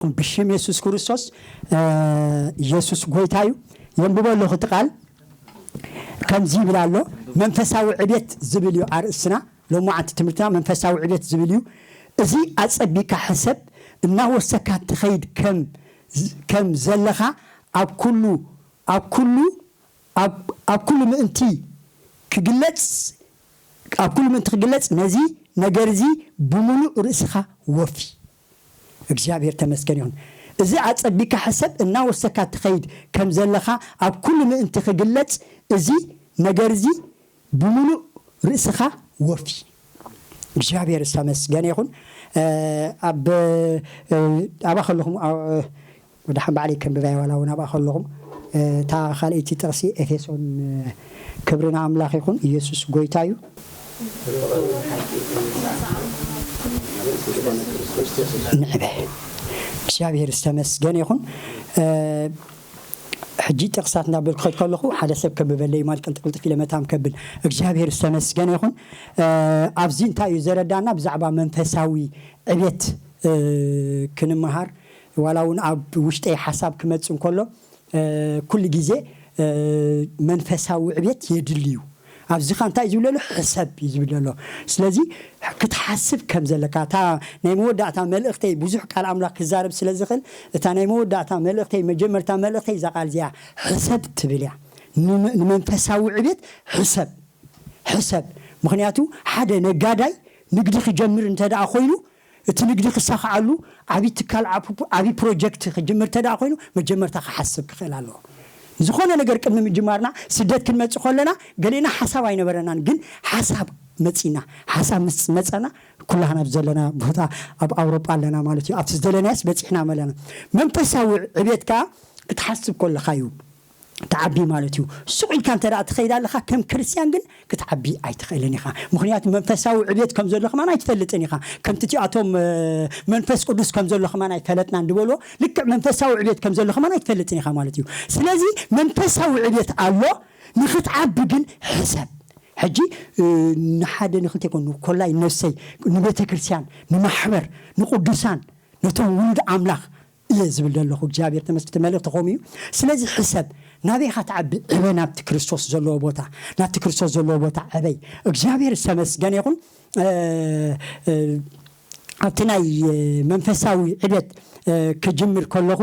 ብሽም የሱስ ክርስቶስ። የሱስ ጎይታ እዩ። የንብቦ ኣለኹ እቲ ቃል ከምዚ ይብል ኣሎ። መንፈሳዊ ዕቤት ዝብል እዩ ኣርእስትና። ሎማዓንቲ ትምህርትና መንፈሳዊ ዕቤት ዝብል እዩ። እዚ ኣጸቢካ ሕሰብ። እናወሰካ ትኸይድ ከም ከም ዘለኻ ኣብ ኩሉ ኣብ ኩሉ ኣብ ኣብ ኩሉ ምእንቲ ክግለጽ ኣብ ኩሉ ምእንቲ ክግለጽ ነዚ ነገር እዚ ብምሉእ ርእስኻ ወፊ። እግዚኣብሔር ተመስገን ይኹን። እዚ ኣጸቢካ ሕሰብ። እናወሰካ ትኸይድ ከም ዘለኻ ኣብ ኩሉ ምእንቲ ክግለጽ እዚ ነገር እዚ ብምሉእ ርእስኻ ወፊ። እግዚኣብሔር ዝተመስገነ ይኹን። ኣብ ኣብኣ ከለኹም ወደ ሓን ባዕለይ ከንብባይ ዋላ እውን ኣብኣ ከለኹም እታ ካልኣይቲ ጥቕሲ ኤፌሶን። ክብሪ ንኣምላኽ ይኹን። ኢየሱስ ጎይታ እዩ። ንዕበ። እግዚኣብሔር ዝተመስገነ ይኹን። ሕጂ ጥቕሳት እናበልኩ ከድ ከለኹ ሓደ ሰብ ከንብበለይ ማለት ቅልጥቅልጥፍ ኢለ መታም ከብል። እግዚኣብሔር ዝተመስገነ ይኹን። ኣብዚ እንታይ እዩ ዘረዳና? ብዛዕባ መንፈሳዊ ዕቤት ክንመሃር ዋላ እውን ኣብ ውሽጠይ ሓሳብ ክመጽእ እንከሎ ኩሉ ግዜ መንፈሳዊ ዕቤት የድሊ እዩ። ኣብዚኻ እንታይ እዩ ዝብል ዘሎ? ሕሰብ እዩ ዝብል ዘሎ። ስለዚ ክትሓስብ ከም ዘለካ እታ ናይ መወዳእታ መልእኽተይ ብዙሕ ቃል ኣምላኽ ክዛረብ ስለ ዝኽእል እታ ናይ መወዳእታ መልእኽተይ መጀመርታ መልእኽተይ እዛ ቃል እዚኣ ሕሰብ ትብል እያ። ንመንፈሳዊ ዕቤት ሕሰብ ሕሰብ። ምኽንያቱ ሓደ ነጋዳይ ንግዲ ክጀምር እንተ ደኣ ኮይኑ እቲ ንግዲ ክሳኽዓሉ ዓብዪ ትካል ዓቢ ፕሮጀክት ክጅምር እንተ ደኣ ኮይኑ መጀመርታ ክሓስብ ክኽእል ኣለዎ። ዝኾነ ነገር ቅድሚ ምጅማርና ስደት ክንመጽእ ከለና ገሌና ሓሳብ ኣይነበረናን፣ ግን ሓሳብ መጺና። ሓሳብ ምስ መጸና ኩላህና ኣብ ዘለና ቦታ ኣብ ኣውሮጳ ኣለና ማለት እዩ። ኣብቲ ዝደለናዮስ በጺሕና መለና። መንፈሳዊ ዕቤት ከኣ ክትሓስብ ከለኻ እዩ ትዓቢ ማለት እዩ። ሱቕ ኢልካ እንተ ደኣ ትኸይድ ኣለኻ ከም ክርስትያን ግን ክትዓቢ ኣይትኽእልን ኢኻ። ምኽንያቱ መንፈሳዊ ዕቤት ከም ዘሎ ከማን ኣይትፈልጥን ኢኻ። ከምቲ እቲኣቶም መንፈስ ቅዱስ ከም ዘሎ ከማን ኣይፈለጥናን ዝበልዎ ልክዕ መንፈሳዊ ዕቤት ከም ዘሎ ከማን ኣይትፈልጥን ኢኻ ማለት እዩ። ስለዚ መንፈሳዊ ዕቤት ኣሎ። ንክትዓቢ ግን ሕሰብ። ሕጂ ንሓደ ንክልተ ይኮኑ ኮላይ ነፍሰይ ንቤተ ክርስቲያን ንማሕበር ንቅዱሳን ነቶም ውሉድ ኣምላኽ እየ ዝብል ዘለኹ እግዚኣብሔር ተመስገን። መልእኽቲ ከምኡ እዩ። ስለዚ ሕሰብ ናበይ ኢኻ ትዓቢ? ዕበ ናብቲ ክርስቶስ ዘለዎ ቦታ፣ ናብቲ ክርስቶስ ዘለዎ ቦታ ዕበይ። እግዚኣብሔር ዝተመስገነ ይኹን። ኣብቲ ናይ መንፈሳዊ ዕቤት ክጅምር ከለኹ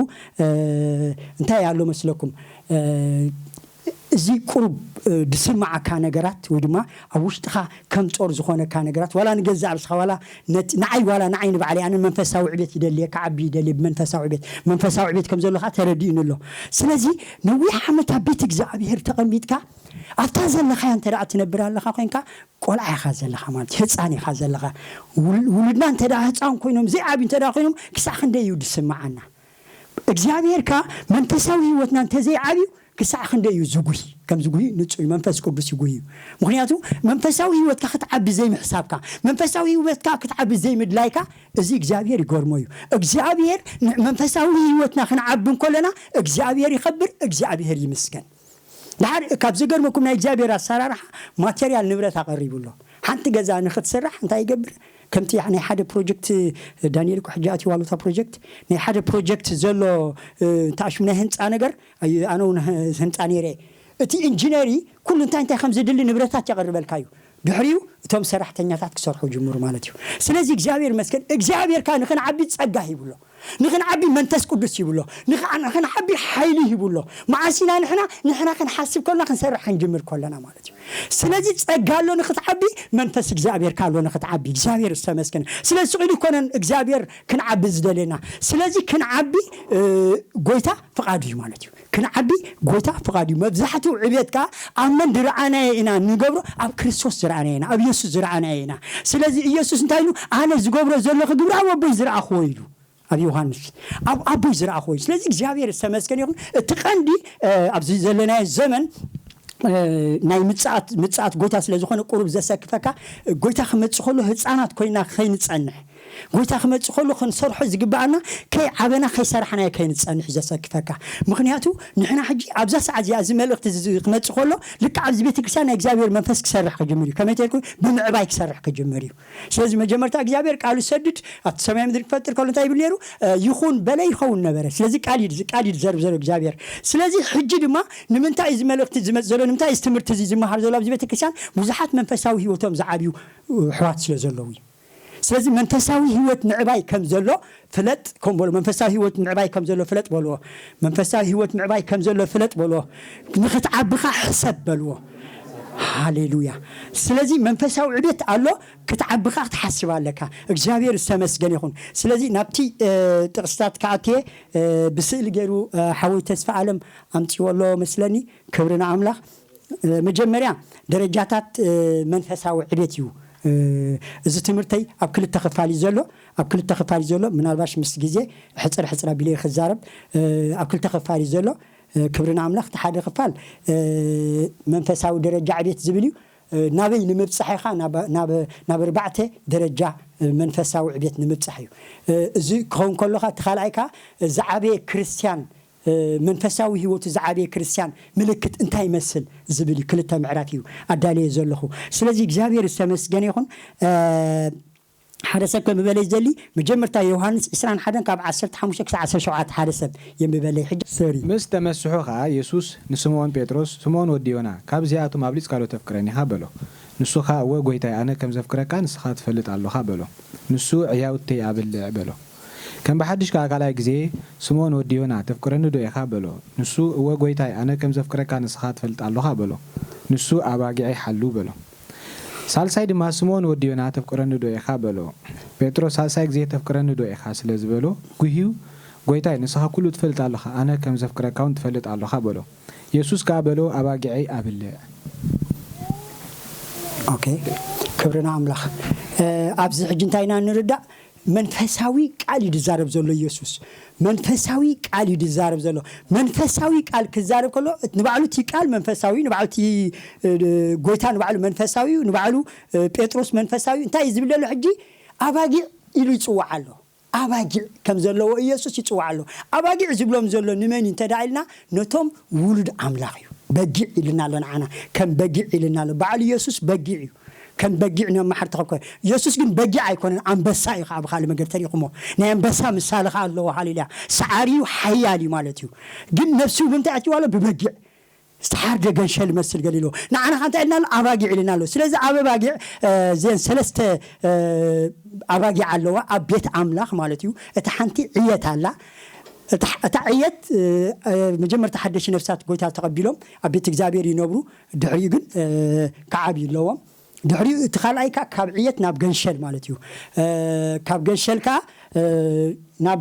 እንታይ ኣሎ መስለኩም? እዚ ቁሩብ ድስማዓካ ነገራት ወይ ድማ ኣብ ውሽጥኻ ከም ጾር ዝኾነካ ነገራት ዋላ ንገዛእ ርእስኻ ዋላ ንዓይ ዋላ ንዓይ ንባዕለይ ኣነ መንፈሳዊ ዕቤት ይደልየ ክዓቢ ይደልየ ብመንፈሳዊ ዕቤት መንፈሳዊ ዕቤት ከም ዘሎ ከዓ ተረዲኡኒ ኣሎ። ስለዚ ነዊሕ ዓመት ኣብ ቤት እግዚኣብሔር ተቐሚጥካ ኣብታ ዘለኻያ እንተ ደኣ ትነብር ኣለኻ ኮይንካ ቆልዓ ኢኻ ዘለኻ ማለት ህፃን ኢኻ ዘለኻ። ውሉድና እንተ ደኣ ህፃን ኮይኖም ዘይዓብዩ እንተ ደኣ ኮይኖም ክሳዕ ክንደይ እዩ ድስምዓና? እግዚኣብሔር ከኣ መንፈሳዊ ህይወትና እንተ ዘይዓብዩ ክሳዕ ክንደይ እዩ ዝጉሂ? ከም ዝጉሂ ንጹር እዩ። መንፈስ ቅዱስ ይጉሂ እዩ። ምኽንያቱ መንፈሳዊ ህይወትካ ክትዓቢ ዘይምሕሳብካ፣ መንፈሳዊ ህይወትካ ክትዓቢ ዘይምድላይካ እዚ እግዚኣብሔር ይገርሞ እዩ። እግዚኣብሔር መንፈሳዊ ህይወትና ክንዓቢ እንከለና እግዚኣብሔር ይኸብር፣ እግዚኣብሔር ይምስገን። ድሓር ካብ ዝገርመኩም ናይ እግዚኣብሔር ኣሰራርሓ ማቴርያል ንብረት ኣቐሪቡ ኣሎ። ሓንቲ ገዛ ንክትስራሕ እንታይ ይገብር? ከምቲ ናይ ሓደ ፕሮጀክት ዳንኤል እኮ ሕጂ ኣትይዋ ኣሎ እታ ፕሮጀክት ናይ ሓደ ፕሮጀክት ዘሎ እንተኣሽሙ ናይ ህንፃ ነገር ኣነ እውን ህንፃ ነይረ። እቲ ኢንጂነሪ ኩሉ እንታይ እንታይ ከም ዝድሊ ንብረታት የቕርበልካ እዩ። ድሕሪኡ እቶም ሰራሕተኛታት ክሰርሑ ጅምሩ ማለት እዩ። ስለዚ እግዚኣብሔር መስገን እግዚኣብሔር ካ ንክንዓቢ ጸጋ ሂብሎ ንክንዓቢ መንፈስ ቅዱስ ይብሎ ንክንዓቢ ሓይሊ ይብሎ። መዓስ ኢና ንሕና ንሕና ክንሓስብ ከለና ክንሰርሕ ክንጅምር ከለና ማለት እዩ። ስለዚ ጸጋ ኣሎ ንክትዓቢ መንፈስ እግዚኣብሔር ካሎ ንክትዓቢ እግዚኣብሔር ዝተመስገነ። ስለዚ ስቕ ኢሉ ይኮነን እግዚኣብሔር ክንዓቢ ዝደለና። ስለዚ ክንዓቢ ጎይታ ፍቓዱ እዩ ማለት እዩ። ክንዓቢ ጎይታ ፍቓዱ እዩ። መብዛሕትኡ ዕብየት ከዓ ኣብ መን ዝረኣናዮ ኢና ንገብሮ? ኣብ ክርስቶስ ዝረኣናዮ ኢና፣ ኣብ ኢየሱስ ዝረኣናዮ ኢና። ስለዚ ኢየሱስ እንታይ ኢሉ? ኣነ ዝገብሮ ዘለኹ ግብሪ ኣብ ኣቦይ ዝረኣኽዎ ኢሉ ኣብ ዮሃንስ ኣብ ኣቦይ ዝረኣኽዎ እዩ። ስለዚ እግዚኣብሔር ዝተመስገነ ይኹን። እቲ ቀንዲ ኣብዚ ዘለናዮ ዘመን ናይ ምጽኣት ምጽኣት ጎይታ ስለ ዝኾነ ቁሩብ ዘሰክፈካ። ጎይታ ክመጽእ ከሎ ህፃናት ኮይና ከይንጸንሕ ጎይታ ክመጽእ ከሎ ክንሰርሖ ዝግብኣና ከይዓበና ከይሰራሕናዮ ከይንጸንሕ እዩ ዘሰክፈካ። ምኽንያቱ ንሕና ሕጂ ኣብዛ ሰዓት እዚኣ እዚ መልእኽቲ እዚ ክመጽእ ከሎ ልክዕ ኣብዚ ቤተ ክርስቲያን ናይ እግዚኣብሔር መንፈስ ክሰርሕ ክጅምር እዩ። ከመይ ተልኩ ብምዕባይ ክሰርሕ ክጅምር እዩ። ስለዚ መጀመርታ እግዚኣብሔር ቃሉ ሰድድ ኣብቲ ሰማይ ምድሪ ክፈጥር ከሎ እንታይ ይብል ነይሩ? ይኹን በለ ይኸውን ነበረ። ስለዚ ቃል እዩ ቃል እዩ ዝዘርብ ዘሎ እግዚኣብሔር። ስለዚ ሕጂ ድማ ንምንታይ እዚ መልእኽቲ ዝመጽእ ዘሎ ንምንታይ እዚ ትምህርቲ እዚ ዝመሃር ዘሎ ኣብዚ ቤተ ክርስቲያን ብዙሓት መንፈሳዊ ህይወቶም ዝዓብዩ ኣሕዋት ስለ ዘለዉ እዩ። ስለዚ መንፈሳዊ ህይወት ምዕባይ ከም ዘሎ ፍለጥ ከም በሎ መንፈሳዊ ህይወት ምዕባይ ከም ዘሎ ፍለጥ በልዎ። መንፈሳዊ ህይወት ምዕባይ ከም ዘሎ ፍለጥ በልዎ። ንክትዓብኻ ሕሰብ በልዎ። ሃሌሉያ። ስለዚ መንፈሳዊ ዕቤት ኣሎ። ክትዓብኻ ክትሓስብ ኣለካ። እግዚኣብሔር ዝተመስገን ይኹን። ስለዚ ናብቲ ጥቕስታት ከኣትየ ብስእሊ ገይሩ ሓወይ ተስፋ ኣለም ኣምፅዎ ኣሎ መስለኒ። ክብሪ ንኣምላኽ። መጀመርያ ደረጃታት መንፈሳዊ ዕቤት እዩ። እዚ ትምህርተይ ኣብ ክልተ ክፋል እዩ ዘሎ። ኣብ ክልተ ክፋል እዩ ዘሎ። ምናልባሽ ምስ ግዜ ሕፅር ሕፅር ኣቢለ ክዛረብ ኣብ ክልተ ክፋል እዩ ዘሎ። ክብሪ ንኣምላኽ። እቲ ሓደ ክፋል መንፈሳዊ ደረጃ ዕቤት ዝብል እዩ። ናበይ ንምብፃሕ ኢኻ ናብ ኣርባዕተ ደረጃ መንፈሳዊ ዕቤት ንምብፃሕ እዩ። እዚ ክኸውን ከሎካ እቲ ካልኣይ ከዓ ዝዓበየ ክርስትያን መንፈሳዊ ህይወቱ ዝዓበየ ክርስትያን ምልክት እንታይ ይመስል ዝብል እዩ። ክልተ ምዕራፍ እዩ ኣዳለየ ዘለኹ። ስለዚ እግዚኣብሔር ዝተመስገነ ይኹን። ሓደ ሰብ ከም በለይ ዘሊ መጀመርታ ዮሃንስ ዕስራን ሓደን ካብ ዓሰርተ ሓሙሽተ ክሳብ ዓሰርተ ሸውዓተ ሓደ ሰብ የንብበለይ ሕጂ። ሶሪ። ምስ ተመስሑ ኸኣ የሱስ ንስምኦን ጴጥሮስ፣ ስምኦን ወዲ ዮና፣ ካብዚኣቶም ኣብሊጽካ ዶ ተፍቅረኒ ኢኻ? በሎ። ንሱ ኸኣ፣ እወ ጐይታይ፣ ኣነ ከም ዘፍቅረካ ንስኻ ትፈልጥ ኣሎኻ፣ በሎ። ንሱ፣ ዕያውተይ ኣብልዕ፣ በሎ። ከም ብሓድሽ ከኣ ካልኣይ ግዜ፣ ስምኦን ወዲ ዮና፣ ተፍቅረኒ ዶ ኢኻ? በሎ። ንሱ፣ እወ ጐይታይ፣ ኣነ ከም ዘፍቅረካ ንስኻ ትፈልጥ ኣሎኻ፣ በሎ። ንሱ፣ ኣባጊዐይ ሓሉ፣ በሎ። ሳልሳይ ድማ፣ ስምኦን ወዲ ዮና፣ ተፍቅረኒ ዶ ኢኻ? በሎ። ጴጥሮስ ሳልሳይ ግዜ፣ ተፍቅረኒ ዶ ኢኻ? ስለ ዝበሎ፣ ጒህዩ፣ ጐይታይ፣ ንስኻ ኵሉ ትፈልጥ ኣሎኻ፣ ኣነ ከም ዘፍቅረካ እውን ትፈልጥ ኣሎኻ፣ በሎ። የሱስ ከኣ በሎ፣ ኣባጊዐይ ኣብልዕ። ኦኬ፣ ክብሪ ንኣምላኽ። ኣብዚ ሕጂ እንታይ ኢና ንርዳእ? መንፈሳዊ ቃል እዩ ዝዛረብ ዘሎ የሱስ። መንፈሳዊ ቃል እዩ ዝዛረብ ዘሎ። መንፈሳዊ ቃል ክዛረብ ከሎ ንባዕሉ እቲ ቃል መንፈሳዊ፣ ንባዕሉ እቲ ጎይታ ንባዕሉ መንፈሳዊ እዩ፣ ንባዕሉ ጴጥሮስ መንፈሳዊ እዩ። እንታይ እዩ ዝብል ዘሎ ሕጂ? ኣባጊዕ ኢሉ ይጽዋዕ ኣሎ። ኣባጊዕ ከም ዘለዎ ኢየሱስ ይጽዋዕ ኣሎ። ኣባጊዕ ዝብሎም ዘሎ ንመን እዩ እንተ ደኣ ኢልና፣ ነቶም ውሉድ ኣምላኽ እዩ። በጊዕ ኢልና ኣሎ ንዓና፣ ከም በጊዕ ኢልና ኣሎ። በዓል ኢየሱስ በጊዕ እዩ። ከም በጊዕ ነማሕር ተኸብከ። ኢየሱስ ግን በጊዕ ኣይኮነን፣ ኣንበሳ እዩ። ኣብ ካልእ መገድ ተሪኹሞ ናይ ኣንበሳ ምሳሌ ከኣ ኣለዎ። ሃሌሉያ። ሰዓሪ እዩ፣ ሓያል እዩ ማለት እዩ። ግን ነፍሱ ብምንታይ ኣትይዋ ኣሎ? ብበጊዕ ዝተሓርደ ገንሸል መስል ገሊሎ ንዓና ከ እንታይ ኢልና ኣሎ? ኣባጊዕ ኢልና ኣሎ። ስለዚ ኣብ ኣባጊዕ እዚአን ሰለስተ ኣባጊዕ ኣለዋ ኣብ ቤት ኣምላኽ ማለት እዩ። እታ ሓንቲ ዕየት ኣላ። እታ ዕየት መጀመርታ ሓደሽ ነፍሳት ጎይታ ተቐቢሎም ኣብ ቤት እግዚኣብሔር ይነብሩ። ድሕሪኡ ግን ክዓብዩ ኣለዎም። ድሕሪኡ እቲ ካልኣይ ከ ካብ ዕየት ናብ ገንሸል ማለት እዩ። ካብ ገንሸል ከ ናብ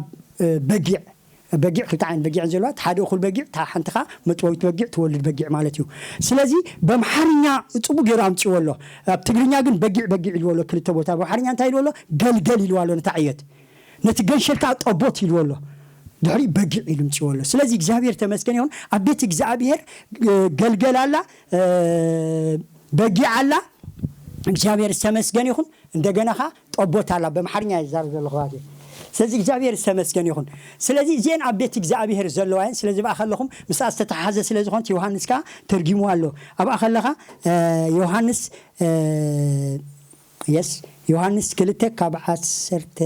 በጊዕ በጊዕ ክልተ ዓይነት በጊዕ ዘለዋ፣ እቲ ሓደ እኹል በጊዕ፣ እታ ሓንቲ ኸዓ መጥበዊት በጊዕ፣ ትወልድ በጊዕ ማለት እዩ። ስለዚ በምሓርኛ ጽቡቅ ገይሩ ኣምጺዎ ኣሎ። ኣብ ትግርኛ ግን በጊዕ በጊዕ ኢልዎ ኣሎ። ክልተ ቦታ በምሓርኛ እንታይ ኢልዎ ኣሎ? ገልገል ኢልዋ ኣሎ ነታ ዕየት። ነቲ ገንሸል ከኣ ጠቦት ኢልዎ ኣሎ። ድሕሪ በጊዕ ኢሉ ምጽዎ ኣሎ። ስለዚ እግዚኣብሔር ተመስገን ይኹን። ኣብ ቤት እግዚኣብሔር ገልገል ኣላ፣ በጊዕ ኣላ። እግዚኣብሔር ዝተመስገን ይኹን። እንደገና ኸዓ ጠቦት ኣላ። በምሓርኛ ይዛረብ ዘለኹ ኣባቴ። ስለዚ እግዚኣብሔር ዝተመስገን ይኹን። ስለዚ እዚአን ኣብ ቤት እግዚኣብሔር ዘለዋ እየን። ስለዚ ብኣ ከለኹም ምስኣ ዝተተሓሓዘ ስለ ዝኾነት ዮሃንስ ከኣ ተርጊሙ ኣሎ። ኣብኣ ከለኻ ዮሃንስ የስ ዮሃንስ ክልተ ካብ ዓሰርተ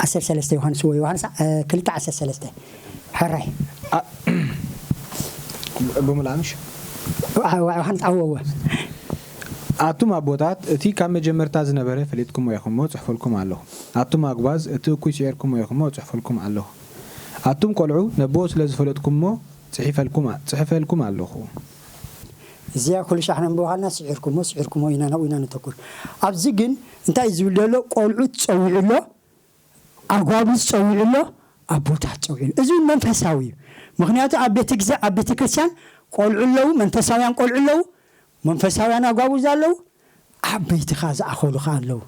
ዓሰርተ ሰለስተ ዮሃንስ ወይ ዮሃንስ ክልተ ዓሰርተ ሰለስተ ሕራይ ብምልኣምሽ ዮሃንስ ኣወወ ኣቱም ኣቦታት እቲ ካብ መጀመርታ ዝነበረ ፈሊጥኩሞ ኢኹሞ ጽሕፈልኩም ኣለኹ። ኣቱም ኣጉባዝ እቲ እኩይ ስዒርኩሞ ኢኹሞ ጽሕፈልኩም ኣለኹ። ኣቱም ቆልዑ ነቦ ስለ ዝፈለጥኩሞ ጽሒፈልኩም ጽሕፈልኩም ኣለኹ። እዚኣ ኩሉ ሻሕ ነንብባልና ስዒርኩሞ ስዒርኩሞ ኢና ናብኡ ኢና ነተኩር። ኣብዚ ግን እንታይ እዩ ዝብል ዘሎ? ቆልዑት ጸዊዑ ኣሎ፣ ኣጓብዝ ጸዊዑ ኣሎ፣ ኣቦታት ጸዊዑ ኣሎ። እዚ እውን መንፈሳዊ እዩ። ምክንያቱ ኣብ ቤተ ግዜ ኣብ ቤተ ክርስቲያን ቆልዑ ኣለዉ፣ መንፈሳውያን ቆልዑ ኣለዉ፣ መንፈሳውያን ኣጓብዝ ኣለዉ፣ ዓበይቲ ከኣ ዝኣኸሉ ከኣ ኣለዉ።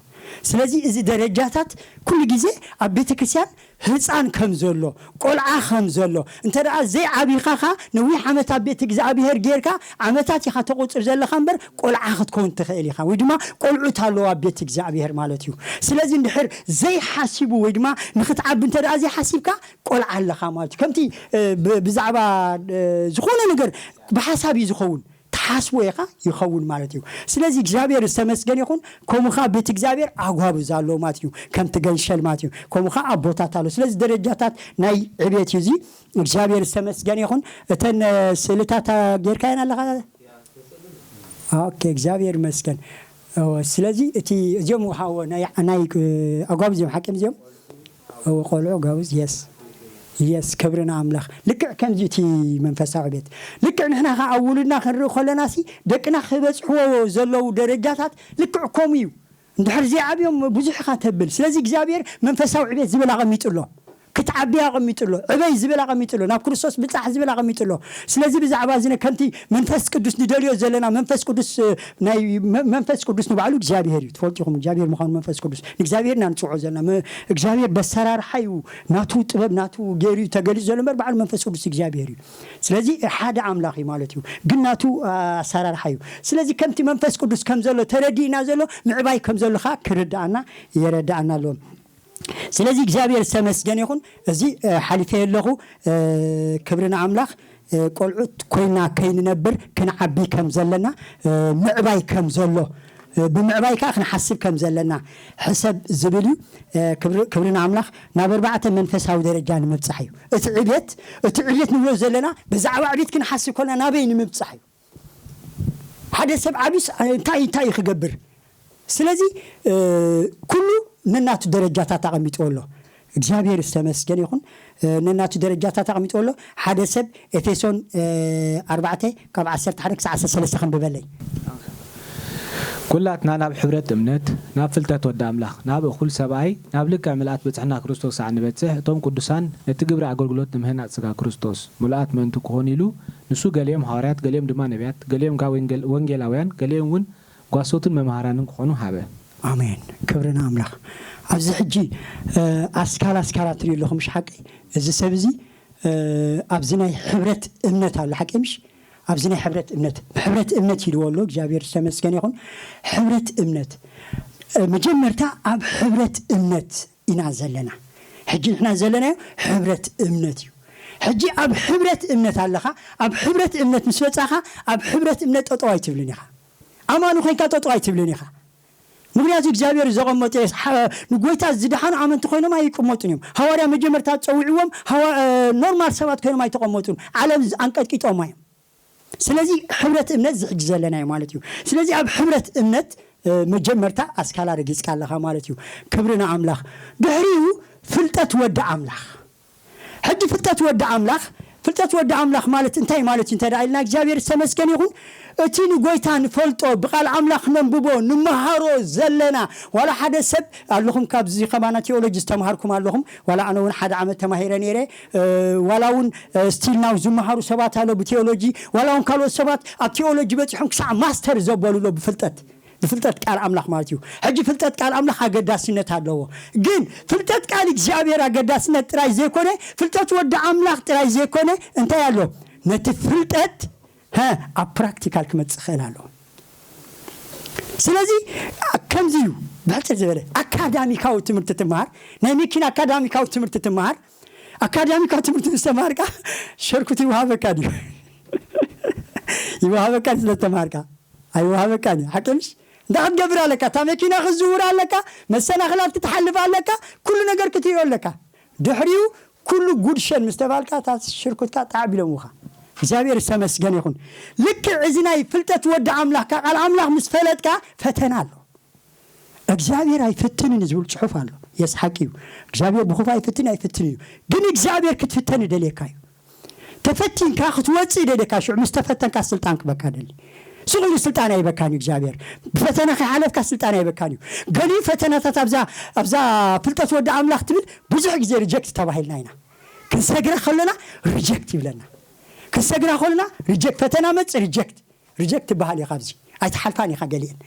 ስለዚ እዚ ደረጃታት ኩሉ ግዜ ኣብ ቤተ ክርስቲያን ህፃን ከም ዘሎ፣ ቆልዓ ከም ዘሎ፣ እንተ ደኣ ዘይዓቢኻ ኸኣ ነዊሕ ዓመት ኣብ ቤት እግዚኣብሔር ጌርካ፣ ዓመታት ኢኻ ተቑጽር ዘለኻ እምበር፣ ቆልዓ ክትከውን ትኽእል ኢኻ። ወይ ድማ ቆልዑት ኣለዉ ኣብ ቤት እግዚኣብሔር ማለት እዩ። ስለዚ እንድሕር ዘይሓሲቡ ወይ ድማ ንኽትዓቢ እንተ ደኣ ዘይሓሲብካ፣ ቆልዓ ኣለኻ ማለት እዩ። ከምቲ፣ እ፣ ብ-፣ ብዛዕባ፣ እ፣ ዝኾነ ነገር ብሓሳብ እዩ ዝኸውን። ትሓስቦ ኢኻ ይኸውን ማለት እዩ። ስለዚ እግዚኣብሔር ዝተመስገን ይኹን። ከምኡ ኸዓ ቤት እግዚኣብሔር ኣጓብዝ ኣለዎ ማለት እዩ። ከምቲ ገንሸል ማለት እዩ። ከምኡ ኸዓ ኣቦታት ኣለዉ። ስለዚ ደረጃታት ናይ ዕቤት እዩ እዚ። እግዚኣብሔር ዝተመስገን ይኹን። እተን፣ እ፣ ስእልታት ጌርካየን ኣለኻ? ኦኬ፣ እግዚኣብሔር ይመስገን። እወ፣ ስለዚ እቲ እዚኦም ውሃቦ ናይ፣ ናይ፣ እ፣ ኣጓብዝ እዮም፣ ሓቂ እዮም እዚኦም? እወ፣ ቆልዑ ኣጓብዝ፣ የስ። የስ፣ ክብሪ ንኣምላኽ። ልክዕ ከምዚ እቲ መንፈሳዊ ቤት። ልክዕ ንሕና ኸዓ ኣብ ውሉድና ክንርኢ ከለና ሲ፣ ደቅና ክበጽሕዎ ዘለዉ ደረጃታት ልክዕ ከምኡ እዩ። እንድሕር ዘይዓብዮም ብዙሕ ኢኻ ተብል። ስለዚ እግዚኣብሔር መንፈሳዊ ዕቤት ዝብል ኣቐሚጡ ኣሎ። ክትዓቢ ኣቐሚጡ ኣሎ። ዕበይ ዝብል ኣቐሚጡ ኣሎ። ናብ ክርስቶስ ብጻሕ ዝብል ኣቐሚጡ ኣሎ። ስለዚ ብዛዕባ እዚ ነ-፣ ከምቲ መንፈስ ቅዱስ ንደልዮ ዘለና፣ መንፈስ ቅዱስ፣ እ፣ ናይ መ-፣ መንፈስ ቅዱስ ንባዕሉ እግዚኣብሔር እዩ። ትፈልጡ ኢኹም እግዚኣብሔር ምዃኑ መንፈስ ቅዱስ። ንእግዚኣብሔር ኢና ንጽውዖ ዘለና። መ-፣ እግዚኣብሔር በሰራርሓ እዩ። ናቱ ጥበብ ናቱ ገይሩ እዩ ተገሊጹ ዘሎ እምበር ባዕሉ መንፈስ ቅዱስ እግዚኣብሔር እዩ። ስለዚ ሓደ ኣምላኽ እዩ ማለት እዩ። ግን ናቱ ኣሰራርሓ እዩ። ስለዚ ከምቲ መንፈስ ቅዱስ ከም ዘሎ ተረዲእና ዘሎ ምዕባይ ከም ዘሎ ኸኣ ክርድኣና የረድኣና ኣሎ። ስለዚ እግዚኣብሔር ዝተመስገነ ይኹን። እዚ፣ እ፣ ሓሊፈ ኣለኹ። እ፣ ክብሪ ንኣምላኽ። እ፣ ቆልዑት ኮይና ከይንነብር ክንዓቢ ከም ዘለና፣ እ፣ ምዕባይ ከም ዘሎ፣ እ፣ ብምዕባይ ከኣ ክንሓስብ ከም ዘለና ሕሰብ ዝብል እዩ። እ፣ ክብሪ፣ ክብሪ ንኣምላኽ። ናብ ኣርባዕተ መንፈሳዊ ደረጃ ንምብጻሕ እዩ። እቲ ዕብየት፣ እቲ ዕብየት ንብሎ ዘለና ብዛዕባ ዕብየት ክንሓስብ ከለና ናበይ ንምብጻሕ እዩ? ሓደ ሰብ ዓብዩስ እንታይ፣ እንታይ እዩ ክገብር? ስለዚ፣ እ፣ ኩሉ ነናቱ ደረጃታት ኣቐሚጥዎ ኣሎ። እግዚኣብሔር ዝተመስገን ይኹን። እ፣ ነናቱ ደረጃታት ኣቐሚጥዎ ኣሎ። ሓደ ሰብ ኤፌሶን፣ እ፣ ኣርባዕተ ካብ ዓሰርተ ሓደ ክሳዕ ዓሰርተ ሰለስተ ከንብበለይ። ኩላትና ናብ ሕብረት እምነት፣ ናብ ፍልጠት ወዲ ኣምላኽ፣ ናብ እኹል ሰብኣይ፣ ናብ ልክዕ ምልኣት ብጽሕና ክርስቶስ ክሳዕ ንበጽሕ፣ እቶም ቅዱሳን ነቲ ግብሪ ኣገልግሎት ንምህናጽ ስጋ ክርስቶስ ምሉኣት ምእንቲ ክኾኑ ኢሉ፣ ንሱ ገሊኦም ሃዋርያት፣ ገሊኦም ድማ ነቢያት፣ ገሊኦም ከኣ ወንጌል-፣ ወንጌላውያን፣ ገሊኦም እውን ጓሶትን መምሃራንን ክኾኑ ሃበ። ኣሜን። ክብሪ ንኣምላኽ። ኣብዚ ሕጂ፣ እ፣ ኣስካል ኣስካላት ትሪኡ ኣለኹም፣ ምሽ ሓቂ? እዚ ሰብ እዚ፣ እ፣ ኣብዚ ናይ ሕብረት እምነት ኣሎ፣ ሓቂ ምሽ? ኣብዚ ናይ ሕብረት እምነት፣ ሕብረት እምነት ኢልዎ ኣሎ። እግዚኣብሔር ዝተመስገነ ይኹን። ሕብረት እምነት፣ እ፣ መጀመርታ ኣብ ሕብረት እምነት ኢና ዘለና። ሕጂ ንሕና ዘለናዮ ሕብረት እምነት እዩ። ሕጂ ኣብ ሕብረት እምነት ኣለኻ። ኣብ ሕብረት እምነት ምስ በጻኻ፣ ኣብ ሕብረት እምነት ጠጠው ኣይትብልን ኢኻ። ኣማኒ ኮይንካ ጠጠው ኣይትብልን ኢኻ። ምኽንያቱ እግዚኣብሔር ዘቐመጦ፣ ሓ-፣ ንጎይታ ዝደሓኑ ኣመንቲ ኮይኖም ኣይቅመጡን እዮም። ሃዋርያ መጀመርታ ጸዊዕዎም፣ ሃዋ-፣ እ፣ ኖርማል ሰባት ኮይኖም ኣይተቐመጡን። ዓለም ዝ-፣ ኣንቀጥቂጦማ እዮም። ስለዚ ሕብረት እምነት እዚ ሕጂ ዘለና እዩ ማለት እዩ። ስለዚ ኣብ ሕብረት እምነት፣ እ፣ መጀመርታ ኣስካላ ረጊጽካ ኣለኻ ማለት እዩ። ክብሪ ንኣምላኽ። ድሕሪኡ ፍልጠት ወዲ ኣምላኽ። ሕጂ ፍልጠት ወዲ ኣምላኽ፣ ፍልጠት ወዲ ኣምላኽ ማለት እንታይ ማለት እዩ እንተ ደኣ ኢልና፣ እግዚኣብሔር ዝተመስገነ ይኹን። እቲ ንጎይታ ንፈልጦ፣ ብቓል ኣምላኽ ነንብቦ፣ ንመሃሮ ዘለና፣ ዋላ ሓደ ሰብ ኣለኹም፣ ካብዚ ከማና ቴዎሎጂ ዝተምሃርኩም ኣለኹም፣ ዋላ ኣነ እውን ሓደ ዓመት ተማሂረ ነይረ፣ እ፣ ዋላ እውን፣ እ፣ ስቲል ናው ዝመሃሩ ሰባት ኣለዉ ብቴዎሎጂ፣ ዋላ እውን ካልኦት ሰባት ኣብ ቴዎሎጂ በጺሖም ክሳዕ ማስተር ዘበሉ ኣለዉ ብፍልጠት። ብፍልጠት ቃል ኣምላኽ ማለት እዩ። ሕጂ ፍልጠት ቃል ኣምላኽ ኣገዳስነት ኣለዎ። ግን ፍልጠት ቃል እግዚኣብሔር ኣገዳስነት ጥራይ ዘይኮነ፣ ፍልጠት ወዲ ኣምላኽ ጥራይ ዘይኮነ፣ እንታይ ኣሎ? ነቲ ፍልጠት፣ ሀ፣ ኣብ ፕራክቲካል ክመጽእ ክእል ኣለዎ። ስለዚ፣ ከምዚ እዩ፣ ብሕጽር ዝበለ፣ ኣካዳሚካዊ ትምህርቲ ትመሃር፣ ናይ መኪና ኣካዳሚካዊ ትምህርቲ ትመሃር፣ ኣካዳሚካዊ ትምህርቲ ምስ ተማሃርካ፣ ሸርኩት ይወሃበካ ድዩ? ይወሃበካ ስለ ዝተማሃርካ። ኣይወሃበካን እዩ። ሓቂ ምሽ? እንታይ ክትገብር ኣለካ? እታ መኪና ክትዝውር ኣለካ፣ መሰናኽላት ክትሓልፍ ኣለካ፣ ኩሉ ነገር ክትሪኦ ኣለካ። ድሕሪኡ ኩሉ ጉድ ሸን ምስ ተባልካ፣ እታ ሽርኩትካ ጣዕ ቢሎምኻ። እግዚኣብሔር ዝተመስገነ ይኹን። ልክዕ እዚ ናይ ፍልጠት ወዲ ኣምላኽ፣ ካብ ቃል ኣምላኽ ምስ ፈለጥካ፣ ፈተና ኣሎ። እግዚኣብሔር ኣይፍትንን እዩ ዝብል ጽሑፍ ኣሎ። የስ፣ ሓቂ እዩ። እግዚኣብሔር ብኽፉእ ኣይፍትን፣ ኣይፍትን እዩ። ግን እግዚኣብሔር ክትፍተን ይደልየካ እዩ። ተፈቲንካ ክትወጽእ ይደልየካ። ሽዑ ምስ ተፈተንካ ስልጣን ክበካ ደሊ። ስቕ ኢሉ ስልጣን ኣይበካን እዩ እግዚኣብሔር። ብፈተና ከይሓለፍካ ስልጣን ኣይበካን እዩ። ገሊኡ ፈተናታት ኣብዛ፣ ኣብዛ ፍልጠት ወዲ ኣምላኽ ትብል ብዙሕ ግዜ ሪጀክት ተባሂልና ኢና። ክንሰግራ ከለና ሪጀክት ይብለና። ክንሰግራ ከለና ሪጀክት፣ ፈተና መጽእ ሪጀክት። ሪጀክት ትበሃል ኢኻ፣ ኣብዚ ኣይትሓልፋን ኢኻ ገሊአን።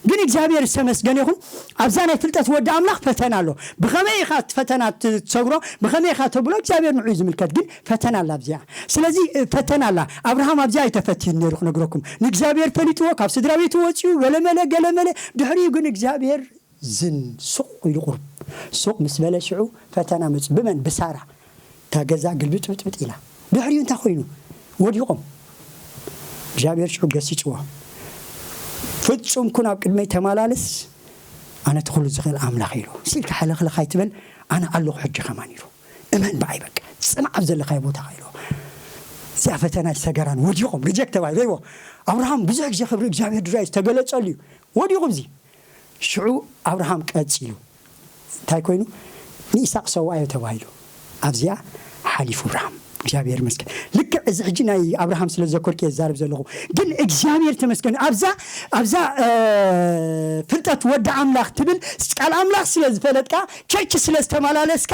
ግን እግዚኣብሔር ዝተመስገነ ይኹን። ኣብዛ ናይ ፍልጠት ወዲ ኣምላኽ ፈተና ኣሎ። ብኸመይ ኢኻ እቲ ፈተና ትሰግሮ? ብኸመይ ኢኻ ተብሎ እግዚኣብሔር ንዑ ዝምልከት፣ ግን ፈተና ኣላ ኣብዚኣ። ስለዚ ፈተና ኣላ። ኣብርሃም ኣብዚኣ ኣይተፈትዩን ነይሩ ክነግረኩም። ንእግዚኣብሔር ፈሊጥዎ፣ ካብ ስድራ ቤቱ ወፂኡ፣ ገለመለ ገለመለ። ድሕሪኡ ግን እግዚኣብሔር ዝን ሱቕ ኢሉ ቁርብ ሱቕ ምስ በለ ሽዑ ፈተና መፁ። ብመን? ብሳራ። እታ ገዛ ግልብጥብጥብጥ ኢላ። ድሕሪኡ እንታይ ኮይኑ? ወዲቖም። እግዚኣብሔር ሽዑ ገሲፅዎ። ፍጹም ኩን ኣብ ቅድመይ ተመላለስ፣ ኣነ እቲ ኩሉ ዝኽእል ኣምላኽ ኢሉ። ሲልካ ሕልኽልኽ ኣይትበል፣ ኣነ ኣለኹ ሕጂ ከማን ኢሉ። እመን ብኣይ በቃ፣ ጽናዕ ኣብ ዘለኻዮ ቦታ ኢሉ። እዚኣ ፈተና ሰገራን ወዲቖም፣ ሪጀክት ተባሂሉ። ይዎ ኣብርሃም ብዙሕ ግዜ ክብሪ እግዚኣብሔር ድራይ ዝተገለጸሉ እዩ። ወዲቑ እዚ ሽዑ ኣብርሃም ቀጺሉ እንታይ ኮይኑ? ንኢሳቅ ሰዋዮ ተባሂሉ ኣብዚኣ ሓሊፉ ኣብርሃም። እግዚኣብሔር ይመስገን። ልክዕ እዚ ሕጂ ናይ ኣብርሃም ስለ ዘኮርክ እየ ዝዛረብ ዘለኹ። ግን እግዚኣብሔር ተመስገን። ኣብዛ ኣብዛ ፍልጠት ወዲ ኣምላኽ ትብል ቃል ኣምላኽ ስለ ዝፈለጥካ፣ ቸርች ስለ ዝተመላለስካ፣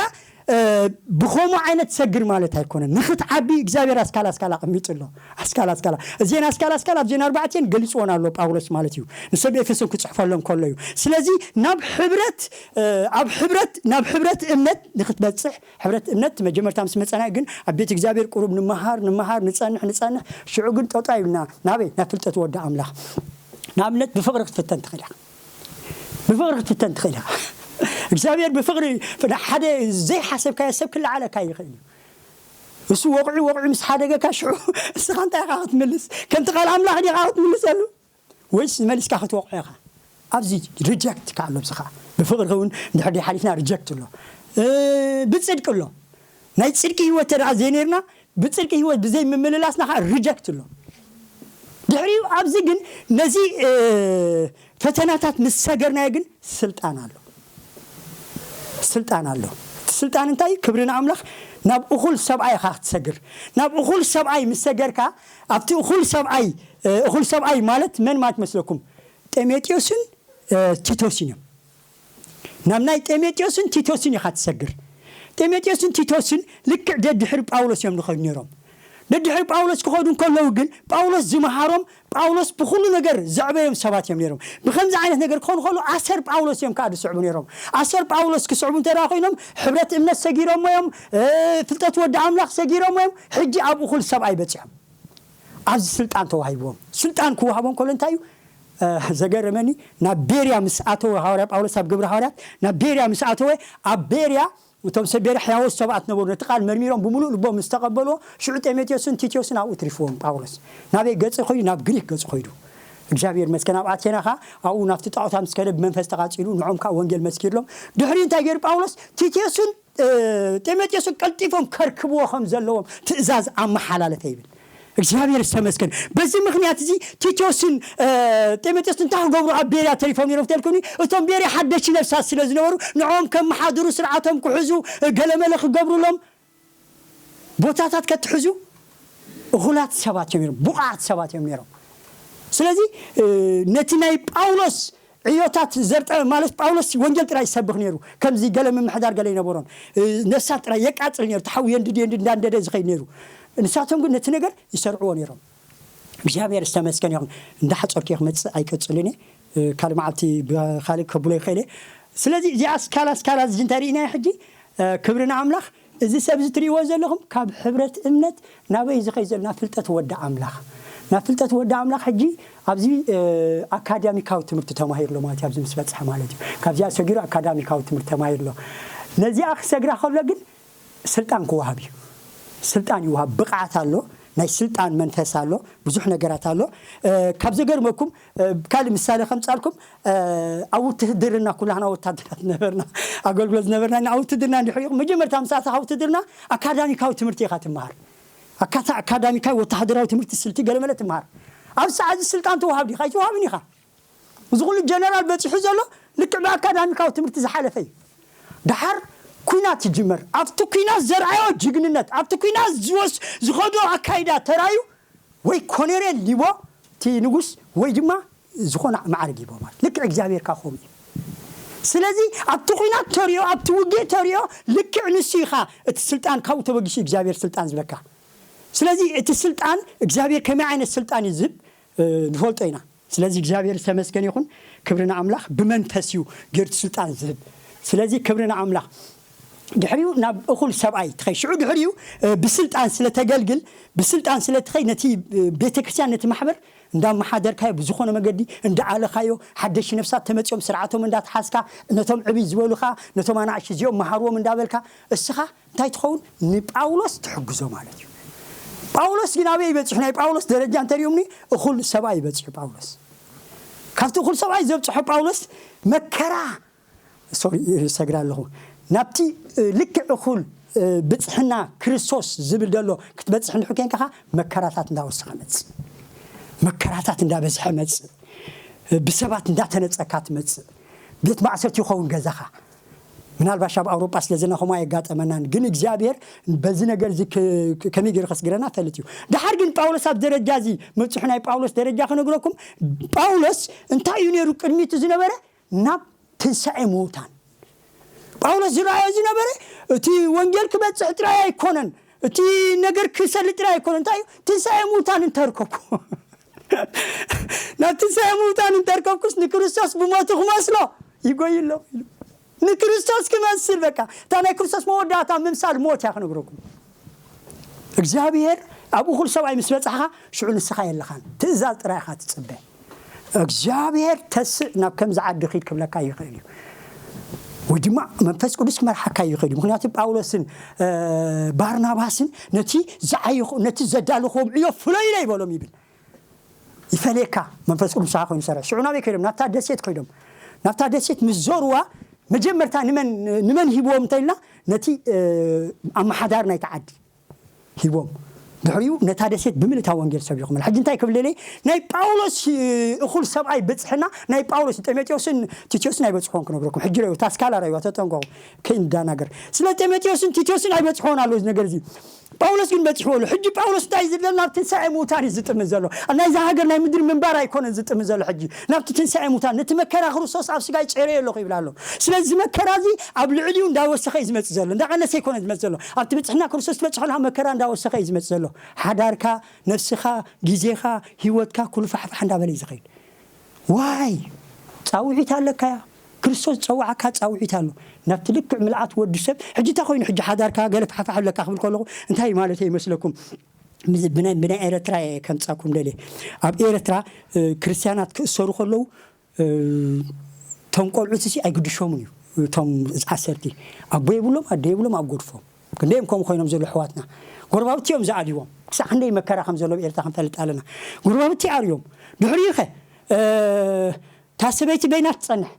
ብኸምኡ ዓይነት ትሰግር ማለት ኣይኮነን። ንኽትዓቢ እግዚኣብሔር ኣስካላ ኣስካላ ኣቐሚጡ ኣሎ። ኣስካላ ኣስካላ እዜን ኣስካላ ኣስካላ ኣብዜን ኣርባዕቴን ገሊፅዎን ኣሎ ጳውሎስ ማለት እዩ። ንሰብ ኤፌሶን ክፅሕፈሎም ከሎ እዩ። ስለዚ ናብ ሕብረት ኣብ ሕብረት ናብ ሕብረት እምነት ንክትበፅሕ፣ ሕብረት እምነት መጀመርታ ምስ መፀና ግን ኣብ ቤት እግዚኣብሔር ቁሩብ ንመሃር ንመሃር ንፀንሕ ንፀንሕ ሽዑ ግን ጠጣ ይብልና ናበይ ናብ ፍልጠት ወዲ ኣምላኽ። ንኣብነት ብፍቕሪ ክትፍተን ትኽእል ኢኻ። ብፍቕሪ ክትፍተን ትኽእል ኢኻ። እግዚኣብሔር ብፍቕሪ ሓደ ዘይሓሰብካዮ ሰብ ክለዓለካ ይኽእል እዩ። እሱ ወቕዑ ወቕዑ ምስ ሓደገካ ሽዑ እስኻ እንታይ ኢኻ ክትምልስ? ከምቲ ቃል ኣምላኽ ዲኻ ክትምልሰሉ? ወይስ መሊስካ ክትወቕዖ ኢኻ? ኣብዚ ሪጀክት ከ ኣሎ። ብስኻ ብፍቕሪ እውን እንድሕር ሓሊፍና ሪጀክት ኣሎ። ብፅድቂ ኣሎ። ናይ ፅድቂ ህይወት ተደኣ ዘይነርና ብፅድቂ ህይወት ብዘይ ምምልላስና ከዓ ሪጀክት ኣሎ። ድሕሪኡ ኣብዚ ግን ነዚ ፈተናታት ምስ ሰገርናዮ ግን ስልጣን ኣሎ። ስልጣን ኣሎ። እቲ ስልጣን እንታይ? ክብሪ ንኣምላኽ። ናብ እኹል ሰብኣይ ኢኻ ክትሰግር። ናብ እኹል ሰብኣይ ምስ ሰገርካ ኣብቲ እኹል ሰብኣይ እኹል ሰብኣይ ማለት መን ማለት መስለኩም? ጤሜጥዮስን ቲቶስን እዮም። ናብ ናይ ጤሜጥዮስን ቲቶስን ኢኻ ትሰግር። ጤሜጥዮስን ቲቶስን ልክዕ ደድሕሪ ጳውሎስ እዮም ዝኸዱ ነይሮም። ደድሕሪ ጳውሎስ ክኸዱ እንከለዉ ግን ጳውሎስ ዝመሃሮም ጳውሎስ ብኹሉ ነገር ዘዕበዮም ሰባት እዮም ነይሮም። ብኸምዚ ዓይነት ነገር ክኾኑ ከሉ ኣሰር ጳውሎስ እዮም ከዓ ዝስዕቡ ነይሮም። ኣሰር ጳውሎስ ክስዕቡ እንተ ኮይኖም ሕብረት እምነት ሰጊሮሞ እዮም፣ ፍልጠት ወዲ ኣምላኽ ሰጊሮሞ እዮም። ሕጂ ኣብ እኹል ሰብኣይ በፂሖም። ኣብዚ ስልጣን ተዋሂብዎም። ስልጣን ክወሃቦም ከሎ እንታይ እዩ ዘገረመኒ? ናብ ቤርያ ምስ ኣተወ ሃዋርያ ጳውሎስ ኣብ ግብሪ ሃዋርያት ናብ ቤርያ ምስ ኣተወ ኣብ ቤርያ እቶም ሰብ ቤርያ ሕያዎት ሰባት ነበሩ። ነቲ ቃል መርሚሮም ብምሉእ ልቦም ምስ ተቐበልዎ ሽዑ ጤሜጥዮስን ቲቶስን ኣብኡ ትሪፍዎም ጳውሎስ ናበይ ገጽ ኮይዱ? ናብ ግሪክ ገጽ ኮይዱ። እግዚኣብሔር መስገን ኣብ ኣቴና ኸዓ ኣብኡ ናብቲ ጣዖታ ምስ ከደ ብመንፈስ ተቓጺሉ ንዖም ከዓ ወንጌል መስኪርሎም። ድሕሪኡ እንታይ ገይሩ ጳውሎስ? ቲቶስን ጢሞቴዎስን ቀልጢፎም ከርክብዎ ከም ዘለዎም ትእዛዝ ኣመሓላለፈ ይብል። እግዚኣብሔር ዝተመስገን። በዚ ምክንያት እዚ ቲቶስን ጢሞቴዎስን እንታይ ክገብሩ ኣብ ቤርያ ተሪፎም ነይሮም ተልኩኒ? እቶም ቤርያ ሓደሽቲ ነፍሳት ስለ ዝነበሩ ንዕኦም ከመሓድሩ፣ ስርዓቶም ክሕዙ፣ ገለመለ ክገብሩሎም፣ ቦታታት ከትሕዙ እኹላት ሰባት እዮም ነይሮም፣ ብቑዓት ሰባት እዮም ነይሮም። ስለዚ ነቲ ናይ ጳውሎስ ዕዮታት ዘርጠ ማለት ጳውሎስ ወንጌል ጥራይ ይሰብኽ ነይሩ። ከምዚ ገለ ምምሕዳር ገለ ይነበሮን ነፍሳት ጥራይ የቃጽል ነይሩ። ተሓዊ የንድድ የንድድ እንዳንደደ ዝኸይድ ነይሩ። ንሳቶም ግን ነቲ ነገር ይሰርዕዎ ነይሮም። እግዚኣብሔር ዝተመስገን ይኹን። እንዳሓጸርኩ ክመጽእ ኣይቀጽልን እየ። ካልእ መዓልቲ ብኻልእ ከብሎ ይኽእል እየ። ስለዚ እዚኣ ስካላ ስካላ እዚ እንታይ ርኢናዮ ሕጂ? ክብሪ ንኣምላኽ። እዚ ሰብ እዚ ትርእይዎ ዘለኹም ካብ ሕብረት እምነት ናበይ ዝኸይ ዘሎ ናብ ፍልጠት ወዲ ኣምላኽ። ናብ ፍልጠት ወዲ ኣምላኽ ሕጂ ኣብዚ ኣካዳሚካዊ ትምህርቲ ተማሂርሎ ማለት እዩ። ኣብዚ ምስ በጽሐ ማለት እዩ። ካብዚኣ ሰጊሩ ኣካዳሚካዊ ትምህርቲ ተማሂርሎ። ነዚኣ ክሰግራ ከሎ ግን ስልጣን ክወሃብ እዩ። ስልጣን ይወሃብ። ብቕዓት ኣሎ። ናይ ስልጣን መንፈስ ኣሎ። ብዙሕ ነገራት ኣሎ። ካብ ዘገርመኩም ካልእ ምሳሌ ከምጻልኩም ኣብ ውትህድርና ኩላህና ወታደራት ነበርና ኣገልግሎት ነበርና ኣብ ውትድርና እንዲሕሪኹም መጀመርታ ምሳእታ ካብ ውትድርና ኣካዳሚካዊ ትምህርቲ ኢኻ ትመሃር ኣካታ ኣካዳሚካዊ ወታደራዊ ትምህርቲ ስልቲ ገለመለ ትመሃር ኣብ ሰዓት ስልጣን ተዋሃብ ዲኻ ኣይተዋሃብን ኢኻ እዚ ኩሉ ጀነራል በፂሑ ዘሎ ልክዕ ብኣካዳሚካዊ ትምህርቲ ዝሓለፈ እዩ ደሓር ኩናት ይጅመር ኣብቲ ኩናት ዘርኣዮ ጅግንነት ኣብቲ ኩናት ዝወስ ዝኸዶ ኣካይዳ ተራዩ ወይ ኮነሬል ሊቦ እቲ ንጉስ ወይ ድማ ዝኾነ ማዕርግ ይቦ ማለት ልክዕ እግዚኣብሔር ካኾም እዩ ስለዚ ኣብቲ ኹናት ተሪኦ ኣብቲ ውግእ ተሪኦ ልክዕ ንሱ ኢኻ እቲ ስልጣን ካብኡ ተበጊሱ እግዚኣብሔር ስልጣን ዝበካ ስለዚ እቲ ስልጣን እግዚኣብሔር ከመይ ዓይነት ስልጣን እዩ ዝህብ ንፈልጦ ኢና ስለዚ እግዚኣብሔር ዝተመስገን ይኹን። ክብሪ ንኣምላኽ። ብመንፈስ እዩ ገይሩ ስልጣን ዝህብ። ስለዚ ክብሪ ንኣምላኽ። ድሕሪኡ ናብ እኹል ሰብኣይ ትኸይ ሽዑ ድሕሪኡ ብስልጣን ስለተገልግል፣ ብስልጣን ስለትኸይ ነቲ ቤተክርስትያን፣ ነቲ ማሕበር እንዳመሓደርካዮ፣ ብዝኾነ መገዲ እንዳኣለኻዮ፣ ሓደሽ ነፍሳት ተመፂኦም ስርዓቶም እንዳተሓዝካ፣ ነቶም ዕብይ ዝበሉኻ፣ ነቶም ኣናእሽ እዚኦም መሃርዎም እንዳበልካ፣ እስኻ እንታይ ትኸውን? ንጳውሎስ ትሕግዞ ማለት እዩ። ጳውሎስ ግን ኣበይ ይበፅሑ? ናይ ጳውሎስ ደረጃ እንተሪኦምኒ፣ እኹል ሰብኣይ ይበፅሑ ጳውሎስ። ካብቲ እኹል ሰብኣይ ዘብፅሖ ጳውሎስ መከራ፣ ሶሪ፣ ይሰግር ኣለኹ። ናብቲ ልክዕ እኹል ብፅሕና ክርስቶስ ዝብል ዘሎ ክትበፅሕ እንድሕር ኮንካ፣ መከራታት እንዳወሰኸ መፅእ፣ መከራታት እንዳበዝሐ መፅእ፣ ብሰባት እንዳተነፀካ ትመፅእ። ቤት ማእሰርቲ ይኸውን ገዛኻ። ምናልባሽ ኣብ ኣውሮጳ ስለ ዘለና ከምኡ ኣየጋጠመናን፣ ግን እግዚኣብሔር በዚ ነገር እዚ ከመይ ገይሩ ከስግረና ፈልጥ እዩ። ድሓር ግን ጳውሎስ ኣብ ደረጃ እዚ መብፅሑ፣ ናይ ጳውሎስ ደረጃ ክነግረኩም፣ ጳውሎስ እንታይ እዩ ነይሩ ቅድሚቱ ዝነበረ? ናብ ትንሳኤ ምውታን። ጳውሎስ ዝረኣዮ ዝነበረ እቲ ወንጌል ክበፅሕ ጥራይ ኣይኮነን፣ እቲ ነገር ክሰሊ ጥራይ ኣይኮነን። እንታይ እዩ? ትንሳኤ ምውታን እንተርከብኩ ናብ ትንሳኤ ምውታን እንተርከብኩስ ንክርስቶስ ብሞቱ ክመስሎ ይጎይ ኣለኹ ኢሉ። ንክርስቶስ ክመስል፣ በቃ እታ ናይ ክርስቶስ መወዳእታ ምምሳል ሞት እያ ክነግረኩም። እግዚኣብሔር ኣብ እኹል ሰብኣይ ምስ በጻሕኻ ሽዑ ንስኻ የለኻን፣ ትእዛዝ ጥራይ ኢኻ ትጽበ። እግዚኣብሔር ተስእ ናብ ከምዚ ዓዲ ኺድ ክብለካ ይኽእል እዩ፣ ወይ ድማ መንፈስ ቅዱስ ክመርሓካ ይኽእል እዩ። ምክንያቱ ጳውሎስን ባርናባስን ነቲ ዝዓየኹ ነቲ ዘዳለኽዎም ዕዮ ፍለዩለይ በሎም ይብል። ይፈልየካ፣ መንፈስ ቅዱስ ምሳኻ ኮይኑ ይሰርሕ። ሽዑ ናበይ ከይዶም? ናብታ ደሴት ከይዶም። ናብታ ደሴት ምስ ዞርዋ መጀመርታ ንመን ንመን ሂብዎም እንተኢልና፣ ነቲ ኣመሓዳሪ ናይቲ ዓዲ ሂቦም። ድሕሪኡ ነታ ደሴት ብምልእታ ወንጌል ሰቢኹም። ሕጂ እንታይ ክብል ደልየ? ናይ ጳውሎስ እኹል ሰብኣይ ብፅሕና ናይ ጳውሎስ፣ ጢሞቴዎስን ቲቶስን ኣይበፅሖን ክነግረኩም። ሕጂ ረዩ፣ ታስካላ ረዩ፣ ተጠንቀቑ ከይንዳናገር። ስለ ጢሞቴዎስን ቲቶስን ኣይበፅሖን ኣሎ እዚ ነገር እዚ። ጳውሎስ ግን በፂሕዎ ኣሎ። ሕጂ ጳውሎስ እንታይ ዝብል? ናብ ትንሳኤ ምውታን እዩ ዝጥምን ዘሎ። ናይዛ ሃገር ናይ ምድሪ ምንባር ኣይኮነን ዝጥምን ዘሎ። ሕጂ ናብቲ ትንሳኤ ምውታን፣ ነቲ መከራ ክርስቶስ ኣብ ስጋይ ጨይረዮ ኣለኹ ይብል ኣሎ። ስለዚ መከራ እዚ ኣብ ልዕሊኡ እንዳወሰኸ እዩ ዝመፅእ ዘሎ፣ እንዳቐነሰ ኣይኮነን ዝመፅእ ዘሎ። ኣብቲ ብፅሕና ክርስቶስ ትበፅሖ ኣለኻ መከራ እንዳወሰኸ እዩ ዝመፅእ ዘሎ። ሓዳርካ፣ ነፍስኻ፣ ግዜኻ፣ ህይወትካ ኩሉ ፋሕፋሕ እንዳበለ እዩ ዝኸይድ። ዋይ ፃውዒት ኣለካያ። ክርስቶስ ዝፀዋዓካ ፃውዒት ኣሎ። ናብቲ ልክዕ ምልኣት ወዲ ሰብ። ሕጂ እንታይ ኮይኑ? ሕጂ ሓዳርካ ገለ ፋሕፋሕ ኣለካ ክብል ከለኹ እንታይ ማለት ይመስለኩም? ብናይ ኤረትራ ከምፃኩም ደልየ። ኣብ ኤረትራ ክርስትያናት ክእሰሩ ከለዉ፣ እቶም ቆልዑት ሲ ኣይግድሾምን እዩ። እቶም ዓሰርተ ኣቦ የብሎም ኣደ የብሎም ኣብ ጎድፎም። ክንደዮም ከምኡ ኮይኖም ዘሎ ኣሕዋትና። ጎረባብቲ እዮም ዝኣልይዎም። ክሳዕ ክንደይ መከራ ከም ዘሎ ኣብ ኤርትራ ክንፈልጥ ኣለና። ጎረባብቲ ኣርዮም። ድሕሪኡ ኸ እታ ሰበይቲ በይና ትጸንሕ።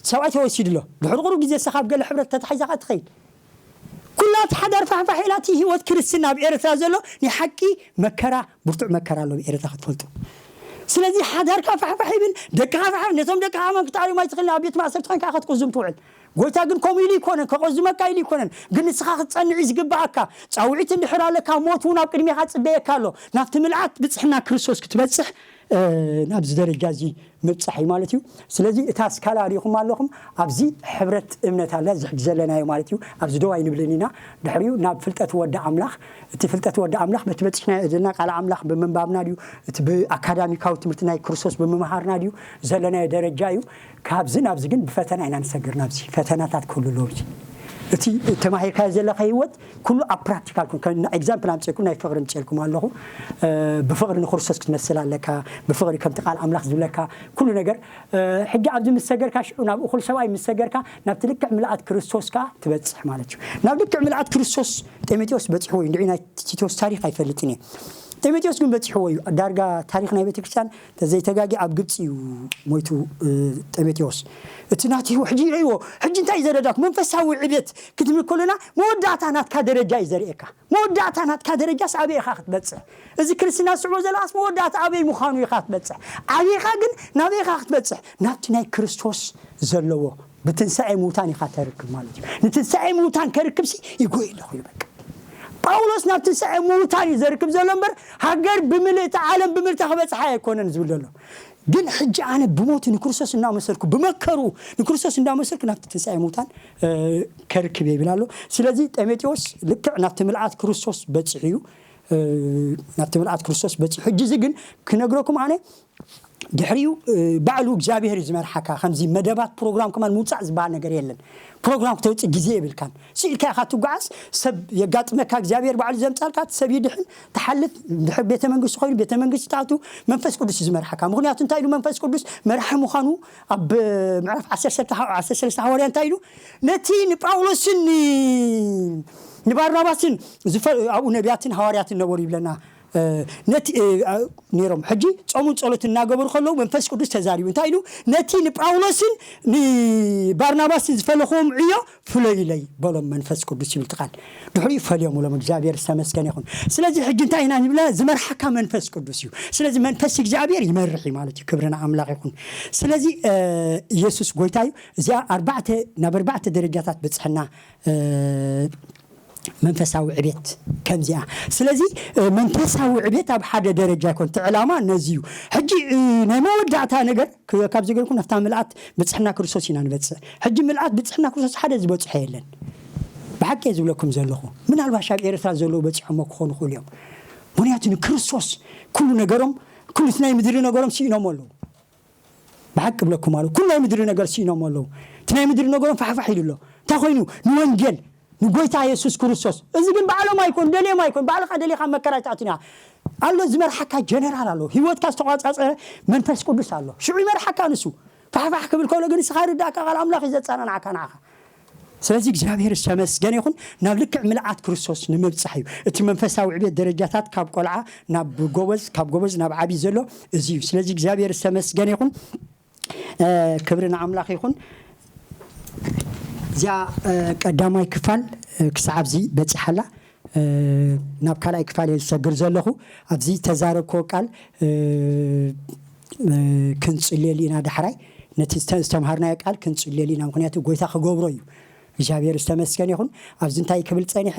ሰብኣይ ተወሲዱ ኣሎ። ድሕሪ ቁሩብ ግዜ ንስኻ ኣብ ገለ ሕብረት ተታሒዛ ኸኣ ትኸይድ። ኩላ እቲ ሓዳር ፋሕፋሕ ኢላ፣ እቲ ህይወት ክርስትና ኣብ ኤርትራ ዘሎ ናይ ሓቂ መከራ፣ ብርቱዕ መከራ ኣሎ ኣብ ኤርትራ ክትፈልጡ። ስለዚ ሓዳርካ ፋሕፋሕ ይብል፣ ደቅኻ ፋሕፋሕ፣ ነቶም ደቅኻ መን ክትኣርዮም ኣይትኽእልን፣ ኣብ ቤት ማእሰርቲ ኮይንካ ኢኻ ክትቅዝም ትውዕል። ጎይታ ግን ከምኡ ኢሉ ይኮነን፣ ከቐዝመካ ኢሉ ይኮነን። ግን ንስኻ ክትጸንዕ እዩ ዝግብኣካ። ጻውዒት እንድሕር ኣለካ፣ ሞት እውን ኣብ ቅድሜኻ ጽበየካ ኣሎ። ናብቲ ምልኣት ብጽሕና ክርስቶስ ክትበጽሕ፣ ናብዚ ደረጃ እዚ ምብጻሕ እዩ ማለት እዩ። ስለዚ እታ ስካላ ሪኢኹም ኣለኹም፣ ኣብዚ ሕብረት እምነት ኣላ፣ እዚ ሕጂ ዘለናዮ ማለት እዩ። ኣብዚ ደው ኣይንብልን ኢና። ድሕሪኡ ናብ ፍልጠት ወዲ ኣምላኽ፣ እቲ ፍልጠት ወዲ ኣምላኽ በቲ በጺሕናዮ ዘለና ቃል ኣምላኽ ብምንባብና ድዩ፣ እቲ ብኣካዳሚካዊ ትምህርቲ ናይ ክርስቶስ ብምምሃርና ድዩ፣ ዘለናዮ ደረጃ እዩ። ካብዚ ናብዚ ግን ብፈተና ኢና ንሰግር። ናብዚ ፈተናታት ክህሉ ኣለዎ። እዚ እቲ ተማሂርካዮ ዘለኻ ህይወት ኩሉ ኣብ ፕራክቲካል ኩን። ከም ኤግዛምፕል ኣምፅእኩም፣ ናይ ፍቕሪ ኣምፅእልኩም ኣለኹ። ብፍቕሪ ንክርስቶስ ክትመስል ኣለካ። ብፍቕሪ ከምቲ ቃል ኣምላኽ ዝብለካ ኩሉ ነገር። ሕጂ ኣብዚ ምስ ሰገርካ፣ ሽዑ ናብ እኹል ሰብኣይ ምስ ሰገርካ፣ ናብቲ ልክዕ ምልኣት ክርስቶስ ከኣ ትበጽሕ ማለት እዩ። ናብ ልክዕ ምልኣት ክርስቶስ ጢሞቴዎስ በጺሕዎ እዩ። እንድዒ ናይ ቲቶስ ታሪኽ ኣይፈልጥን እየ። ጢሞቴዎስ ግን በጺሕዎ እዩ። ዳርጋ ታሪኽ ናይ ቤተክርስትያን ተዘይተጋጊ ኣብ ግብጺ እዩ ሞይቱ። ጢሞቴዎስ እቲ ናቲ ሕጂ ይርእይዎ። ሕጂ እንታይ እዩ ዘረዳእኩ? መንፈሳዊ ዕቤት ክትብል ከለና መወዳእታ ናትካ ደረጃ እዩ ዘርእየካ። መወዳእታ ናትካ ደረጃስ ኣበይ ኢኻ ክትበጽሕ? እዚ ክርስትና ዝስዕቦ ዘለኻስ መወዳእታ ኣበይ ምዃኑ ኢኻ ክትበጽሕ። ዓቢኻ ግን ናበይ ኢኻ ክትበጽሕ? ናብቲ ናይ ክርስቶስ ዘለዎ ብትንሳኤ ምውታን ኢኻ ተርክብ ማለት እዩ። ንትንሳኤ ምውታን ከርክብሲ ይጎይ ኣለኹ እዩ በቃ። ጳውሎስ ናብ ትንሳኤ ምውታን እዩ ዘርክብ ዘሎ እምበር፣ ሃገር ብምልእታ፣ ዓለም ብምልእታ ክበጽሓ ኣይኮነን ዝብል ዘሎ። ግን ሕጂ ኣነ ብሞቱ ንክርስቶስ እናመሰልኩ፣ ብመከሩ ንክርስቶስ እናመሰልኩ ናብቲ ትንሳኤ ምውታን ከርክብ እየ ይብል ኣሎ። ስለዚ ጢሞቴዎስ ልክዕ ናብቲ ምልኣት ክርስቶስ በጺሑ እዩ። ናብቲ ምልኣት ክርስቶስ በጺሑ። ሕጂ እዚ ግን ክነግረኩም ኣነ ድሕሪኡ ባዕሉ እግዚኣብሔር እዩ ዝመርሓካ። ከምዚ መደባት ፕሮግራም ከማን ምውፃእ ዝበሃል ነገር የለን። ፕሮግራም ክተውፅእ ግዜ የብልካን። ስኢልካ ኢኻ ትጓዓዝ። ሰብ የጋጥመካ፣ እግዚኣብሔር ባዕሉ ዘምፃልካ፣ እቲ ሰብ ይድሕን፣ ትሓልፍ። ድሕሪ ቤተ መንግስቲ ኮይኑ ቤተ መንግስቲ ትኣቱ። መንፈስ ቅዱስ እዩ ዝመርሓካ። ምክንያቱ እንታይ ኢሉ መንፈስ ቅዱስ መራሒ ምዃኑ ኣብ ምዕራፍ ዓሰርተ ሰለስተ ሓዋርያ እንታይ ኢሉ? ነቲ ንጳውሎስን ንባርናባስን ዝፈ- ኣብኡ ነቢያትን ሃዋርያትን ነበሩ ይብለና። ነቲ ነሮም ሕጂ ጾሙን ጸሎት እናገበሩ ከለዉ መንፈስ ቅዱስ ተዛሪቡ እንታይ ኢሉ? ነቲ ንጳውሎስን ንባርናባስን ዝፈለኽዎም ዕዮ ፍለዩለይ በሎም መንፈስ ቅዱስ ይብል ቃል። ድሕሪኡ ፈልዮም ብሎም። እግዚኣብሔር ዝተመስገነ ይኹን። ስለዚ ሕጂ እንታይ ኢና ንብለ? ዝመርሓካ መንፈስ ቅዱስ እዩ። ስለዚ መንፈስ እግዚኣብሔር ይመርሕ እዩ ማለት እዩ። ክብሪ ንኣምላኽ ይኹን። ስለዚ ኢየሱስ ጎይታ እዩ። እዚኣ ኣርባዕተ ናብ ኣርባዕተ ደረጃታት በፅሕና። መንፈሳዊ ዕቤት ከምዚኣ። ስለዚ መንፈሳዊ ዕቤት ኣብ ሓደ ደረጃ ይኮን እቲ ዕላማ ነዚ እዩ። ሕጂ ናይ መወዳእታ ነገር ካብ ዘገርኩ ናብታ ምልኣት ብፅሕና ክርስቶስ ኢና ንበፅሕ። ሕጂ ምልኣት ብፅሕና ክርስቶስ ሓደ ዝበፅሖ የለን። ብሓቂ ዝብለኩም ዘለኹ ምናልባሽ ኣብ ኤርትራ ዘለዉ በፂሖሞ ክኾኑ ይኽእሉ እዮም። ምክንያቱ ንክርስቶስ ኩሉ ነገሮም ኩሉ ናይ ምድሪ ነገሮም ስኢኖም ኣለዉ። ብሓቂ ብለኩም ኣለዉ ኩሉ ናይ ምድሪ ነገር ስኢኖም ኣለዉ። እቲ ናይ ምድሪ ነገሮም ፋሕፋሕ ኢሉ ኣሎ። እንታይ ኮይኑ ንወንጌል ንጎይታ የሱስ ክርስቶስ። እዚ ግን ባዕሎም ኣይኮን ደልዮም ኣይኮን ባዕልኻ ደሊኻ መከራ ይትኣትን እያ። ኣሎ ዝመርሓካ ጀነራል ኣሎ። ህይወትካ ዝተቋጻጸረ መንፈስ ቅዱስ ኣሎ። ሽዑ ይመርሓካ ንሱ። ፋሕፋሕ ክብል ከሎ ግን ንስኻ ርዳእካ ቃል ኣምላኽ እዩ ዘጸናንዓካ ንዓኻ። ስለዚ እግዚኣብሔር ዝተመስገነ ይኹን። ናብ ልክዕ ምልኣት ክርስቶስ ንምብጻሕ እዩ። እቲ መንፈሳዊ ዕቤት ደረጃታት ካብ ቆልዓ ናብ ጎበዝ ካብ ጎበዝ ናብ ዓቢ ዘሎ እዚ እዩ። ስለዚ እግዚኣብሔር ዝተመስገነ ይኹን። ክብሪ ንኣምላኽ ይኹን። እዚኣ ቀዳማይ ክፋል ክሳዕ ኣብዚ በፂሓላ። ናብ ካልኣይ ክፋል እየ ዝሰግር ዘለኹ። ኣብዚ ተዛረብክዎ ቃል ክንፅልየሉ ኢና። ዳሕራይ ነቲ ዝተምሃርናዮ ቃል ክንፅልየሉ ኢና። ምክንያቱ ጎይታ ክገብሮ እዩ። እግዚኣብሔር ዝተመስገን ይኹን። ኣብዚ እንታይ ክብል ፀኒሐ?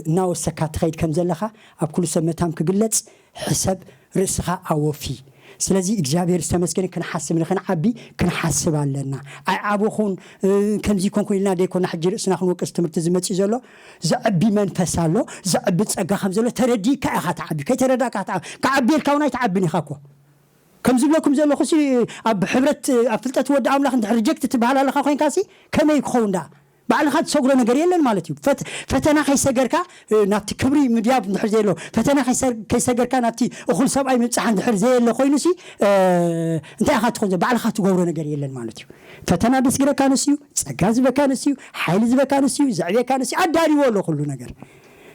እናወሰካ ትኸይድ ከም ዘለኻ ኣብ ኩሉ ሰብ መታም ክግለፅ ሕሰብ ርእስኻ ኣወፊ። ስለዚ እግዚኣብሔር ዝተመስገን። ክንሓስብ ንክንዓቢ ክንሓስብ ኣለና። ኣይዓበኹን። ከምዚ ኮንኩ ኢልና ደይኮና ሕጂ ርእስና ክንወቅስ ትምህርቲ ዝመፅእ ዘሎ። ዘዕቢ መንፈስ ኣሎ። ዘዕቢ ፀጋ ከም ዘሎ ተረዲእካ ኢኻ ትዓቢ። ከይተረዳእካ ትዓቢ። ክዓቢ ኢልካ እውን ኣይትዓብን ኢኻ እኮ። ከም ዝብለኩም ዘለኹ ሲ ኣብ ሕብረት ኣብ ፍልጠት ወዲ ኣምላኽ እንድሕር ሪጀክት ትበሃል ኣለኻ ኮይንካ ሲ ከመይ ክኸውን ደኣ? ባዕልኻ ትሰግሮ ነገር የለን ማለት እዩ። ፈተና ከይሰገርካ ናብቲ ክብሪ ምድያብ እንድሕር ዘየሎ፣ ፈተና ከይሰገርካ ናብቲ እኹል ሰብኣይ ምብፃሕ እንድሕር ዘየለ ኮይኑ ሲ እንታይ ኢኻ ትኾን? ባዕልኻ ትገብሮ ነገር የለን ማለት እዩ። ፈተና ደስግረካ ንስዩ፣ ፀጋ ዝበካ ንስዩ፣ ሓይሊ ዝበካ ንስዩ፣ ዘዕብየካ ንስዩ ኣዳልዎ ኣሎ ኩሉ ነገር።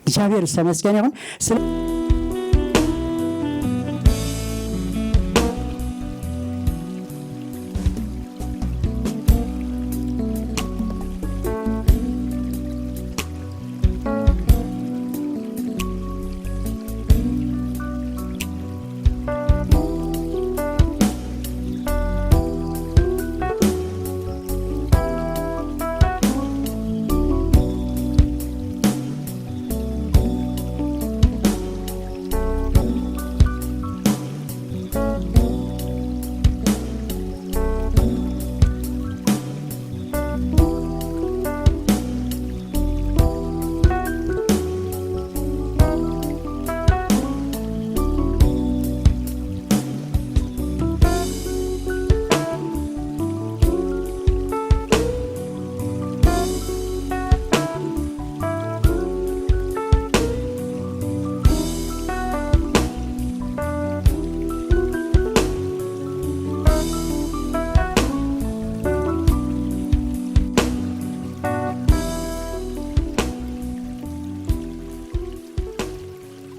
እግዚኣብሔር ዝተመስገነ ይኹን።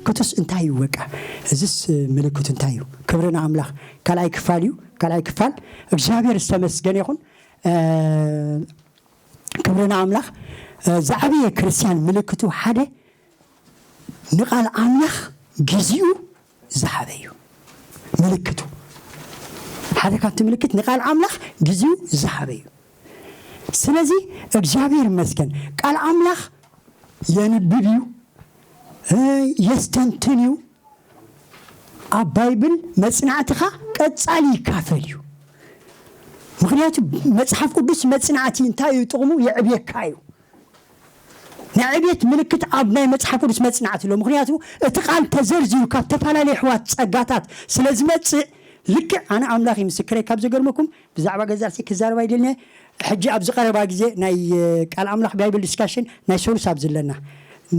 ክቱስ እንታይ እዩ? በቃ እዚስ ምልክቱ እንታይ እዩ? ክብሪ ንኣምላኽ። ካልኣይ ክፋል እዩ። ካልኣይ ክፋል እግዚኣብሔር ዝተመስገነ ይኹን። ክብሪ ንኣምላኽ። ዝዓበየ ክርስቲያን ምልክቱ ሓደ ንቃል ኣምላኽ ግዜኡ ዝሃበ እዩ። ምልክቱ ሓደ ካብቲ ምልክት ንቃል ኣምላኽ ግዜኡ ዝሃበ እዩ። ስለዚ እግዚኣብሔር ይመስገን ቃል ኣምላኽ የንብብ እዩ፣ የስተንትን እዩ። ኣብ ባይብል መጽናዕትኻ ቀጻሊ ይካፈል እዩ። ምክንያቱ መጽሓፍ ቅዱስ መጽናዕቲ እንታይ እዩ ጥቕሙ? የዕብየካ እዩ። ናይ ዕብየት ምልክት ኣብ ናይ መጽሓፍ ቅዱስ መጽናዕቲ ኣሎ። ምክንያቱ እቲ ቃል ተዘርዚሩ ካብ ተፈላለዩ ኣሕዋት ጸጋታት ስለ ዝመጽእ ልክዕ ኣነ ኣምላኽ እዩ ምስክረይ። ካብ ዘገርመኩም ብዛዕባ ገዛ ርእሰይ ክዛረብ ኣይደልን እየ። ሕጂ ኣብዚ ቀረባ ግዜ ናይ እ፣ ቃል ኣምላኽ ባይብል ዲስካሽን ናይ ሰሉስ ኣብዚ ኣለና፣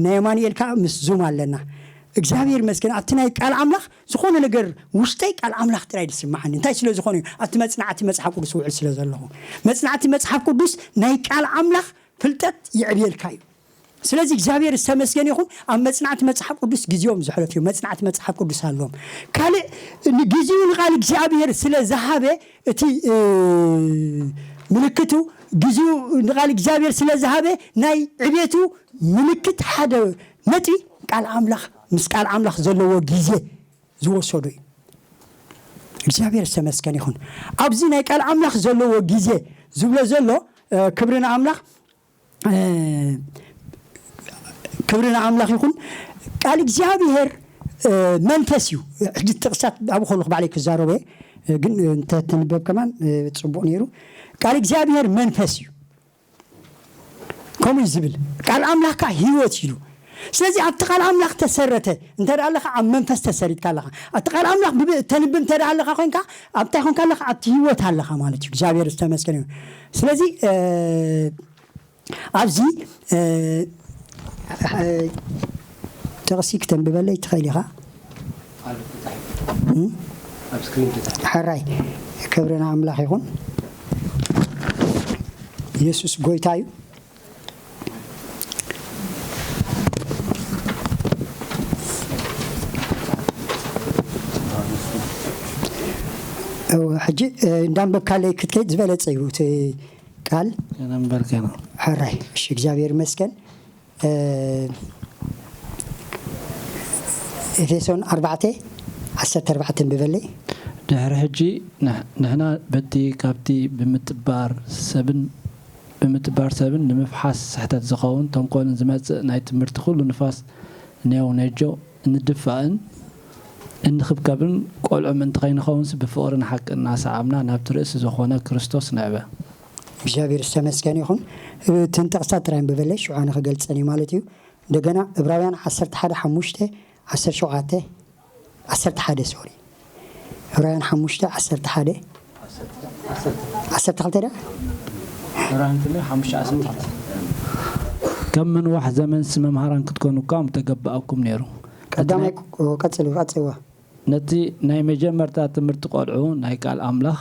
ናይ ኣማኑኤል ከዓ ምስ ዙም ኣለና። እግዚኣብሔር ይመስገን ኣብቲ ናይ ቃል ኣምላኽ ዝኾነ ነገር ውሽጠይ ቃል ኣምላኽ ጥራይ ዝስምዓኒ። እንታይ ስለ ዝኾነ እዩ? ኣብቲ መጽናዕቲ መጽሓፍ ቅዱስ ውዕል ስለ ዘለኹ። መጽናዕቲ መጽሓፍ ቅዱስ ናይ ቃል ኣምላኽ ፍልጠት ይዕብየልካ እዩ። ስለዚ እግዚኣብሔር ዝተመስገን ይኹን። ኣብ መጽናዕቲ መጽሓፍ ቅዱስ ግዜኦም ዘሕለፉ እዮም። መጽናዕቲ መጽሓፍ ቅዱስ ኣለዎም። ካልእ ንግዜኡ ንቓል እግዚኣብሔር ስለ ዝሃበ እቲ እ፣ ምልክቱ ግዜኡ ንቓል እግዚኣብሔር ስለ ዝሃበ ናይ ዕቤቱ ምልክት ሓደ ነጥቢ ቃል ኣምላኽ ምስ ቃል ኣምላኽ ዘለዎ ግዜ ዝወሰዱ እዩ። እግዚኣብሔር ዝተመስገን ይኹን። ኣብዚ ናይ ቃል ኣምላኽ ዘለዎ ግዜ ዝብሎ ዘሎ እ፣ ክብሪ ንኣምላኽ እ፣ ክብሪ ንኣምላኽ ይኹን። ቃል እግዚኣብሔር እ፣ መንፈስ እዩ። ሕጂ ጥቕሳት ኣብኡ ከለኹ ባዕለይ ክዛረቦ እየ። እ፣ ግን እንተ ትንበብ ከማን እ፣ ጽቡቕ ነይሩ። ቃል እግዚኣብሔር መንፈስ እዩ። ከምኡ እዩ ዝብል። ቃል ኣምላኽ ከኣ ህይወት ኢሉ። ስለዚ ኣብቲ ቃል ኣምላኽ ተሰረተ እንተ ደኣ ኣለኻ ኣብ መንፈስ ተሰሪትካ ኣለኻ። ኣብቲ ቃል ኣምላኽ ብብ- ተንብብ እንተ ደኣ ኣለኻ ኮይንካ ኣብታይ ኮይንካ ኣለኻ ኣብቲ ህይወት ኣለኻ ማለት እዩ። እግዚኣብሔር ዝተመስገን እዩ። ስለዚ እ፣ ኣብዚ እ፣ እ፣ ጥቕሲ ክተንብበለይ ትኽእል ኢኻ። ሕራይ ክብሪ ንኣምላኽ ይኹን። ኢየሱስ ጎይታ እዩ። እወ፣ ሕጂ እ፣ እንዳንበብካለይ ክትከይድ ዝበለጸ እዩ እቲ ቃል። ከነንበር ከና። ሕራይ እሺ፣ እግዚኣብሔር ይመስገን። እ፣ ኤፌሶን ኣርባዕተ ዓሰርተ ኣርባዕተ ንብበለይ። ድሕሪ ሕጂ ንሕ- ንሕና በቲ ካብቲ ብምጥባር ሰብን ብምጥባር ሰብን ንምፍሓስ ስሕተት ዝኸውን ተንኮልን ዝመጽእ ናይ ትምህርቲ ኩሉ ንፋስ ኔው ነጆ እንድፋእን እንኽብከብን ቆልዑ ምእንቲ ከይንኸውንስ ብፍቕሪ ንሓቂ እናሰዓምና ናብቲ ርእሲ ዝኾነ ክርስቶስ ንዕበ። እግዚኣብሔር ዝተመስገነ ይኹን። እተን ጥቕሳት ጥራይ ንብበለይ ሽዑ ኣነ ክገልጸን እዩ ማለት እዩ። እንደገና ዕብራውያን ዓሰርተ ሓደ ሓሙሽተ ዓሰርተ ሸውዓተ ዓሰርተ ሓደ ሶሪ ዕብራውያን ሓሙሽተ ዓሰርተ ሓደ ዓሰርተ ክልተ ዳ ዕብራውያን ክልተ ሓሙሽተ ዓሰርተ ሓደ ከም ምንዋሕ ዘመንስ መምሃራን ክትኮኑ እኳ ምተገባኣኩም ነይሩ። ቀዳማይ ቀጽልዎ ቀጽልዎ። ነቲ ናይ መጀመርታ ትምህርቲ ቆልዑ ናይ ቃል ኣምላኽ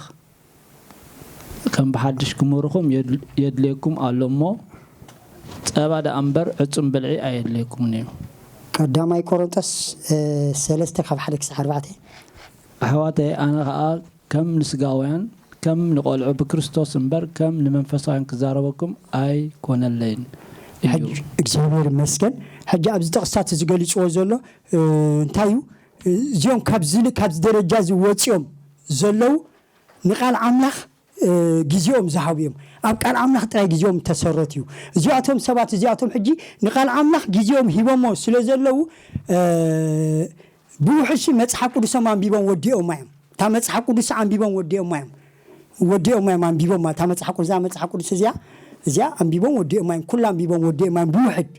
ከም ብሓድሽ ክምህርኹም የድል- የድልየኩም ኣሎ እሞ፣ ጸባ ደኣ እምበር ዕጹም ብልዒ ኣየድልየኩምን እዩ። ቀዳማይ ቆሮንጦስ እ፣ ሰለስተ ካብ ሓደ ክሳዕ ኣርባዕተ። ኣሕዋተይ፣ ኣነ ኸኣ ከም ንስጋውያን ከም ንቖልዑ ብክርስቶስ እምበር ከም ንመንፈሳውያን ክዛረበኩም ኣይኮነለይን እዩ። ሕጂ እግዚኣብሔር ይመስገን። ሕጂ ኣብዚ ጥቕስታት እዚ ገሊጽዎ ዘሎ እ፣ እንታይ እዩ? እዚኦም ካብዚ ል- ካብዚ ደረጃ እዚ ወፂኦም ዘለዉ ንቃል ኣምላኽ እ፣ ግዜኦም ዝሃቡ እዮም። ኣብ ቃል ኣምላኽ ጥራይ ግዜኦም ተሰረት እዩ። እዚኣቶም ሰባት እዚኣቶም ሕጂ ንቃል ኣምላኽ ግዜኦም ሂቦሞ ስለ ዘለዉ እ፣ ብውሕሲ መጽሓፍ ቅዱሶም ኣንቢቦም ወዲኦማ እዮም። እታ መጽሓፍ ቅዱስ ኣንቢቦም ወዲኦማ እዮም። ወዲኦማ እዮም ኣንቢቦማ። እታ መጽሓፍ ቅዱስ እዛ መጽሓፍ ቅዱስ እዚኣ እዚኣ ኣንቢቦም ወዲኦማ እዮም። ኩላ ኣንቢቦም ወዲኦማ እዮም ብውሕድ።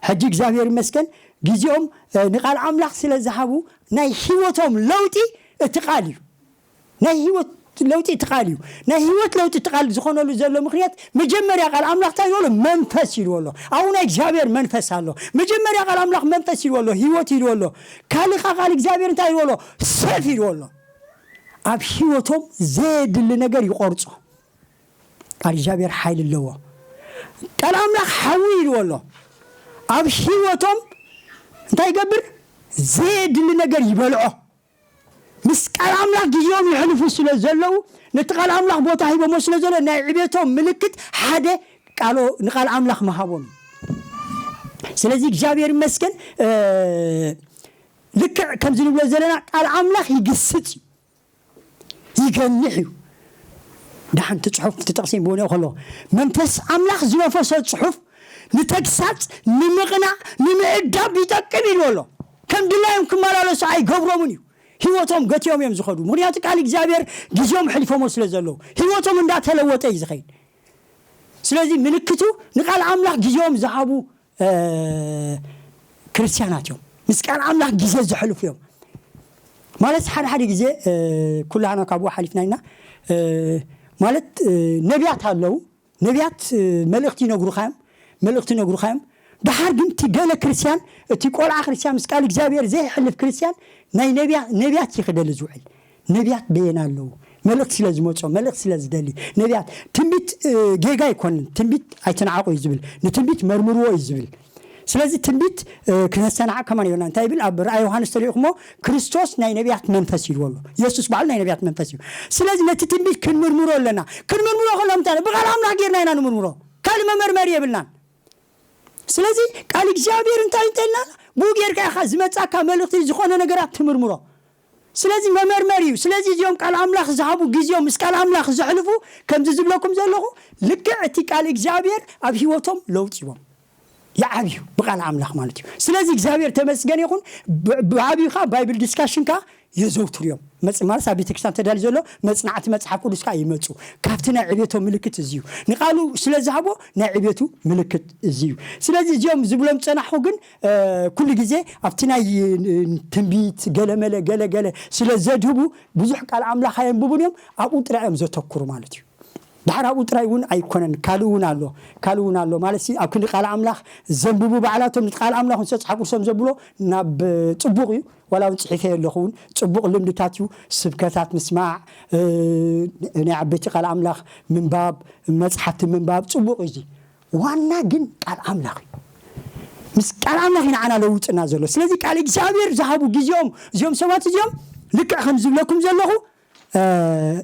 ሕጂ እግዚኣብሔር ይመስገን ግዜኦም እ፣ ንቃል ኣምላኽ ስለ ዝሃቡ ናይ ህይወቶም ለውጢ እቲ ቃል እዩ። ናይ ህይወት ለውጢ እቲ ቃል እዩ። ናይ ህይወት ለውጢ እቲ ቃል ዝኾነሉ ዘሎ ምኽንያት መጀመርያ ቃል ኣምላኽ እንታይ ይበሎ? መንፈስ ይልዎ ኣሎ። ኣብኡ ናይ እግዚኣብሔር መንፈስ ኣሎ። መጀመርያ ቃል ኣምላኽ መንፈስ ይልዎ ኣሎ፣ ህይወት ይልዎ ኣሎ። ካልእ ቃል እግዚኣብሔር እንታይ ይልዎ ኣሎ? ሰፍ ይልዎ ኣሎ። ኣብ ህይወቶም ዘየድሊ ነገር ይቆርጾ። ቃል እግዚኣብሔር ሓይሊ ኣለዎ። ቃል ኣምላኽ ሓዊ ይልዎ ኣሎ። ኣብ ህይወቶም እንታይ ይገብር? ዘየድሊ ነገር ይበልዖ። ምስ ቃል ኣምላኽ ግዜኦም ይሕልፉ ስለ ዘለዉ ነቲ ቃል ኣምላኽ ቦታ ሂቦሞ ስለ ዘሎ ናይ ዕቤቶም ምልክት ሓደ ቃሎ ንቃል ኣምላኽ ምሃቦም እዩ። ስለዚ እግዚኣብሔር ይመስገን እ፣ ልክዕ ከምዚ ንብሎ ዘለና ቃል ኣምላኽ ይግስጽ እዩ። ይገንሕ እዩ። ደሓን እቲ ጽሑፍ እቲ ጥቕሲ ንብቦ ከሎ መንፈስ ኣምላኽ ዝነፈሶ ጽሑፍ ንተግሳጽ ንምቕናዕ ንምዕዳብ ይጠቅም ኢሉ ኣሎ። ከም ድላዮም ክመላለሱ ኣይገብሮምን እዩ። ህይወቶም ገትዮም እዮም ዝኸዱ። ምክንያቱ ቃል እግዚኣብሔር ግዜኦም ሕሊፎሞ ስለ ዘለዉ ህይወቶም እንዳተለወጠ እዩ ዝኸይድ። ስለዚ ምልክቱ ንቃል ኣምላኽ ግዜኦም ዝሃቡ እ፣ ክርስትያናት እዮም። ምስ ቃል ኣምላኽ ግዜ ዘሕልፉ እዮም። ማለት ሓደ ሓደ ግዜ ኩላህና ካብኡ ሓሊፍና ኢና። ማለት ነቢያት ኣለዉ። ነቢያት መልእኽቲ ይነግሩኻ እዮም። መልእኽቲ ይነግሩኻ እዮም። ደሓር ግን እቲ ገለ ክርስቲያን፣ እቲ ቆልዓ ክርስቲያን፣ ምስ ቃል እግዚኣብሔር ዘይሕልፍ ክርስቲያን ናይ ነቢያት እዩ ክደሊ ዝውዕል። ነቢያት በየና ኣለዉ? መልእኽቲ ስለ ዝመጾ፣ መልእኽቲ ስለ ዝደሊ። ነቢያት ትንቢት ጌጋ ኣይኮንን። ትንቢት ኣይትንዓቑ እዩ ዝብል። ንትንቢት መርምርዎ እዩ ዝብል። ስለዚ ትንቢት ክነሰናዓ ከማን ይብልና እንታይ ይብል? ኣብ ራእይ ዮሃንስ ተሪእኹሞ ክርስቶስ ናይ ነቢያት መንፈስ እዩ ኣሎ። የሱስ ባዕሉ ናይ ነቢያት መንፈስ እዩ። ስለዚ ነቲ ትንቢት ክንምርምሮ ኣለና። ክንምርምሮ ከሎ ምታ ብቓል ኣምላኽ ጌርና ኢና ንምርምሮ። ካልእ መመርመሪ የብልናን። ስለዚ ቃል እግዚኣብሔር እንታይ እንተልና ብኡ ጌርካ ኢኻ ዝመጻካ መልእኽቲ ዝኾነ ነገራት ትምርምሮ። ስለዚ መመርመሪ እዩ። ስለዚ እዚኦም ቃል ኣምላኽ ዝሃቡ ግዜኦም ምስ ቃል ኣምላኽ ዘሕልፉ ከምዚ ዝብለኩም ዘለኹ ልክዕ እቲ ቃል እግዚኣብሔር ኣብ ህይወቶም ለውጢዎም ይዓብዩ ብቃል ኣምላኽ ማለት እዩ። ስለዚ እግዚኣብሔር ተመስገን ይኹን። ብዓብዩ ከዓ ባይብል ዲስካሽን ከዓ የዘውትሩ እዮም። ማለት ኣብ ቤተክርስትያን ተዳልዩ ዘሎ መፅናዕቲ መፅሓፍ ቅዱስ ከዓ ይመፁ። ካብቲ ናይ ዕቤቶ ምልክት እዚ እዩ። ንቃሉ ስለ ዝሃቦ ናይ ዕቤቱ ምልክት እዚ እዩ። ስለዚ እዚኦም ዝብሎም ፀናሕኩ ግን ኩሉ ግዜ ኣብቲ ናይ ትንቢት ገለመለ ገለገለ ስለ ዘድህቡ ብዙሕ ቃል ኣምላኽ ኣየንብቡን እዮም። ኣብኡ ጥራይ እዮም ዘተኩሩ ማለት እዩ። ድሓር ኣብኡ ጥራይ እውን ኣይኮነን፣ ካልእ እውን ኣሎ። ካልእ እውን ኣሎ ማለት ኣብ ክንዲ ቃል ኣምላኽ ዘንብቡ ባዕላቶም ቃል ኣምላኽ ንሰፅሓ ቁርሶም ዘብሎ ናብ ፅቡቕ እዩ። ዋላ እውን ፅሒፈ ኣለኹ እውን ፅቡቕ ልምድታት እዩ። ስብከታት ምስማዕ፣ ናይ ዓበይቲ ቃል ኣምላኽ ምንባብ፣ መፅሓፍቲ ምንባብ ፅቡቕ እዩ። ዋና ግን ቃል ኣምላኽ እዩ። ምስ ቃል ኣምላኽ እዩ ንዓና ለውጥና ዘሎ። ስለዚ ቃል እግዚኣብሔር ዝሃቡ ግዜኦም እዚኦም ሰባት እዚኦም ልክዕ ከም ዝብለኩም ዘለኹ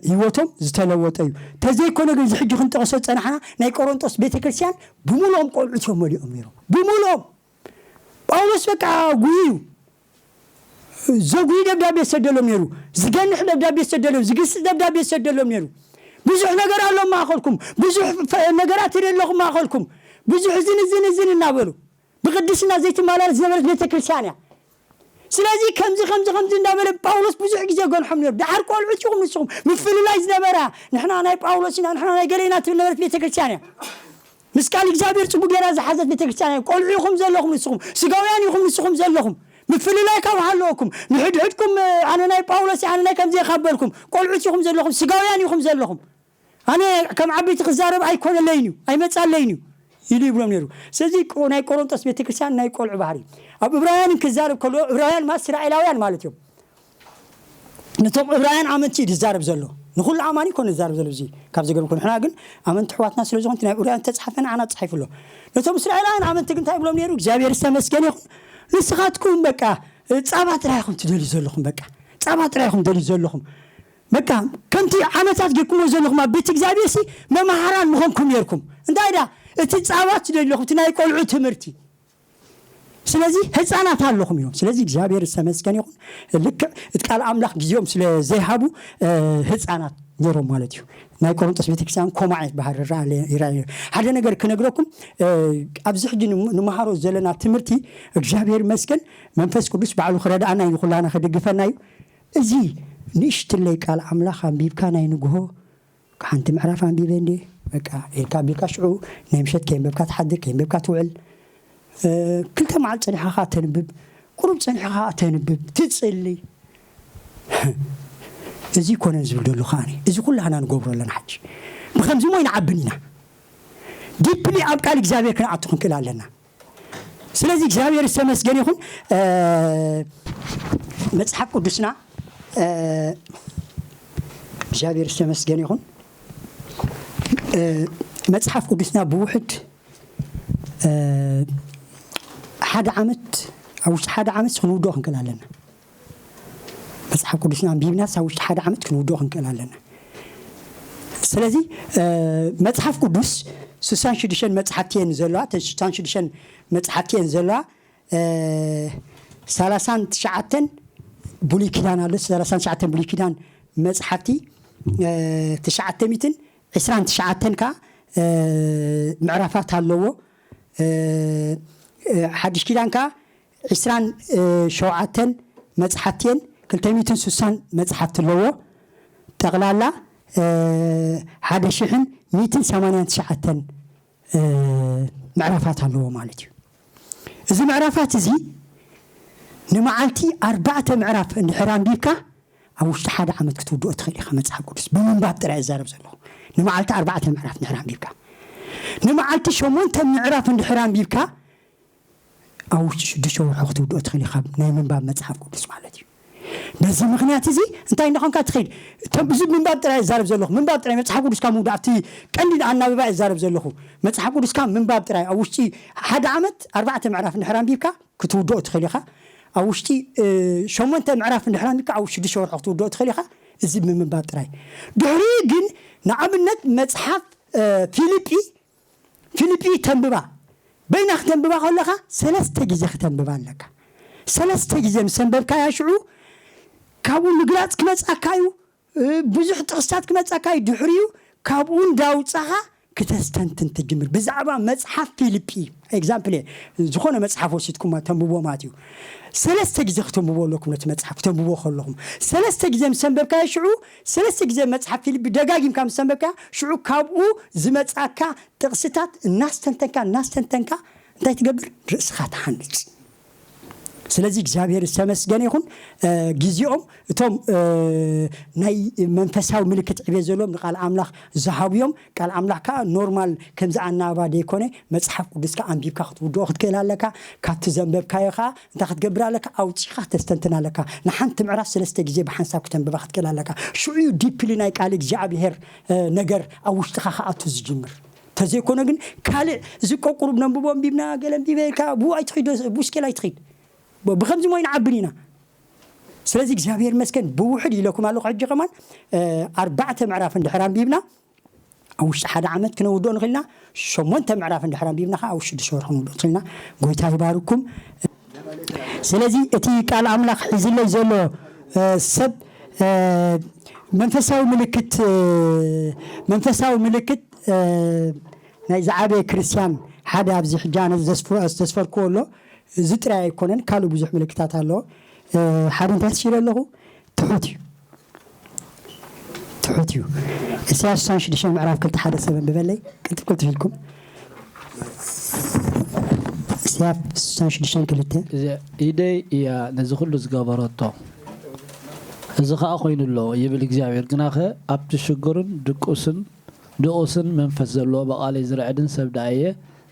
ህይወቶም ዝተለወጠ እዩ። ተዘይኮነ ግን እዚ ሕጂ ክንጠቕሶ ዝፀናሕና ናይ ቆሮንጦስ ቤተክርስትያን ብምልኦም ቆልዑት እዮም መሊኦም ነይሮም። ብምልኦም ጳውሎስ በቃ ጉሂ እዩ። ዘጉሂ ደብዳቤ ዝሰደሎም ነይሩ። ዝገንሕ ደብዳቤ ዝሰደሎም፣ ዝግስፅ ደብዳቤ ዝሰደሎም ነይሩ። ብዙሕ ነገር ኣሎ ማእኸልኩም፣ ብዙሕ ነገራት ይደለኹም ማእኸልኩም፣ ብዙሕ እዝን እዝን እዝን እናበሉ ብቅድስና ዘይትመላለስ ዝነበረት ቤተክርስትያን እያ። ስለዚ ከምዚ ከምዚ ከምዚ እንዳበለ ጳውሎስ ብዙሕ ግዜ ገንሖም ነይሩ። ደሓር ቆልዑት ኢኹም ንስኹም፣ ምፍልላይ ዝነበራ ንሕና ናይ ጳውሎስ ኢና ንሕና ናይ ገሌና ትብል ነበረት ቤተክርስትያን እያ። ምስ ቃል እግዚኣብሔር ጽቡቅ ጌራ ዝሓዘት ቤተክርስትያን እያ። ቆልዑ ኢኹም ዘለኹም ንስኹም፣ ስጋውያን ኢኹም ንስኹም ዘለኹም። ምፍልላይ ካብ ሃለወኩም ንሕድሕድኩም ኣነ ናይ ጳውሎስ ኣነ ናይ ከምዚ ካብ በልኩም ቆልዑት ኢኹም ዘለኹም፣ ስጋውያን ኢኹም ዘለኹም። ኣነ ከም ዓበይቲ ክዛረብ ኣይኮነለይን እዩ ኣይመጻለይን እዩ ኢሉ ይብሎም ነይሩ። ስለዚ ናይ ቆሮንጦስ ቤተክርስትያን ናይ ቆልዑ ባህሪ ኣብ እብራውያንን ክዛረብ ከሎ እብራውያን ማለት እስራኤላውያን ማለት እዮም። ነቶም እብራውያን ኣመንቲ እዩ ዝዛረብ ዘሎ። ንኹሉ ኣማኒ ኮነ ዝዛረብ ዘሎ እዚ ካብ ዘገርምኩ ንሕና ግን ኣመንቲ ኣሕዋትና ስለ ዝኾንት ናይ እብራውያን ተጻሓፈ ንዓና ተጻሒፉ ኣሎ። ነቶም እስራኤላውያን ኣመንቲ ግን እንታይ ይብሎም ነይሩ? እግዚኣብሔር ዝተመስገነ ይኹን። ንስኻትኩም በቃ ጻባ ጥራይ ኢኹም ትደልዩ ዘለኹም በቃ ጻባ ጥራይ ኢኹም ትደልዩ ዘለኹም። በቃ ከምቲ ዓመታት ጌርኩሞ ዘለኹም ኣብ ቤት እግዚኣብሔር ሲ መማሃራን ምኾንኩም ነይርኩም። እንታይ ዳ እቲ ጻባ ትደልዩ ኣለኹም እቲ ናይ ቆልዑ ትምህርቲ ስለዚ ህፃናት ኣለኹም እዮም። ስለዚ እግዚኣብሔር ዝተመስገን ይኹን። ልክዕ እቲ ቃል ኣምላኽ ግዜኦም ስለ ዘይሃቡ ህፃናት ነይሮም ማለት እዩ። ናይ ቆሮንጦስ ቤተክርስትያን ኮማዕ ባህር ሓደ ነገር ክነግረኩም ኣብዚ ሕጂ ንምሃሮ ዘለና ትምህርቲ እግዚኣብሔር ይመስገን መንፈስ ቅዱስ ባዕሉ ክረዳኣና እዩ ንኩላና ክድግፈና እዩ። እዚ ንእሽትለይ ቃል ኣምላኽ ኣንቢብካ ናይ ንግሆ ሓንቲ ምዕራፍ ኣንቢበ እንዴ በቃ ኢልካ ኣቢልካ ሽዑ ናይ ምሸት ከየንበብካ ትሓድር ከየንበብካ ትውዕል። ክልተ መዓል ፀኒሕካ ከዓ ተንብብ ቁሩብ ፀኒሕካ ከዓ ተንብብ ትፅሊ። እዚ ኮነን ዝብል ደሉ ከዓ እዚ ኩላህና ንገብሮ ኣለና። ሓጂ ብከምዚ ሞ ይንዓብን ኢና ዲፕሊ ኣብ ቃል እግዚኣብሔር ክንኣቱ ክንክእል ኣለና። ስለዚ እግዚኣብሔር ዝተመስገን ይኹን። መፅሓፍ ቅዱስና እግዚኣብሔር ዝተመስገን ይኹን። መፅሓፍ ቅዱስና ብውሕድ ሓደ ዓመት ኣብ ውሽጢ ሓደ ዓመት ክንውድኦ ክንክእል ኣለና። መፅሓፍ ቅዱስና ኣንቢብናስ ኣብ ውሽጢ ሓደ ዓመት ክንውድኦ ክንክእል ኣለና። ስለዚ መፅሓፍ ቅዱስ ስሳን ሽዱሽተን መፅሓፍቲ እየን ዘለዋ። እተን ስሳን ሽዱሽተን መፅሓፍቲ እየን ዘለዋ። ሰላሳን ትሽዓተን ብሉይ ኪዳን ኣሎ። ሰላሳን ትሽዓተን ብሉይ ኪዳን መፅሓፍቲ ትሽዓተ ሚትን ዕስራን ትሽዓተን ከዓ ምዕራፋት ኣለዎ። ሓድሽ ኪዳን ከዓ ዕስራን ሸውዓተን መፅሓፍቲ እየን ክልተ ሚትን ስሳን መፅሓፍቲ ኣለዎ። ጠቕላላ ሓደ ሽሕን ሚትን ሰማንያን ትሽዓተን ምዕራፋት ኣለዎ ማለት እዩ። እዚ ምዕራፋት እዚ ንመዓልቲ ኣርባዕተ ምዕራፍ እንድሕር ኣንቢብካ ኣብ ውሽጢ ሓደ ዓመት ክትውድኦ ትኽእል ኢኻ። መፅሓፍ ቅዱስ ብምንባብ ጥራይ እዛረብ ዘለኹ። ንመዓልቲ ኣርባዕተ ምዕራፍ እንድሕር ኣንቢብካ፣ ንመዓልቲ ሸሞንተ ምዕራፍ እንድሕር ኣንቢብካ ኣብ ውሽጢ ሽዱሽተ ወርሒ ክትውድኦ ትኽእል ኢኻ፣ ናይ ምንባብ መፅሓፍ ቅዱስ ማለት እዩ። በዚ ምኽንያት እዚ እንታይ እንዳኾንካ ትኸይድ? እቶም ብዙ ምንባብ ጥራይ እዛረብ ዘለኹ፣ ምንባብ ጥራይ፣ መፅሓፍ ቅዱስካ ምውዳእ፣ ኣብቲ ቀንዲ ኣናብባ እዛረብ ዘለኹ። መፅሓፍ ቅዱስካ ምንባብ ጥራይ ኣብ ውሽጢ ሓደ ዓመት ኣርባዕተ ምዕራፍ እንድሕር ኣንቢብካ ክትውድኦ ትኽእል ኢኻ። ኣብ ውሽጢ እ፣ ሸሞንተ ምዕራፍ እንድሕር ኣንቢብካ ኣብ ሽዱሽተ ወርሒ ክትውድኦ ትኽእል ኢኻ። እዚ ብምንባብ ጥራይ። ድሕሪኡ ግን ንኣብነት መፅሓፍ እ፣ ፊልጲ ፊልጲ ተንብባ። በይና ክተንብባ ከለኻ ሰለስተ ግዜ ክተንብባ ኣለካ። ሰለስተ ግዜ ምስ ኣንበብካያ ሽዑ ካብኡ ምግላፅ ክመፅኣካ እዩ። እ፣ ብዙሕ ጥቕስታት ክመፅኣካ እዩ። ድሕሪኡ ካብኡ እንዳውፃኻ ክተስተንትን ትጅምር። ብዛዕባ መፅሓፍ ፊልጲ ኤግዛምፕል እየ። ዝኾነ መፅሓፍ ወሲድኩማ ተንብቦ ማለት እዩ። ሰለስተ ግዜ ክተንብቦ ኣለኩም ነቲ መፅሓፍ ክተንብቦ ከለኹም። ሰለስተ ግዜ ምስ ኣንበብካዮ ሽዑ፣ ሰለስተ ግዜ መፅሓፍ ፊልጲ ደጋጊምካ ምስ ኣንበብካዮ ሽዑ ካብኡ ዝመፅኣካ ጥቕስታት እናስተንተንካ እናስተንተንካ እንታይ ትገብር? ርእስኻ ትሓንጽ። ስለዚ እግዚኣብሔር ዝተመስገነ ይኹን። እ፣ ግዜኦም እቶም እ፣ ናይ መንፈሳዊ ምልክት ዕቤት ዘለዎም ንቃል ኣምላኽ ዝሃብዮም። ቃል ኣምላኽ ከዓ ኖርማል ከምዚ ኣናባባ ደይኮነ መፅሓፍ ቅዱስካ ኣንቢብካ ክትውድኦ ክትክእል ኣለካ። ካብቲ ዘንበብካዮ ከዓ እንታይ ክትገብር ኣለካ? ኣውፂኻ ክተስተንትን ኣለካ። ንሓንቲ ምዕራፍ ሰለስተ ግዜ ብሓንሳብ ክተንብባ ክትክእል ኣለካ። ሽዑ እዩ ዲፕሊ ናይ ቃል እግዚኣብሔር እ፣ ነገር ኣብ ውሽጥኻ ክኣቱ ዝጅምር። ተዘይኮነ ግን ካልእ እዚ ቆቁሩብ ነንብቦ ኣንቢብና ገለ ኣንቢበ ኢልካ ብኡ ኣይትኸይድ፣ ብስኬል ኣይትኸይድ። ብ- ብኸምዚ ሞ ኣይንዓብን ኢና። ስለዚ እግዚኣብሔር መስገን ብውሕድ ኢለኩም ኣለኹ። ሕጂ ከማን እ፣ ኣርባዕተ ምዕራፍ እንድሕር ኣንቢብና ኣብ ውሽጢ ሓደ ዓመት ክነውድኦ ንኽእልና፣ ሸሞንተ ምዕራፍ እንድሕር ኣንቢብና ከዓ ኣብ ሽዱሽተ ወርሒ ክንውድኦ ንኽእልና። ጎይታ ይባርኩም። ስለዚ እቲ ቃል ኣምላኽ ሒዝለይ ዘሎ እ፣ ሰብ እ፣ መንፈሳዊ ምልክት እ፣ መንፈሳዊ ምልክት እ፣ ናይ ዝዓበየ ክርስቲያን ሓደ ኣብዚ ሕጂ ኣነ ዘስፍ- ዘስፈርክዎ ኣሎ። እዚ ጥራይ ኣይኮነን፣ ካልእ ብዙሕ ምልክታት ኣሎ። እ፣ ሓደ እንታይ ስኢለ ኣለኹ? ትሑት እዩ። ትሑት እዩ። ኢሳያስ ስሳን ሽዱሽተ ምዕራፍ ክልተ ሓደ ሰብ ኣንብበለይ። ቅልጥፍ ቅልጥፍ ኢልኩም። ኢሳያስ ስሳን ሽዱሽተ ክልተ። እዚ ኢደይ እያ ነዚ ኩሉ ዝገበረቶ። እዚ ኸኣ ኮይኑ ኣሎ ይብል እግዚኣብሔር። ግናኸ ኣብቲ ሽግርን ድቁስን ድቑስን መንፈስ ዘለዎ ብቓለይ ዝርዕድን ሰብ ደኣ እየ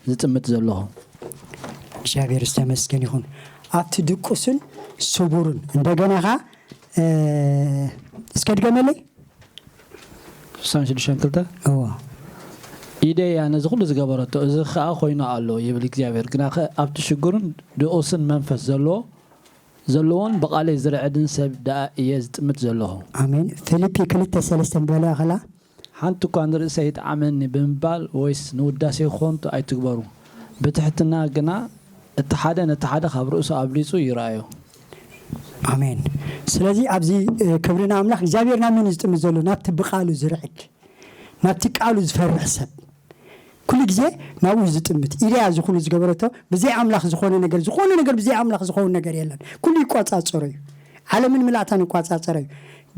ዝጥምት ዘለኹ። እግዚኣብሔር ዝተመስገን ይኹን። ኣብቲ ድቁስን ስቡርን እንደገና ኸኣ እ፣ እስከ ድገመለይ። ስሳን ሽዱሽተን ክልተ። እዋ። ኢደይ እያ ነዚ ኩሉ ዝገበረቶ፣ እዚ ኸኣ ኮይኑ ኣሎ ይብል እግዚኣብሔር። ግናኸ ኣብቲ ሽግርን ድቑስን መንፈስ ዘለዎ ዘለዎን ብቓለይ ዝርዕድን ሰብ ደኣ እየ ዝጥምት ዘለኹ። ኣሜን። ፊልፒ ክልተ ሰለስተ በላ ከላ ሓንቲ እኳ ንርእሰይ ይጥዓመኒ ብምባል ወይስ ንውዳሴ ከንቱ ኣይትግበሩ። ብትሕትና ግና እቲ ሓደ ነቲ ሓደ ካብ ርእሱ ኣብሊጹ ይርኣዮ። ኣሜን። ስለዚ ኣብዚ እ፣ ክብሪ ንኣምላኽ። እግዚኣብሔር ናብ መን እዩ ዝጥምት ዘሎ? ናብቲ ብቃሉ ዝርዕድ፣ ናብቲ ቃሉ ዝፈርሕ ሰብ ኩሉ ግዜ ናብኡ እዩ ዝጥምት። ኢደያ እዚ ኩሉ ዝገበረቶ ብዘይ ኣምላኽ ዝኾነ ነገር፣ ዝኾነ ነገር ብዘይ ኣምላኽ ዝኸውን ነገር የለን። ኩሉ ይቆጻጸሮ እዩ። ዓለምን ምላእታን ይቆጻጸሮ እዩ።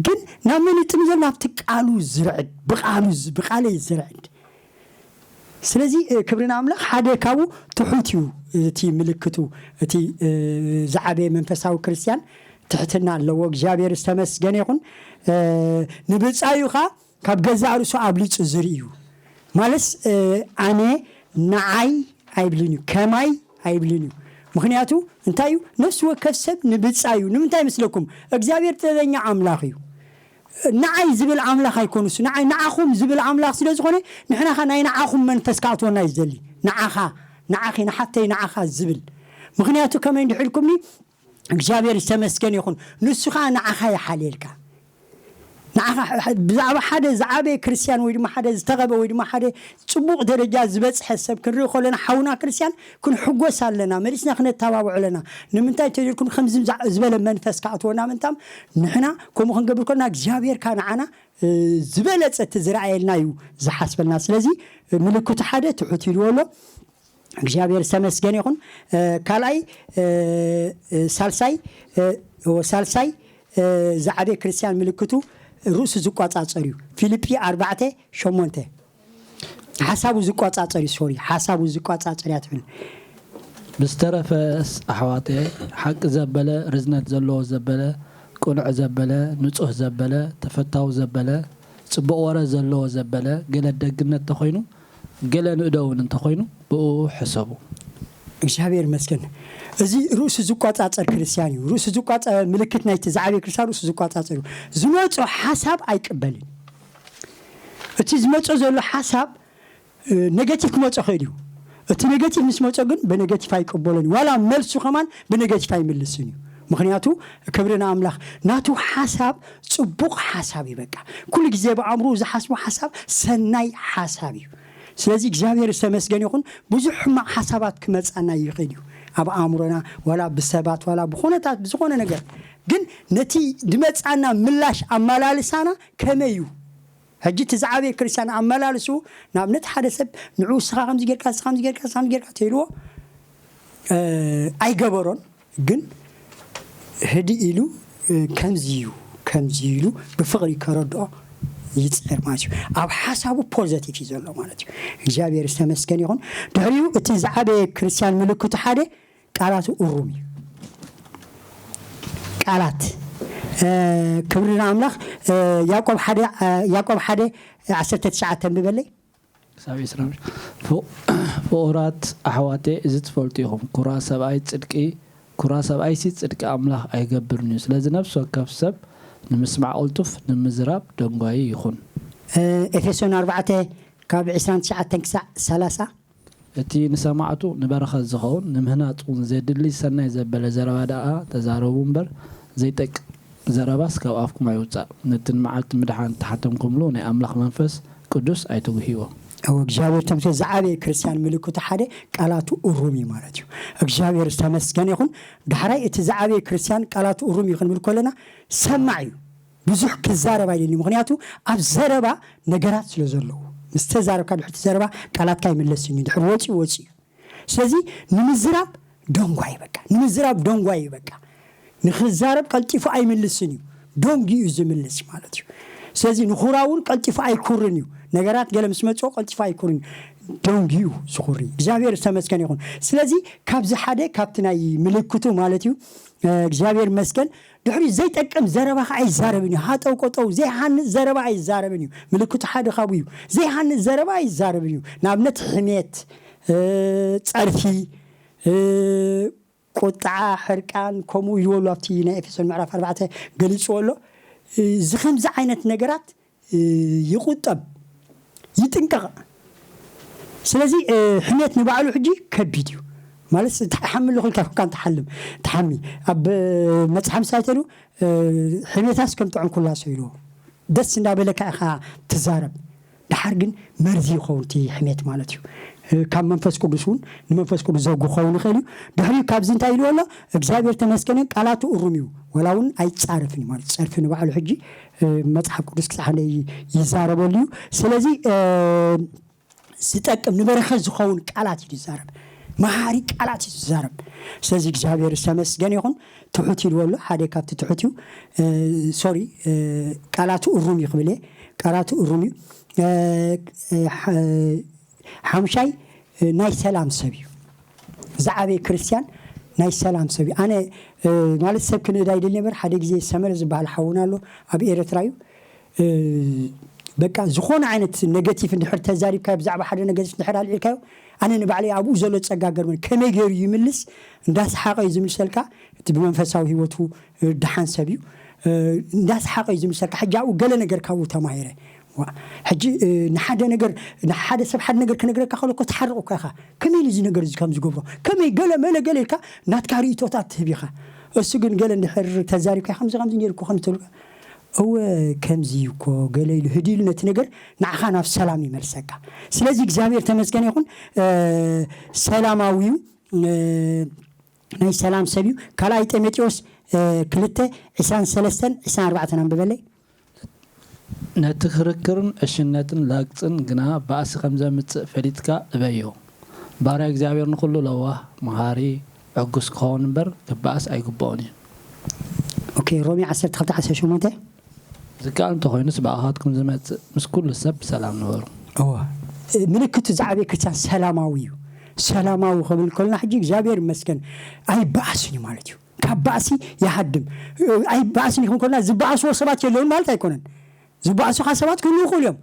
ግን ናብ መን ይጥምት ዘሎ? ናብቲ ቃሉ ዝርዕድ፣ ብቃሉ ዝ- ብቃለይ ዝርዕድ። ስለዚ እ፣ ክብሪ ንኣምላኽ። ሓደ ካብኡ ትሑት እዩ። እቲ ምልክቱ እቲ እ፣ ዝዓበየ መንፈሳዊ ክርስቲያን ትሕትና ኣለዎ። እግዚኣብሔር ዝተመስገነ ይኹን። እ፣ ንብጻዩ ኸኣ ካብ ገዛእ ርእሱ ኣብሊጹ ዝርኢ እዩ። ማለትስ እ፣ ኣነ ንዓይ ኣይብልን እዩ፣ ከማይ ኣይብልን እዩ። ምኽንያቱ እንታይ እዩ? ነፍሲ ወከፍ ሰብ ንብጻዩ። ንምንታይ ይመስለኩም? እግዚኣብሔር ጥበበኛ ኣምላኽ እዩ። ንዓይ ዝብል ኣምላኽ ኣይኮኑስ፣ ንዓይ ንዓኹም ዝብል ኣምላኽ ስለ ዝኾነ ንሕና ኸ ናይ ንዓኹም መንፈስ ክኣትወና እዩ ዝደሊ። ንዓኻ፣ ንዓኺ፣ ንሓፍተይ፣ ንዓኻ ዝብል። ምኽንያቱ ከመይ እንድሕልኩምኒ እግዚኣብሔር ዝተመስገን ይኹን። ንሱ ኸኣ ንዓኻ ይሓልየልካ። ንዓኻ ሕ- ብዛዕባ ሓደ ዝዓበየ ክርስትያን ወይ ድማ ሓደ ዝተቐበ ወይ ድማ ሓደ ጽቡቕ ደረጃ ዝበጽሐ ሰብ ክንርኢ ከለና ሓውና ክርስትያን ክንሕጎስ ኣለና፣ መሊስና ክነተባብዖ ኣለና። ንምንታይ እንተኢልኩም ከምዚ ዝዓ- ዝበለ መንፈስ ክኣትወና ምንታም ንሕና ከምኡ ክንገብር ከለና እግዚኣብሔር ከኣ ንዓና እ፣ ዝበለጸ እቲ ዝረኣየልና እዩ ዝሓስበልና። ስለዚ ምልክቱ ሓደ ትሑት ኢልዎ ኣሎ። እግዚኣብሔር ዝተመስገነ ይኹን። እ፣ ካልኣይ እ፣ እ፣ ሳልሳይ እ፣ ኦ፣ ሳልሳይ እ፣ ዝዓበየ ክርስትያን ምልክቱ ርእሱ ዝቆጻጸር እዩ። ፊልጲ ኣርባዕተ ሸሞንተ ሓሳቡ ዝቆጻጸር እዩ። ሶሪ፣ ሓሳቡ ዝቆጻጸር እያ ትብል። ብዝተረፈስ ኣሕዋተየ፣ ሓቂ ዘበለ፣ ርዝነት ዘለዎ ዘበለ፣ ቅኑዕ ዘበለ፣ ንጹህ ዘበለ፣ ተፈታዊ ዘበለ፣ ጽቡቕ ወረ ዘለዎ ዘበለ፣ ገለ ደግነት ተኾይኑ፣ ገለ ንእዶ እውን እንተኾይኑ፣ ብእኡ ሕሰቡ። እግዚኣብሔር ይመስገን። እዚ ርእሱ ዝቋጻጸር ክርስትያን እዩ። ርእሱ ዝቋጸ-፣ ምልክት ናይቲ ዝዓበየ ክርስትያን ርእሱ ዝቋጻጸር እዩ። ዝመጾ ሓሳብ ኣይቅበልን። እቲ ዝመጾ ዘሎ ሓሳብ፣ እ፣ ኔጌቲቭ ክመጾ ይኽእል እዩ። እቲ ኔጌቲቭ ምስ መጾ ግን ብኔጌቲቭ ኣይቅበሎን እዩ። ዋላ መልሱ ከማን ብኔጌቲቭ ኣይምልስን እዩ። ምኽንያቱ ክብሪ ንኣምላኽ፣ ናቱ ሓሳብ ጽቡቕ ሓሳብ እዩ። በቃ ኩሉ ግዜ ብኣእምሮ ዝሓስቦ ሓሳብ ሰናይ ሓሳብ እዩ። ስለዚ እግዚኣብሔር ዝተመስገን ይኹን። ብዙሕ ሕማቕ ሓሳባት ክመጻና ይኽእል እዩ ኣብ ኣእምሮና፣ ዋላ ብሰባት፣ ዋላ ብኹነታት፣ ብዝኾነ ነገር። ግን ነቲ ዝመጻና ምላሽ ኣመላልሳና ከመይ እዩ? ሕጂ እቲ ዝዓበየ ክርስትያን ኣመላልሱ፣ ንኣብነት ሓደ ሰብ ንዑ እስኻ ከምዚ ጌርካ፣ እስኻ ከምዚ ጌርካ፣ እስኻ ከምዚ ጌርካ ተይልዎ፣ እ፣ ኣይገበሮን። ግን ህድእ ኢሉ፣ እ፣ ከምዚ እዩ፣ ከምዚ ኢሉ ብፍቕሪ ከረድኦ ይጽዕር ማለት እዩ። ኣብ ሓሳቡ ፖዘቲቭ እዩ ዘሎ ማለት እዩ። እግዚኣብሔር ዝተመስገን ይኹን። ድሕሪኡ እቲ ዝዓበየ ክርስትያን ምልክቱ ሓደ ቃላቱ እሩም እዩ። ቃላት፣ እ፣ ክብሪ ንኣምላኽ። እ፣ ያዕቆብ ሓደ፣ እ፣ ያዕቆብ ሓደ ዓሰርተ ትሽዓተ ኣንብበለይ። ክሳብ ዕስራ። ፍቑ-፣ ፍቑራት ኣሕዋተይ፣ እዚ ትፈልጡ ኢኹም፣ ኩራ ሰብኣይ ጽድቂ፣ ኩራ ሰብኣይሲ ጽድቂ ኣምላኽ ኣይገብርን እዩ። ስለዚ ነፍሲ ወከፍ ሰብ ንምስማዕ ቅልጡፍ፣ ንምዝራብ ደንጓዪ ይኹን። እ፣ ኤፌሶን ኣርባዕተ ካብ ዕስራን ትሽዓተን ክሳዕ ሰላሳ። እቲ ንሰማዕቱ ንበረኸት ዝኸውን፣ ንምህናጽ እውን ዘድሊ ሰናይ ዘበለ ዘረባ ደኣ ተዛረቡ እምበር፣ ዘይጠቅም ዘረባስ ካብ ኣፍኩም ኣይውጻእ። ነቲ ንመዓልቲ ምድሓን እተሓተምኩምሉ ናይ ኣምላኽ መንፈስ ቅዱስ ኣይትጉህይዎ። እወ፣ እግዚኣብሔር ተመስገን። ዝዓበየ ክርስትያን ምልክቱ ሓደ ቃላቱ እሩም እዩ ማለት እዩ። እግዚኣብሔር ዝተመስገን ይኹን። ዳሕራይ እቲ ዝዓበየ ክርስትያን ቃላቱ እሩም እዩ ክንብል ከለና ሰማዕ እዩ። ብዙሕ ክዛረብ ኣይደልን እዩ። ምኽንያቱ ኣብ ዘረባ ነገራት ስለ ዘለዉ፣ ምስ ተዛረብካ ድሕሪ እቲ ዘረባ ቃላትካ ኣይምለስን እዩ። ድሕሪ ወፂኡ ወፂኡ እዩ። ስለዚ ንምዝራብ ደንጓይ በቃ፣ ንምዝራብ ደንጓይ እዩ በቃ። ንኽዛረብ ቀልጢፉ ኣይምልስን እዩ፣ ደንጉዩ እዩ ዝምልስ ማለት እዩ። ስለዚ ንኹራ እውን ቀልጢፉ ኣይኩርን እዩ። ነገራት ገለ ምስ መፅኦ ቀልጢፉ ኣይኩርን እዩ፣ ደንጉዩ እዩ ዝኹሪ። እግዚኣብሔር ዝተመስገነ ይኹን። ስለዚ ካብዚ ሓደ ካብቲ ናይ ምልክቱ ማለት እዩ፣ እ፣ እግዚኣብሔር ይመስገን። ድሕሪ ዘይጠቅም ዘረባ ኸዓ ኣይዛረብን እዩ። ሃጠው ቆጠው ዘይሃንፅ ዘረባ ኣይዛረብን እዩ። ምልክቱ ሓደ ካብኡ እዩ። ዘይሃንፅ ዘረባ ኣይዛረብን እዩ። ንኣብነት ሕሜት፣ እ፣ ጸርፊ፣ እ፣ ቁጥዓ፣ ሕርቃን፣ ከምኡ ይበሉ ኣብቲ ናይ ኤፌሶን ምዕራፍ ኣርባዕተ ገሊጽዎ ኣሎ። እ፣ እዚ ከምዚ ዓይነት ነገራት፣ እ፣ ይቑጠብ፣ ይጥንቀቕ። ስለዚ፣ እ፣ ሕሜት ንባዕሉ ሕጂ ከቢድ እዩ። ማለት፣ ትሓሚ ኣለኹ ኢልካ ኮንካ ትሓልም፣ ትሓሚ። ኣብ መጽሓፍ ምሳሌ ተሉ፣ እ፣ ሕሜታስ ከም ጥዑም ኩላሶ ኢልዎ። ደስ እንዳበለካ ኢኻ ትዛረብ። ደሓር ግን መርዚ ይኸውን እቲ ሕሜት ማለት እዩ። እ፣ ካብ መንፈስ ቅዱስ እውን ንመንፈስ ቅዱስ ዘጉ ክኸውን ይኽእል እዩ። ድሕሪኡ ካብዚ እንታይ ኢልዎ ኣሎ? እግዚኣብሔር ተመስገነ፣ ቃላቱ እሩም እዩ፣ ዋላ እውን ኣይጻረፍን እዩ ማለት እዩ። ጸርፊ ንባዕሉ ሕጂ፣ እ፣ መጽሓፍ ቅዱስ ክሳዕ ክንደይ ይዛረበሉ እዩ። ስለዚ፣ እ፣ ዝጠቅም ንበረኸት ዝኸውን ቃላት እዩ ዝዛረብ። መሃሪ ቃላት እዩ ዝዛረብ። ስለዚ እግዚኣብሔር ዝተመስገነ ይኹን። ትሑት ኢልዎ ኣሎ፣ ሓደ ካብቲ ትሑት እዩ። እ፣ ሶሪ፣ እ፣ ቃላቱ እሩም እዩ ክብል እየ። ቃላቱ እሩም እዩ። እ፣ እ፣ ሓ-፣ ሓሙሻይ፣ እ፣ ናይ ሰላም ሰብ እዩ። ዝዓበየ ክርስትያን ናይ ሰላም ሰብ እዩ። ኣነ፣ እ፣ ማለት ሰብ ክንእዳ ይደሊ ነበር። ሓደ ግዜ ሰመረ ዝበሃል ሓውና ኣሎ፣ ኣብ ኤረትራ እዩ። እ፣ በቃ ዝኾነ ዓይነት ኔጌቲቭ እንድሕር ተዛሪብካዮ፣ ብዛዕባ ሓደ ኔጌቲቭ እንድሕር ኣልዒልካዮ፣ ኣነ ንባዕለይ ኣብኡ ዘሎ ጸጋ ገርመኒ። ከመይ ገይሩ ይምልስ? እንዳሰሓቐ እዩ ዝምልሰልካ። እቲ ብመንፈሳዊ ህይወቱ፣ እ፣ ደሓን ሰብ እዩ። እ፣ እንዳሰሓቐ እዩ ዝምልሰልካ። ሕጂ ኣብኡ ገለ ነገር ካብኡ ተማሂረ። ዋ፣ ሕጂ፣ እ፣ ንሓደ ነገር፣ ንሓደ ሰብ ሓደ ነገር ክነግረካ ከሎ እኮ ትሓርቕ እኳ ኢኻ። ከመይ ኢሉ እዚ ነገር እዚ ከም ዝገብሮ? ከመይ ገለ መለ ገለ ኢልካ ናትካ ርእይቶታት ትህብ ኢኻ። እሱ ግን ገለ እንድሕር ተዛሪብካ፣ ከምዚ ከምዚ ነይሩ እኮ ከም ትብልካ፣ እወ ከምዚ እዩ እኮ ገለ ኢሉ ህድእ ኢሉ ነቲ ነገር ንዓኻ ናብ ሰላም ይመልሰካ። ስለዚ እግዚኣብሔር ተመስገን ይኹን፣ እ፣ ሰላማዊ እዩ፣ እ፣ ናይ ሰላም ሰብ እዩ። ካልኣይ ጢሞቴዎስ፣ እ፣ ክልተ፣ ዕስራን ሰለስተን፣ ዕስራን ኣርባዕተን ኣንብበለይ። ነቲ ክርክርን ዕሽነትን ላግጽን ግና ባእሲ ከም ዘምጽእ ፈሊጥካ እበዮ። ባርያ እግዚኣብሔር ንኹሉ ለዋህ፣ መሃሪ፣ ዕጉስ ክኸውን እምበር ክበኣስ ኣይግብኦን እዩ። ኦኬ፣ ሮሜ ዓሰርተ ክልተ ዓሰርተ ሸሞንተ። ዝከኣል እንተኾይኑስ ብኣኻትኩም ዝመጽእ ምስ ኩሉ ሰብ ብሰላም ንበሩ። እወ፣ ምልክቱ ዝዓበየ ክርስትያን ሰላማዊ እዩ። ሰላማዊ ክብል ከልና ሕጂ እግዚኣብሔር ይመስገን ኣይበኣስን እዩ ማለት እዩ። ካብ ባእሲ ይሃድም። ኣይበኣስን ይኹን ከልና ዝበኣስዎ ሰባት የለውን ማለት ኣይኮነን። ዝበኣሱኻ ሰባት ክህልዉ ይኽእሉ እዮም።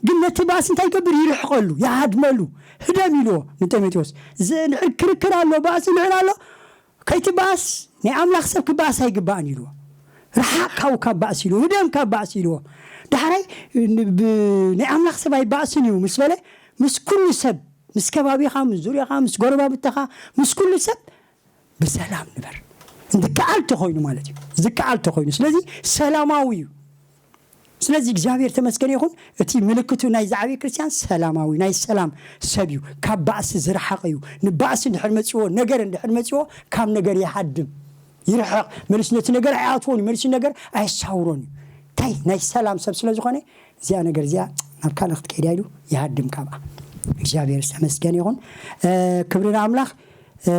ግን ነቲ ባእሲ እንታይ ይገብር? ይርሕቐሉ፣ ይሃድመሉ። ህደም ኢልዎ ንጢሞቴዎስ። ዝ- ክርክር ኣሎ፣ ባእሲ ልዕል ኣሎ። ከይትበኣስ፣ ናይ ኣምላኽ ሰብ ክበኣስ ኣይግባእን ኢልዎ። ርሓቕ ካብኡ ካብ ባእሲ ኢልዎ፣ ህደም ካብ ባእሲ ኢልዎ። ዳሕራይ ን- ብ- ናይ ኣምላኽ ሰብ ኣይበኣስን እዩ ምስ በለ፣ ምስ ኩሉ ሰብ፣ ምስ ከባቢኻ፣ ምስ ዙርያኻ፣ ምስ ጎረባብተኻ፣ ምስ ኩሉ ሰብ ብሰላም ንበር። ዝከኣል ተኾይኑ ማለት እዩ። ዝከኣል ተኾይኑ። ስለዚ ሰላማዊ እዩ። ስለዚ እግዚኣብሔር ተመስገን ይኹን። እቲ ምልክቱ ናይ ዝዓበየ ክርስቲያን ሰላማዊ፣ ናይ ሰላም ሰብ እዩ። ካብ ባእሲ ዝረሓቕ እዩ። ንባእሲ እንድሕር መጺዎ፣ ነገር እንድሕር መጺዎ፣ ካብ ነገር ይሃድም፣ ይርሕቕ። መልሱ ነቲ ነገር ኣይኣትዎን እዩ። መልሱ ነገር ኣየሳውሮን እዩ። እንታይ ናይ ሰላም ሰብ ስለ ዝኾነ፣ እዚኣ ነገር እዚኣ ናብ ካልእ ክትከይድ እያ ኢሉ ይሃድም ካብኣ። እግዚኣብሔር ዝተመስገን ይኹን። እ፣ ክብሪ ንኣምላኽ። እ፣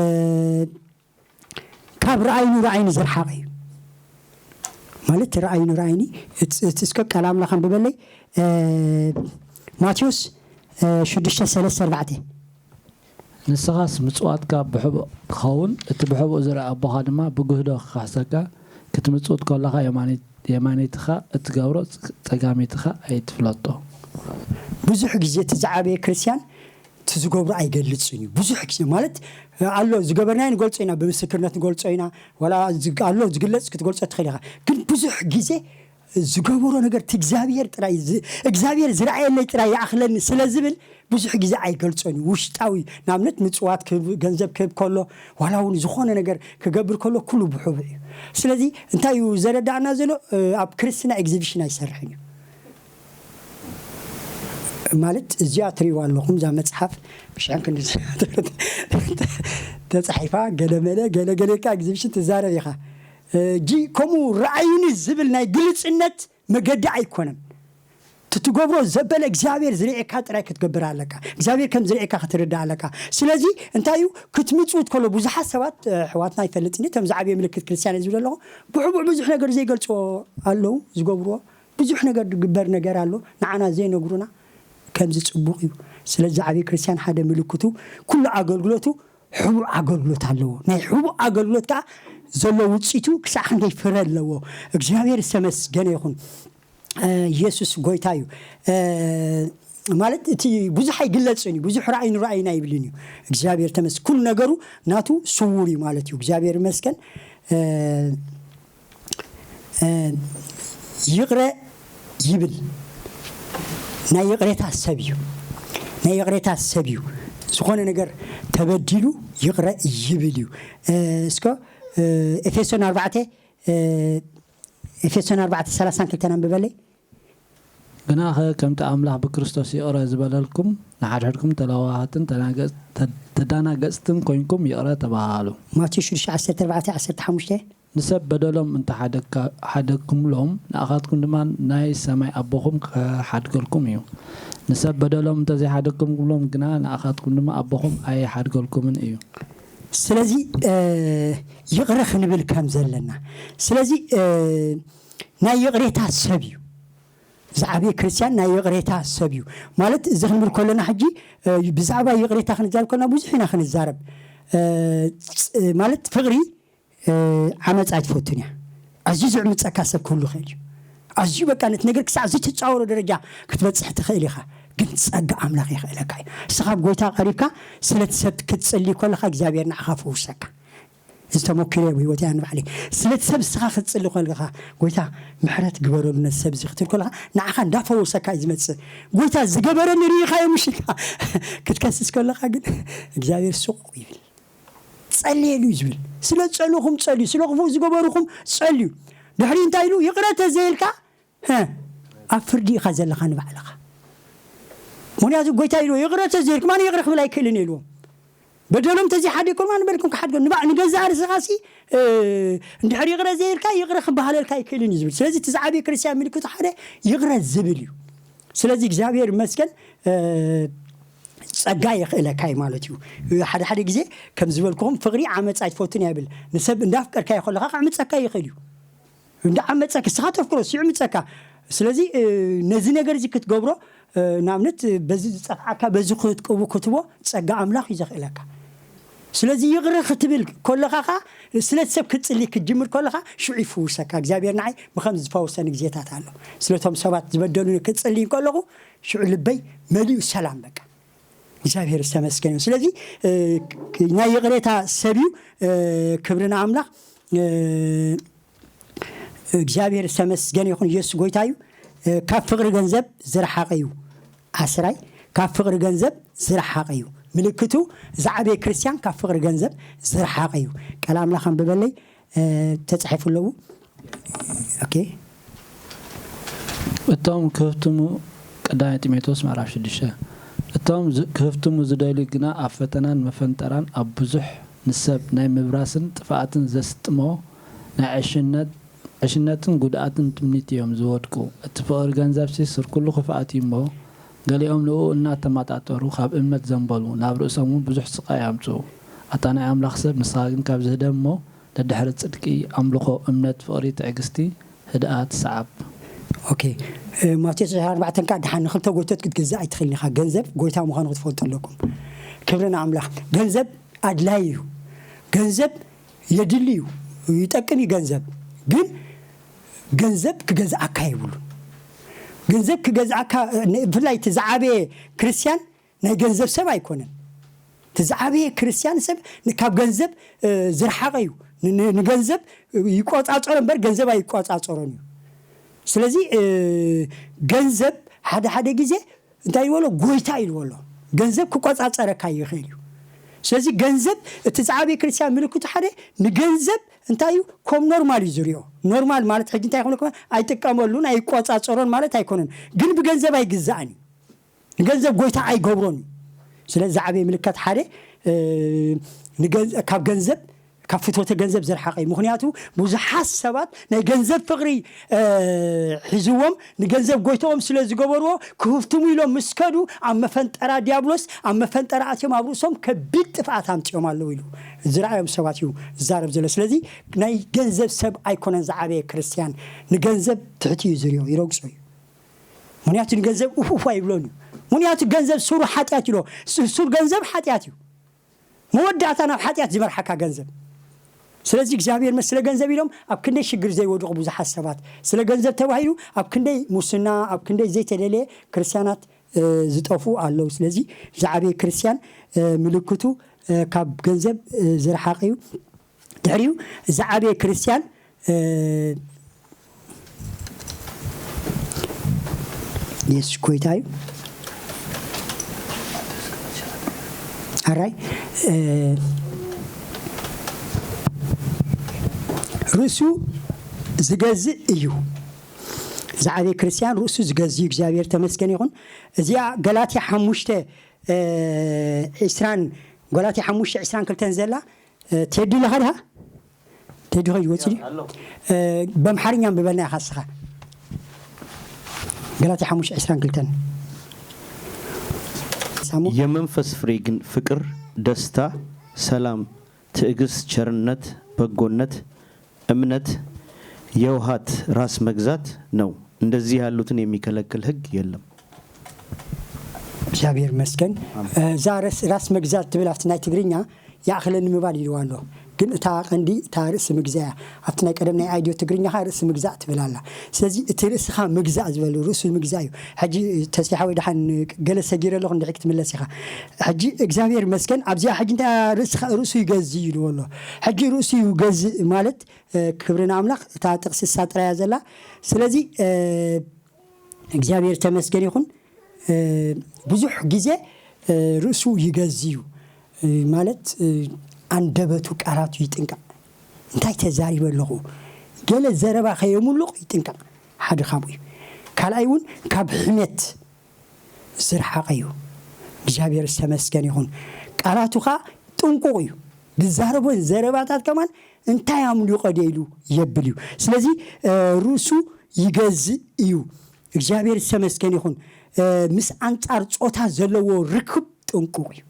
ካብ ረኣይኑ ረኣይኒ ዝረሓቐ እዩ። ማለት ረኣይኑ ረኣይኒ፣ እት-፣ እት-፣ እስከ ቃል ኣምላኽ ኣንብበለይ። እ፣ ማቴዎስ፣ እ፣ ሽዱሽተ ሰለስተ ኣርባዕተ። ንስኻስ ምጽዋትካ ብሕቡእ ክኸውን፣ እቲ ብሕቡእ ዝርኢ ኣቦኻ ድማ ብግህዶ ክኸሕሰካ፣ ክትምጽውት ከለኻ የማኒት-፣ የማኒትኻ እትገብሮ ጸ-፣ ጸጋሚትኻ ኣይትፍለጦ። ብዙሕ ግዜ እቲ ዝዓበየ ክርስቲያን እቲ ዝገብሮ ኣይገልጽን እዩ። ብዙሕ ግዜ ማለት ኣሎ ዝገበርናዮ ንገልጾ ኢና፣ ብምስክርነት ንገልጾ ኢና፣ ዋላ ዝግ-፣ ኣሎ ዝግለጽ ክትገልጾ ትኽእል ኢኻ። ግን ብዙሕ ግዜ ዝገበሮ ነገር እቲ እግዚኣብሔር ጥራይ ዝ-፣ እግዚኣብሔር ዝረኣየለይ ጥራይ ይኣኽለኒ ስለ ዝብል ብዙሕ ግዜ ኣይገልጾን እዩ። ውሽጣዊ ንኣብነት ምጽዋት ክህብ፣ ገንዘብ ክህብ ከሎ፣ ዋላ እውን ዝኾነ ነገር ክገብር ከሎ ኩሉ ብሕቡእ እዩ። ስለዚ እንታይ እዩ ዘረዳእና ዘሎ? እ፣ ኣብ ክርስትና ኤግዚቢሽን ኣይሰርሕን እዩ። ማለት እዚኣ ትሪእዋ ኣለኹም፣ እዛ መጽሓፍ ብሽሕን ክንዲ ተጻሒፋ፣ ገለ መለ፣ ገለ ገለ ኢልካ ኤግዚቢሽን ትዛረብ ኢኻ። እጂ ከምኡ ረኣዩኒ ዝብል ናይ ግልጽነት መገዲ ኣይኮነን። እቲ ትገብሮ ዘበለ እግዚኣብሔር ዝርእየካ ጥራይ ክትገብር ኣለካ። እግዚኣብሔር ከም ዝርእየካ ክትርዳእ ኣለካ። ስለዚ እንታይ እዩ ክትምጽውት ከሎ ብዙሓት ሰባት፣ እ፣ ኣሕዋትና ኣይፈልጥን እዩ፣ እቶም ዝዓበየ ምልክት ክርስትያን እዩ ዝብሉ ኣለኹ። ብሕቡእ ብዙሕ ነገር ዘይገልጽዎ ኣለዉ ዝገብርዎ። ብዙሕ ነገር ዝግበር ነገር ኣሎ፣ ንዓና ዘይነግሩና። ከምዚ ጽቡቕ እዩ። ስለዚ ዓብዪ ክርስትያን ሓደ ምልክቱ ኩሉ ኣገልግሎቱ ሕቡእ ኣገልግሎት ኣለዎ። ናይ ሕቡእ ኣገልግሎት ከኣ ዘሎ ውጽኢቱ ክሳዕ ክንደይ ፍረ ኣለዎ። እግዚኣብሔር ዝተመስገነ ይኹን። እ፣ ኢየሱስ ጎይታ እዩ። እ፣ ማለት እቲ ብዙሕ ኣይግለጽን እዩ። ብዙሕ ረኣይ ንረኣይና ይብልን እዩ። እግዚኣብሔር ተመስ-፣ ኩሉ ነገሩ ናቱ ስዉር እዩ ማለት እዩ። እግዚኣብሔር ይመስገን። እ፣ እ፣ ይቕረ ይብል። ናይ ይቕሬታ ሰብ እዩ። ናይ ይቕሬታ ሰብ እዩ። ዝኾነ ነገር ተበዲሉ ይቕረ ይብል እዩ። እ፣ እስከ፣ እ፣ ኤፌሶን ኣርባዕተ፣ እ፣ ኤፌሶን ኣርባዕተ ሰላሳን ክልተን ኣንብበለይ። ግናኸ ከምቲ ኣምላኽ ብክርስቶስ ይቕረ ዝበለልኩም፣ ንሓድሕድኩም ተለዋዋሃትን ተናገጽ-፣ ተ-፣ ተዳናገጽትን ኮይንኩም ይቕረ ተባሃሉ። ማቴዎስ ሽዱሽተ ዓሰርተ ኣርባዕተ ዓሰርተ ሓሙሽተ። ንሰብ በደሎም እንተ ሓደግካ-፣ ሓደግኩምሎም፣ ንኣኻትኩም ድማ ናይ ሰማይ ኣቦኹም ክሓድገልኩም እዩ። ንሰብ በደሎም እንተ ዘይሓደግኩምሎም ግና፣ ንኣኻትኩም ድማ ኣቦኹም ኣይሓድገልኩምን እዩ። ስለዚ፣ እ፣ ይቕረ ክንብል ከም ዘለና። ስለዚ፣ እ፣ ናይ ይቕሬታ ሰብ እዩ። ዝዓበየ ክርስትያን ናይ ይቕሬታ ሰብ እዩ። ማለት እዚ ክንብል ከለና ሕጂ፣ እ፣ ብዛዕባ ይቕሬታ ክንዛረብ ከለና ብዙሕ ኢና ክንዛረብ። እ፣ ጽ-፣ ማለት ፍቕሪ፣ እ፣ ዓመጻ ኣይትፈቱን እያ። ኣዝዩ ዝዕምጸካ ሰብ ክህሉ ይኽእል እዩ። ኣዝዩ በቃ ነቲ ነገር ክሳዕ ዘይትጻወሮ ደረጃ ክትበጽሕ ትኽእል ኢኻ። ግን ጸጋ ኣምላኽ የኽእለካ እዩ። ንስኻ ኣብ ጎይታ ቀሪብካ ስለቲ ሰብ ክትጽሊ ከለኻ እግዚኣብሔር ንዓኻ ፈውሰካ። እዚ ተመክሮ ኣብ ህይወት እያ ንባዕለይ። ስለቲ ሰብ ንስኻ ክትጽሊ ከለኻ፣ "ጎይታ ምሕረት ግበረሉ ነዚ ሰብ እዚ" ክትብል ከለኻ፣ ንዓኻ እንዳፈወሰካ እዩ ዝመጽእ። ጎይታ ዝገበረኒ ርኢኻዮ ምሽ ኢልካ ክትከስስ ከለኻ ግን እግዚኣብሔር ሱቕ ይብል። "ጸልየሉ" እዩ ዝብል። ስለ ዝጸልኹም ጸልዩ፣ ስለ ክፉእ ዝገበርኹም ጸልዩ። ድሕሪ እንታይ ኢሉ? "ይቕረ ተዘይልካ፣ ሀ፣ ኣብ ፍርዲ ኢኻ ዘለኻ ንባዕልኻ። ምኽንያቱ ጎይታ ኢልዎ፣ ይቕረ ተዘይልኩም ኣነ ይቕረ ክብል ኣይክእልን" ኢልዎም። "በደሎም ተዘይሓዲግኩም ኣነ በደልኩም ክሓድጎ ንባ-፣ ንገዛእ ርእስኻሲ፣ እ፣ እንድሕር ይቕረ ዘይልካ ይቕረ ክበሃለልካ ኣይክእልን" እዩ ዝብል። ስለዚ እቲ ዝዓበየ ክርስትያን ምልክቱ ሓደ ይቕረ ዝብል እዩ። ስለዚ እግዚኣብሔር ይመስገን፣ እ፣ ጸጋ የኽእለካ እዩ ማለት እዩ። ሓደ ሓደ ግዜ ከም ዝበልኩኹም ፍቕሪ ዓመጻ ኣይትፈቱን እያ ይብል። ንሰብ እንዳፍቀርካዮ ከለኻ ክዕምጸካ ይኽእል እዩ። እንዳዓመጸካ፣ ንስኻ ተፍቅሮ፣ እሱ ይዕምጸካ። ስለዚ፣ እ፣ ነዚ ነገር እዚ ክትገብሮ፣ ንኣብነት በዚ ዝጸፍዓካ በዚ ክትቅቡ ክትቦ ጸጋ ኣምላኽ እዩ ዘኽእለካ። ስለዚ ይቕረ ክትብል ከለኻ ኸኣ ስለቲ ሰብ ክትጽሊ ክትጅምር ከለኻ ሽዑ ይፍውሰካ እግዚኣብሔር። ንዓይ ብኸምዚ ዝፈወሰኒ ግዜታት ኣሎ። ስለቶም ሰባት ዝበደሉኒ ክጽሊ ከለኹ ሽዑ ልበይ መሊኡ ሰላም በቃ እግዚኣብሔር ዝተመስገን እዩ። ስለዚ ናይ ይቕሬታ ሰብ እዩ። ክብሪ ንኣምላኽ። እግዚኣብሔር ዝተመስገን ይኹን። ኢየሱስ ጎይታ እዩ። ካብ ፍቕሪ ገንዘብ ዝረሓቐ እዩ። ዓስራይ ካብ ፍቕሪ ገንዘብ ዝረሓቐ እዩ። ምልክቱ ዝዓበየ ክርስቲያን ካብ ፍቕሪ ገንዘብ ዝረሓቐ እዩ። ቃል ኣምላኽ ኣንብበለይ። ተጻሒፉ ኣለዉ። ኦኬ። እቶም ክህፍትሙ ቀዳማይ ጢሞቴዎስ ምዕራፍ ሽዱሽተ እቶም ክህፍትሙ ዝደልዩ ግና ኣብ ፈተናን መፈንጠራን ኣብ ብዙሕ ንሰብ ናይ ምብራስን ጥፍኣትን ዘስጥሞ ናይ ዕሽነት ዕሽነትን ጉድኣትን ትምኒት እዮም ዝወድቁ። እቲ ፍቕሪ ገንዘብሲ ሱር ኩሉ ክፍኣት እዩ እሞ፣ ገሊኦም ንእኡ እናተመጣጠሩ ካብ እምነት ዘንበሉ፣ ናብ ርእሶም እውን ብዙሕ ስቓይ ኣምጽኡ። ኣታ ናይ ኣምላኽ ሰብ፣ ንስኻ ግን ካብዚ ህደም እሞ፣ ደድሕሪ ጽድቂ፣ ኣምልኾ፣ እምነት፣ ፍቕሪ፣ ትዕግስቲ፣ ህድኣት፣ ሰዓብ። ኦኬ። ማቴዎስ ዕስራን ኣርባዕተን ከዓ ደሓን ንኽልተ ጎይቶት ክትገዝእ ኣይትኽእልን ኢኻ። ገንዘብ ጎይታ ምዃኑ ክትፈልጡ ኣለኩም። ክብሪ ንኣምላኽ። ገንዘብ ኣድላይ እዩ። ገንዘብ የድሊ እዩ፣ ይጠቅም እዩ ገንዘብ። ግን ገንዘብ ክገዝኣካ የብሉን። ገንዘብ ክገዝኣካ ብፍላይ እቲ ዝዓበየ ክርስቲያን ናይ ገንዘብ ሰብ ኣይኮነን። እቲ ዝዓበየ ክርስቲያን ሰብ ካብ ገንዘብ ዝረሓቐ እዩ። ንገንዘብ ይቆፃፀሮ እምበር ገንዘብ ኣይቆፃፀሮን እዩ። ስለዚ ገንዘብ ሓደ ሓደ ግዜ እንታይ ይበሎ? ጎይታ ይልዎ ኣሎ። ገንዘብ ክቆፃፀረካ ይኽእል እዩ። ስለዚ ገንዘብ እቲ ዝዓበየ ክርስቲያን ምልክቱ ሓደ ንገንዘብ እንታይ እዩ? ከም ኖርማል እዩ ዝሪኦ። ኖርማል ማለት ሕጂ እንታይ ይኾነ? ኣይጥቀመሉን ኣይቆፃፀሮን ማለት ኣይኮነን። ግን ብገንዘብ ኣይግዛእን እዩ። ንገንዘብ ጎይታ ኣይገብሮን እዩ። ስለዚ ዝዓበየ ምልክት ሓደ ካብ ገንዘብ ካብ ፍትወተ ገንዘብ ዝረሓቐ እዩ። ምኽንያቱ ብዙሓት ሰባት ናይ ገንዘብ ፍቕሪ ሒዝዎም ንገንዘብ ጎይታኦም ስለ ዝገበርዎ ክህፍትሙ ኢሎም ምስ ከዱ ኣብ መፈንጠራ ዲያብሎስ ኣብ መፈንጠራ ኣትዮም ኣብ ርእሶም ከቢድ ጥፍኣት ኣምፅኦም ኣለዉ ኢሉ ዝረኣዮም ሰባት እዩ ዝዛረብ ዘሎ። ስለዚ ናይ ገንዘብ ሰብ ኣይኮነን ዝዓበየ ክርስትያን። ንገንዘብ ትሕቲ እዩ ዝሪኦ፣ ይረግፆ እዩ። ምኽንያቱ ንገንዘብ ኡፍ ኡፍ ኣይብሎን እዩ። ምኽንያቱ ገንዘብ ሱሩ ሓጢኣት ኢሎ ሱር ገንዘብ ሓጢኣት እዩ። መወዳእታ ናብ ሓጢኣት ዝመርሓካ ገንዘብ። ስለዚ እግዚኣብሔር መስ ስለ ገንዘብ ኢሎም ኣብ ክንደይ ሽግር ዘይወድቑ ብዙሓት ሰባት ስለ ገንዘብ ተባሂሉ ኣብ ክንደይ ሙስና ኣብ ክንደይ ዘይተደለየ ክርስቲያናት ዝጠፍኡ ኣለዉ። ስለዚ ዝዓበየ ክርስቲያን ምልክቱ ካብ ገንዘብ ዝረሓቐ እዩ። ድሕሪኡ ዝዓበየ ክርስቲያን የሱስ ጎይታ እዩ። ኣራይ ርእሱ ዝገዝእ እዩ። ዝዓበየ ክርስቲያን ርእሱ ዝገዝእ እዩ። እግዚኣብሔር ተመስገን ይኹን። እዚኣ ገላትያ ሓሙሽተ ዒስራን ገላትያ ሓሙሽተ ዒስራን ክልተን ዘላ ቴዲ ለኻ ድኻ ቴዲ ኸ ይወፅእ ድዩ? በምሓርኛ ንብበልና ኢኻ እስኻ። ገላትያ ሓሙሽተ ዒስራን ክልተን ሳሙ የመንፈስ ፍሬ ግን ፍቅር፣ ደስታ፣ ሰላም፣ ትዕግስት፣ ቸርነት፣ በጎነት፣ እምነት፣ የውሃት፣ ራስ መግዛት ነው። እንደዚህ ያሉትን የሚከለክል ሕግ የለም። እግዚኣብሔር ይመስገን። እዛ ራስ መግዛት ትብል ኣብቲ ናይ ትግርኛ ይኣኽለኒ ምባል ኢልዋ ኣሎ። ግን እታ ቀንዲ እታ ርእሲ ምግዛእ እያ። ኣብቲ ናይ ቀደም ናይ ኣይ ዲ ኦ ትግርኛ ኸኣ ርእሲ ምግዛእ ትብል ኣላ። ስለዚ እቲ ርእስኻ ምግዛእ ዝበል ርእሱ ምግዛእ እዩ። ሕጂ ተስፋ ሓወይ ደሓን ገለ ሰጊረ ኣለኹ እንድሕር ክትምለስ ኢኻ። ሕጂ እግዚኣብሔር ይመስገን ኣብዚኣ ሕጂ እንታይ ርእስኻ ርእሱ ይገዝእ ኢልዎ ኣሎ። ሕጂ ርእሱ ይገዝእ ማለት ክብሪ ንኣምላኽ እታ ጥቕሲ እሳ ጥራይ እያ ዘላ። ስለዚ እግዚኣብሔር ተመስገን ይኹን። ብዙሕ ግዜ ርእሱ ይገዝ እዩ ማለት ኣንደበቱ ቃላቱ ይጥንቀቕ። እንታይ ተዛሪበ ኣለኹ ገለ ዘረባ ከየሙሉቕ ይጥንቀቕ። ሓደ ካብኡ እዩ። ካልኣይ እውን ካብ ሕሜት ዝረሓቐ እዩ። እግዚኣብሔር ዝተመስገን ይኹን። ቃላቱ ኸዓ ጥንቁቕ እዩ። ዝዛረቦ ዘረባታት ከማን እንታይ ኣምሊቖ ድየ ኢሉ የብል እዩ። ስለዚ ርእሱ ይገዝእ እዩ። እግዚኣብሔር ዝተመስገን ይኹን። ምስ ኣንጻር ጾታ ዘለዎ ርክብ ጥንቁቕ እዩ።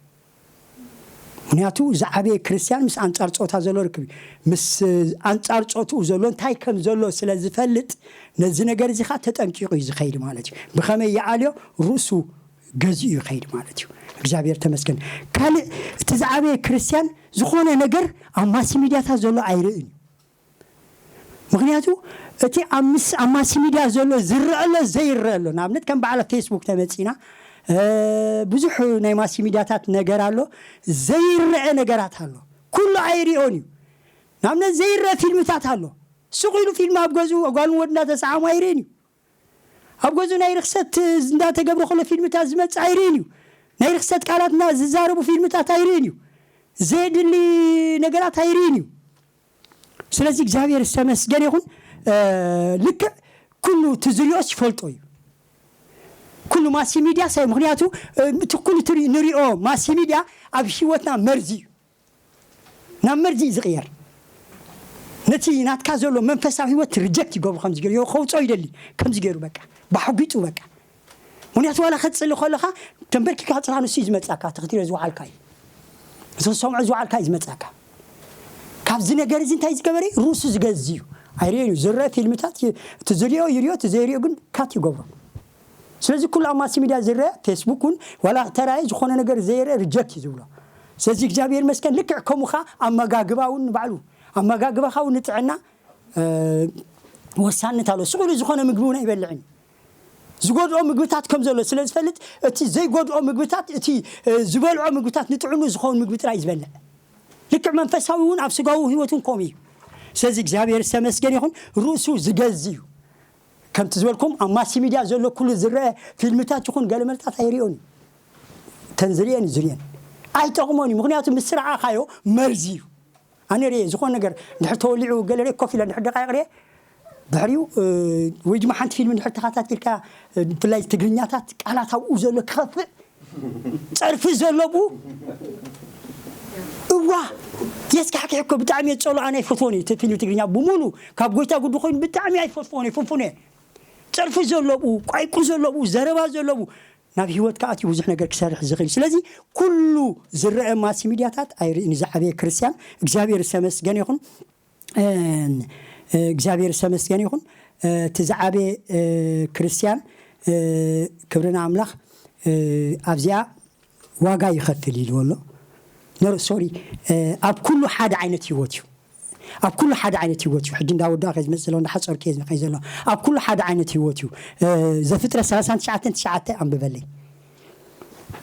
ምክንያቱ ዝዓበየ ክርስትያን ምስ ኣንጻር ጾታ ዘሎ ርክብ እዩ። ምስ ኣንጻር ጾትኡ ዘሎ እንታይ ከም ዘሎ ስለ ዝፈልጥ፣ ነዚ ነገር እዚ ኸኣ ተጠንቂቑ እዩ ዝኸይድ ማለት እዩ። ብኸመይ ይኣልዮ? ርእሱ ገዚኡ ይኸይድ ማለት እዩ። እግዚኣብሔር ተመስገን። ካልእ፣ እቲ ዝዓበየ ክርስትያን ዝኾነ ነገር ኣብ ማስ ሚድያታት ዘሎ ኣይርእን እዩ። ምክንያቱ እቲ ኣብ ምስ-፣ ኣብ ማስ ሚድያ ዘሎ ዝረአ ኣሎ ዘይረአ ኣሎ። ንኣብነት ከም በዓል ፌስቡክ ተመጺና፣ እ፣ ብዙሕ ናይ ማስ ሚድያታት ነገር ኣሎ። ዘይረአ ነገራት ኣሎ። ኩሉ ኣይሪኦን እዩ። ንኣብነት ዘይረአ ፊልምታት ኣሎ። ስቕ ኢሉ ፊልም ኣብ ገዝኡ ጓልን ወድና ተሰዓሙ ኣይርእን እዩ። ኣብ ገዝኡ ናይ ርኽሰት እንዳተገብረ ከሎ ፊልምታት ዝመጽእ ኣይርእን እዩ። ናይ ርኽሰት ቃላትና ዝዛረቡ ፊልምታት ኣይርእን እዩ። ዘየድሊ ነገራት ኣይርእን እዩ። ስለዚ እግዚኣብሔር ዝተመስገነ ይኹን። እ፣ ልክዕ ኩሉ እቲ ዝሪኦስ ይፈልጦ እዩ። ኩሉ ማስ ሚድያ ሳይ፣ ምክንያቱ፣ እ፣ እቲ ኩሉ እቲ ንሪኦ ማስ ሚድያ ኣብ ህይወትና መርዚ እዩ። ናብ መርዚ እዩ ዝቕየር። ነቲ ናትካ ዘሎ መንፈሳዊ ህይወት ሪጀክት ይገብሩ፣ ከምዚ ገይሩ ከውፅኦ ይደሊ፣ ከምዚ ገይሩ በቃ ባሕጒጡ በቃ። ምክንያቱ ዋላ ከትፅሊ ከለኻ ተንበርኪካ ከፅልኻ ንሱ እዩ ዝመፅኣካ፣ እቲ ክትሪኦ ዝወዓልካ እዩ፣ እቲ ክትሰምዖ ዝወዓልካ እዩ ዝመፅኣካ። ካብዚ ነገር እዚ እንታይ ዝገበረ እዩ? ርእሱ ዝገዝ እዩ። ኣይርእዮን እዩ። ዝረአ ፊልምታት ይ-፣ እቲ ዝሪኦ ይሪኦ፣ እቲ ዘይሪኦ ግን ካት ይገብሮ። ስለዚ ኩሉ ኣብ ማስ ሚድያ ዝረአ፣ ፌስቡክ እውን ዋላ ተራእየ ዝኾነ ነገር ዘይረአ ሪጀክት እዩ ዝብሎ። ስለዚ እግዚኣብሔር ይመስገን። ልክዕ ከምኡ ኸዓ ኣመጋግባ እውን ንባዕሉ፣ ኣመጋግባኻ እውን ንጥዕና፣ እ፣ ወሳንነት ኣሎ። ስቕ ኢሉ ዝኾነ ምግቢ እውን ኣይበልዕን። ዝጎድኦ ምግብታት ከም ዘሎ ስለ ዝፈልጥ፣ እቲ ዘይጎድኦ ምግብታት፣ እቲ፣ እ፣ ዝበልዖ ምግብታት ንጥዕኑ ዝኸውን ምግቢ ጥራይ ዝበልዕ። ልክዕ መንፈሳዊ እውን ኣብ ስጋዊ ህይወት እውን ከምኡ እዩ። ስለዚ እግዚኣብሔር ዝተመስገን ይኹን፣ ርእሱ ዝገዝ እዩ። ከምቲ ዝበልኩም ኣብ ማስ ሚድያ ዘሎ ኩሉ ዝረአ ፊልምታት ይኹን ገለመለታት ኣይርእዮን እዩ። ተን ዝርእየን እዩ ዝርእየን። ኣይጠቕሞን እዩ። ምክንያቱ ምስ ረኣኻዮ መርዚ እዩ። ኣነ ርእየ ዝኾነ ነገር እንድሕር ተወሊዑ ገለ ርእየ ኮፍ ኢለ እንድሕር ደቃይቕ ርእየ ድሕሪኡ፣ እ፣ ወይ ድማ ሓንቲ ፊልም እንድሕር ተኸታቲልካ፣ እ፣ ብፍላይ ትግርኛታት ቃላት ኣብኡ ዘሎ ክኸፍእ ጸርፊ ዘሎ ብኡ። እዋ የስካሕክሕ እኮ ብጣዕሚ እየ ዝጸልኦ፣ ኣነ ኣይፈትዎን እየ። እቲ ፊልም ትግርኛ ብምሉ ካብ ጎይታ ጉዱ ኮይኑ ብጣዕሚ ኣይፈትዎን እየ፣ ፍንፉን እየ። ጸርፊ ዘሎ ብኡ፣ ቋይቁ ዘሎ ብኡ፣ ዘረባ ዘሎ ብኡ ናብ ህይወትካ ኣትዩ ብዙሕ ነገር ክሰርሕ ዝኽእል እዩ። ስለዚ ኩሉ ዝረአ ማስ ሚድያታት ኣይርእን እዩ ዝዓበየ ክርስትያን። እግዚኣብሔር ዝተመስገነ ይኹን። እ፣ እ፣ እግዚኣብሔር ዝተመስገነ ይኹን። እ፣ እቲ ዝዓበየ፣ እ፣ ክርስትያን፣ እ፣ ክብሪ ንኣምላኽ፣ እ፣ ኣብዚኣ ዋጋ ይኸፍል ኢልዎ ኣሎ። ነር-፣ ሶሪ፣ እ፣ ኣብ ኩሉ ሓደ ዓይነት ህይወት እዩ። ኣብ ኩሉ ሓደ ዓይነት ህይወት እዩ። ሕጂ እንዳወዳእኹ እየ ዝመጽእ ዘሎ፣ እንዳሓጸርኩ እየ ዝመጽእ ዘሎ። ኣብ ኩሉ ሓደ ዓይነት ህይወት እዩ። እ፣ ዘፍጥረት ሰላሳን ትሽዓተን ትሽዓተ ኣንብበለይ።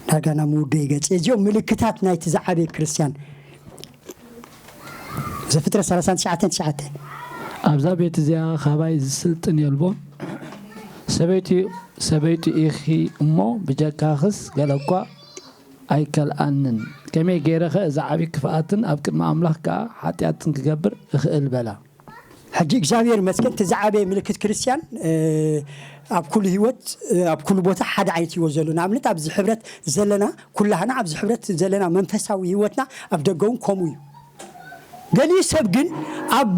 ዳርጋ ናብ ምውደኢ ገጽ። እዚኦም ምልክታት ናይቲ ዝዓበየ ክርስትያን። ዘፍጥረት ሰላሳን ትሽዓተን ትሽዓተ። ኣብዛ ቤት እዚኣ ካባይ ዝስልጥን የልቦን። ሰበይቲ፣ ሰበይቲ ኢኺ እሞ ብጀካኽስ ገለ እኳ ኣይከልኣንን። ከመይ ገይረኸ እዚ ዓቢ ክፍኣትን ኣብ ቅድሚ ኣምላኽ ከኣ ሓጢኣትን ክገብር እኽእል? በላ። ሕጂ እግዚኣብሔር ይመስገን፣ እቲ ዝዓበየ ምልክት ክርስትያን፣ እ፣ ኣብ ኩሉ ህይወት፣ እ፣ ኣብ ኩሉ ቦታ ሓደ ዓይነት ህይወት ዘሎ። ንኣብነት ኣብዚ ሕብረት ዘለና፣ ኩላህና ኣብዚ ሕብረት ዘለና መንፈሳዊ ህይወትና ኣብ ደገ እውን ከምኡ እዩ። ገሊኡ ሰብ ግን ኣብ፣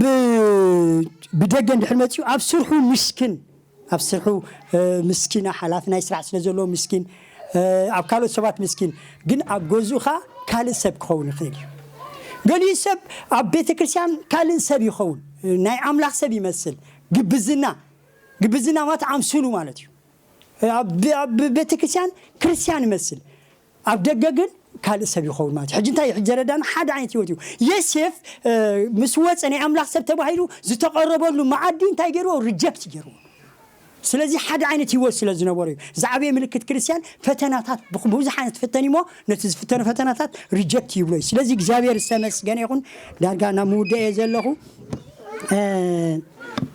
ብደገ እንድሕር መጺኡ ኣብ ስርሑ ምስኪን፣ ኣብ ስርሑ፣ እ፣ ምስኪና ሓላፊ ናይ ስራሕ ስለ ዘለዎ ምስኪን፣ እ፣ ኣብ ካልኦት ሰባት ምስኪን፣ ግን ኣብ ገዝኡ ኸኣ ካልእ ሰብ ክኸውን ይኽእል እዩ። ገሊኡ ሰብ ኣብ ቤተ ክርስቲያን ካልእ ሰብ ይኸውን፣ ናይ ኣምላኽ ሰብ ይመስል። ግብዝና፣ ግብዝና ማለት ኣምስሉ ማለት እዩ። ኣብ፣ ኣብ ቤተ ክርስቲያን ክርስቲያን ይመስል፣ ኣብ ደገ ግን ካልእ ሰብ ይኸውን ማለት እዩ። ሕጂ እንታይ እዩ? ሕጂ ረዳና ሓደ ዓይነት ህይወት እዩ። ዮሴፍ፣ እ፣ ምስ ወፀ ናይ ኣምላኽ ሰብ ተባሂሉ ዝተቐረበሉ መኣዲ እንታይ ገይርዎ? ሪጀክት ገይርዎ። ስለዚ ሓደ ዓይነት ህይወት ስለ ዝነበሮ እዩ። ዝዓበየ ምልክት ክርስትያን ፈተናታት ብኹ-፣ ብዙሕ ዓይነት ፈተን እሞ ነቲ ዝፍተኑ ፈተናታት ሪጀክት ይብሎ እዩ። ስለዚ እግዚኣብሔር ዝተመስገነ ይኹን። ዳርጋ ናብ ምውዳእ እየ ዘለኹ። እ፣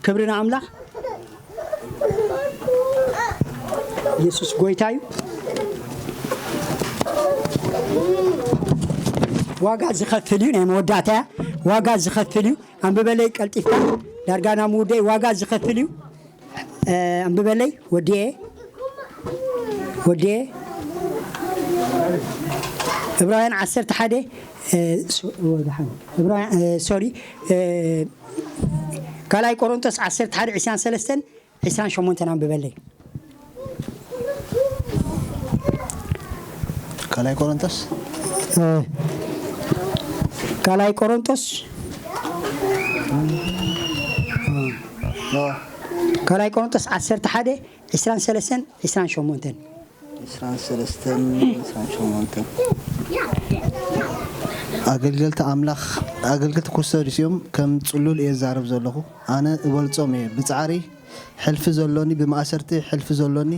ክብሪ ንኣምላኽ። የሱስ ጎይታ እዩ። ዋጋ ዝኸፍል እዩ። ናይ መወዳእታ እያ። ዋጋ ዝኸፍል እዩ። ኣንብበለይ ቀልጢፍካ። ዳርጋ ናብ ምውዳእ ዋጋ ዝኸፍል እዩ። እ፣ ኣንብበለይ ወዲኤ። ወዲኤ። ዕብራውያን ዓሰርተ ሓደ፣ እ፣ ሶ-፣ ወ-፣ ደሓን። ዕብራውያን፣ እ፣ ሶሪ፣ እ፣ ካልኣይ ቆሮንቶስ ዓሰርተ ሓደ ዕስራን ሰለስተን ዕስራን ሸሞንተን ኣንብበለይ። ካልኣይ ቆሮንቶስ? እ፣ ካልኣይ ቆሮንጦስ ካልኣይ ቆሮንጦስ ዓሰርተ ሓደ ዕስራን ሰለስተን ዕስራን ሸሞንተን። ዕስራን ሰለስተን ዕስራን ሸሞንተን። ኣገልገልቲ ኣምላኽ ኣገልገልቲ ክርስቶስ እዮም። ከም ጽሉል እየ ዝዛረብ ዘለኹ። ኣነ እበልጾም እየ። ብጻዕሪ ሕልፊ ዘሎኒ፣ ብማእሰርቲ ሕልፊ ዘሎኒ፣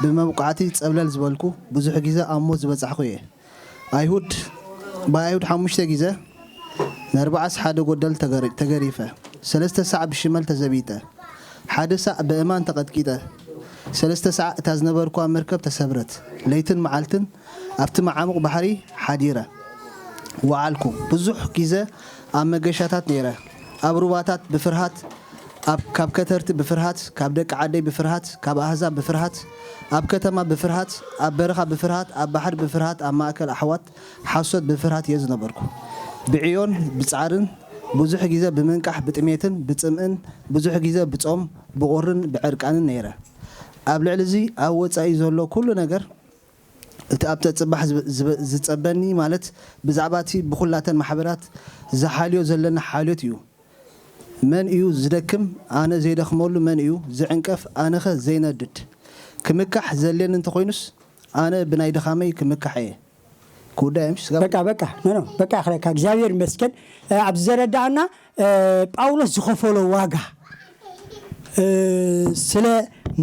ብመብቃዕቲ ጸብለል ዝበልኩ፣ ብዙሕ ግዜ ኣብ ሞት ዝበጻሕኩ እየ። ኣይሁድ ብኣይሁድ ሓሙሽተ ግዜ ንኣርባዓስ ሓደ ጎደል ተገሪፈ፣ ሰለስተ ሳዕ ብሽመል ተዘቢጠ፣ ሓደ ሳዕ ብእማን ተቐጥቂጠ፣ ሰለስተ ሳዕ እታ ዝነበርኩዋ መርከብ ተሰብረት። ለይትን መዓልትን ኣብቲ መዓሙቕ ባሕሪ ሓዲረ ወዓልኩ። ብዙሕ ግዜ ኣብ መገሻታት ነይረ፣ ኣብ ሩባታት ብፍርሃት፣ ኣብ ካብ ከተርቲ ብፍርሃት፣ ካብ ደቂ ዓደይ ብፍርሃት፣ ካብ ኣህዛብ ብፍርሃት፣ ኣብ ከተማ ብፍርሃት፣ ኣብ በረኻ ብፍርሃት፣ ኣብ ባሕሪ ብፍርሃት፣ ኣብ ማእከል ኣሕዋት ሓሶት ብፍርሃት እየ ዝነበርኩ። ብዕዮን ብጻዕርን፣ ብዙሕ ግዜ ብምንቃሕ፣ ብጥሜትን ብጽምእን፣ ብዙሕ ግዜ ብጾም፣ ብቑርን ብዕርቃንን ነይረ። ኣብ ልዕሊ እዚ ኣብ ወጻኢ ዘሎ ኩሉ ነገር፣ እቲ ኣብተ ጽባሕ ዝጸበኒ፣ ማለት ብዛዕባ እቲ ብኹላተን ማሕበራት ዝሓልዮ ዘለና ሓልዮት እዩ። መን እዩ ዝደክም? ኣነ ዘይደኽመሉ መን እዩ ዝዕንቀፍ? ኣነኸ ዘይነድድ? ክምካሕ ዘልየኒ እንተኾይኑስ፣ ኣነ ብናይ ድኻመይ ክምካሕ እየ። ክውዳእ እዮም ስጋብ በቃ በቃ ኖ ኖ በቃ ክለካ እግዚኣብሔር ይመስገን። እ፣ ኣብዚ ዘረዳእና፣ እ፣ ጳውሎስ ዝኸፈሎ ዋጋ፣ እ፣ ስለ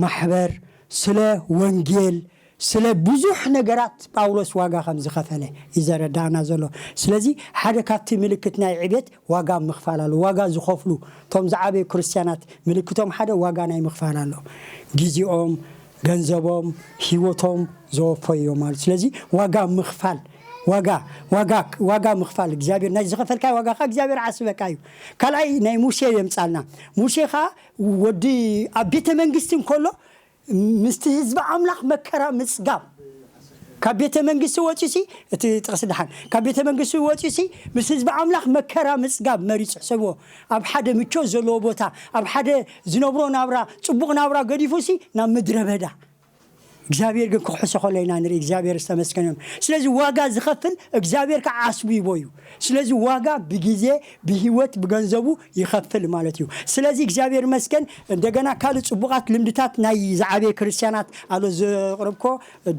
ማሕበር፣ ስለ ወንጌል፣ ስለ ብዙሕ ነገራት ጳውሎስ ዋጋ ከም ዝኸፈለ እዩ ዘረዳእና ዘሎ። ስለዚ ሓደ ካብቲ ምልክት ናይ ዕቤት ዋጋ ምኽፋል ኣሎ። ዋጋ ዝኸፍሉ፣ እቶም ዝዓበዩ ክርስትያናት ምልክቶም ሓደ ዋጋ ናይ ምኽፋል ኣሎ። ግዜኦም፣ ገንዘቦም፣ ህይወቶም ዘወፈዩ እዮም ማለት። ስለዚ ዋጋ ምኽፋል፣ ዋጋ ዋጋ ዋጋ ምኽፋል፣ እግዚኣብሔር ናይ ዝኸፈልካይ ዋጋ ኸ እግዚኣብሔር ዓስበካ እዩ። ካልኣይ ናይ ሙሴ የምጻልና። ሙሴ ኸ ወዲ ኣብ ቤተ መንግስቲ እንከሎ ምስቲ ህዝቢ ኣምላኽ መከራ ምጽጋብ፣ ካብ ቤተ መንግስቲ ወጺሲ፣ እቲ ጥቕሲ ደሓን፣ ካብ ቤተ መንግስቲ ወጺሲ ምስ ህዝቢ ኣምላኽ መከራ ምጽጋብ መሪጹ። ሕሰብዎ፣ ኣብ ሓደ ምቾት ዘለዎ ቦታ፣ ኣብ ሓደ ዝነብሮ ናብራ፣ ጽቡቕ ናብራ ገዲፉሲ ናብ ምድረ በዳ። እግዚኣብሔር ግን ክሕሶ ከሎ ኢና ንርኢ። እግዚኣብሔር ዝተመስገነ ይሁን። ስለዚ ዋጋ ዝኸፍል እግዚኣብሔር ከዓ ዓስቡ ይቦ እዩ። ስለዚ ዋጋ ብግዜ፣ ብህይወት፣ ብገንዘቡ ይኸፍል ማለት እዩ። ስለዚ እግዚኣብሔር ይመስገን። እንደገና ካልእ ጽቡቓት ልምድታት ናይ ዝዓበየ ክርስትያናት ኣሎ ዘቕረብኮ፣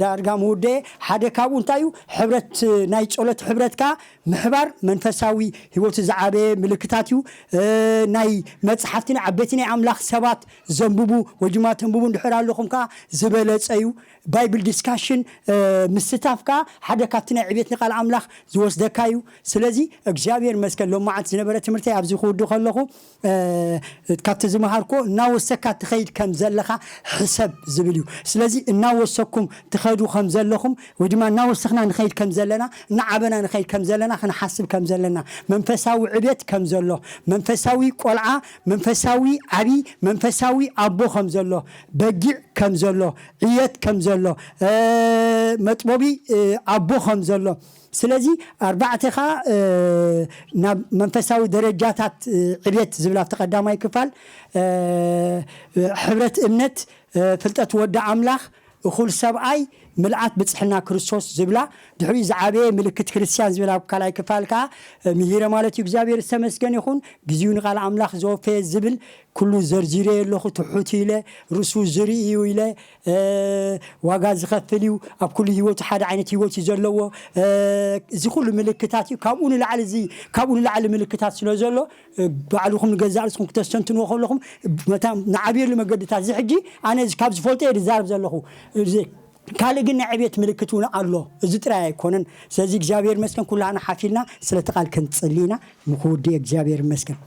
ዳርጋ ምውደየ። ሓደ ካብኡ እንታይ እዩ? ሕብረት፣ ናይ ጸሎት ሕብረት ከዓ ምሕባር መንፈሳዊ ህይወቱ ዝዓበየ ምልክታት እዩ። እ፣ ናይ መጽሓፍቲ፣ ናይ ዓበይቲ ናይ ኣምላኽ ሰባት ዘንብቡ ወይ ድማ ተንብቡ እንድሕር ኣለኹም ከዓ ዝበለጸ እዩ። ባይብል ዲስካሽን፣ እ፣ ምስታፍ ከዓ ሓደ ካብቲ ናይ ዕቤት ንቃል ኣምላኽ ዝወስደካ እዩ። ስለዚ እግዚኣብሔር ይመስገን፣ ሎም መዓልቲ ዝነበረ ትምህርቲ ኣብዚ ክውዱ ከለኹ፣ እ፣ ካብቲ ዝመሃርኮ እናወሰካ ትኸይድ ከም ዘለኻ ሕሰብ ዝብል እዩ። ስለዚ እናወሰኩም ትኸዱ ከም ዘለኹም ወይ ድማ እናወሰኽና ንኸይድ ከም ዘለና፣ እናዓበና ንኸይድ ከም ዘለና፣ ክንሓስብ ከም ዘለና፣ መንፈሳዊ ዕቤት ከም ዘሎ፣ መንፈሳዊ ቆልዓ፣ መንፈሳዊ ዓቢ፣ መንፈሳዊ ኣቦ ከም ዘሎ፣ በጊዕ ከም ዘሎ፣ ዕየት ከም ዘሎ፣ እ፣ መጥቦቢ፣ እ፣ ኣቦ ከም ዘሎ። ስለዚ ኣርባዕተ ኸኣ፣ እ፣ ናብ መንፈሳዊ ደረጃታት፣ እ፣ ዕቤት ዝብል ኣብቲ ቀዳማይ ክፋል፣ እ፣ ሕብረት እምነት፣ እ፣ ፍልጠት ወዲ ኣምላኽ፣ እኹል ሰብኣይ፣ ምልኣት ብጽሕና ክርስቶስ ዝብላ፣ ድሕሪኡ ዝዓበየ ምልክት ክርስትያን ዝብል ኣብ ካልኣይ ክፋል ከኣ፣ እ፣ ምሂረ ማለት እዩ። እግዚኣብሔር ዝተመስገን ይኹን። ግዜኡ ንቃል ኣምላኽ ዘወፈየ ዝብል ኩሉ ዘርዚረ ኣለኹ። ትሑት ኢለ፣ ርእሱ ዝርኢ እዩ ኢለ፣ እ፣ ዋጋ ዝኸፍል እዩ። ኣብ ኩሉ ህይወቱ ሓደ ዓይነት ህይወት እዩ ዘለዎ። እ፣ እዚ ኩሉ ምልክታት እዩ። ካብኡ ንላዕሊ እዚ፣ ካብኡ ንላዕሊ ምልክታት ስለ ዘሎ፣ እ፣ ባዕልኹም ንገዛእ ርእስኹም ክተስተንትንዎ ከለኹም፣ መታ ንዓብየሉ መገድታት፣ እዚ ሕጂ ኣነ እዚ ካብ ዝፈልጦ እየ ዝዛረብ ዘለኹ። እዚ ካልእ ግን ናይ ዕቤት ምልክት እውን ኣሎ። እዚ ጥራይ ኣይኮነን። ስለዚ እግዚኣብሔር ይመስገን፣ ኩላህና ሓፊልና ስለቲ ቃል ክንጽሊ ኢና። ምክውዲ እግዚኣብሔር ይመስገን።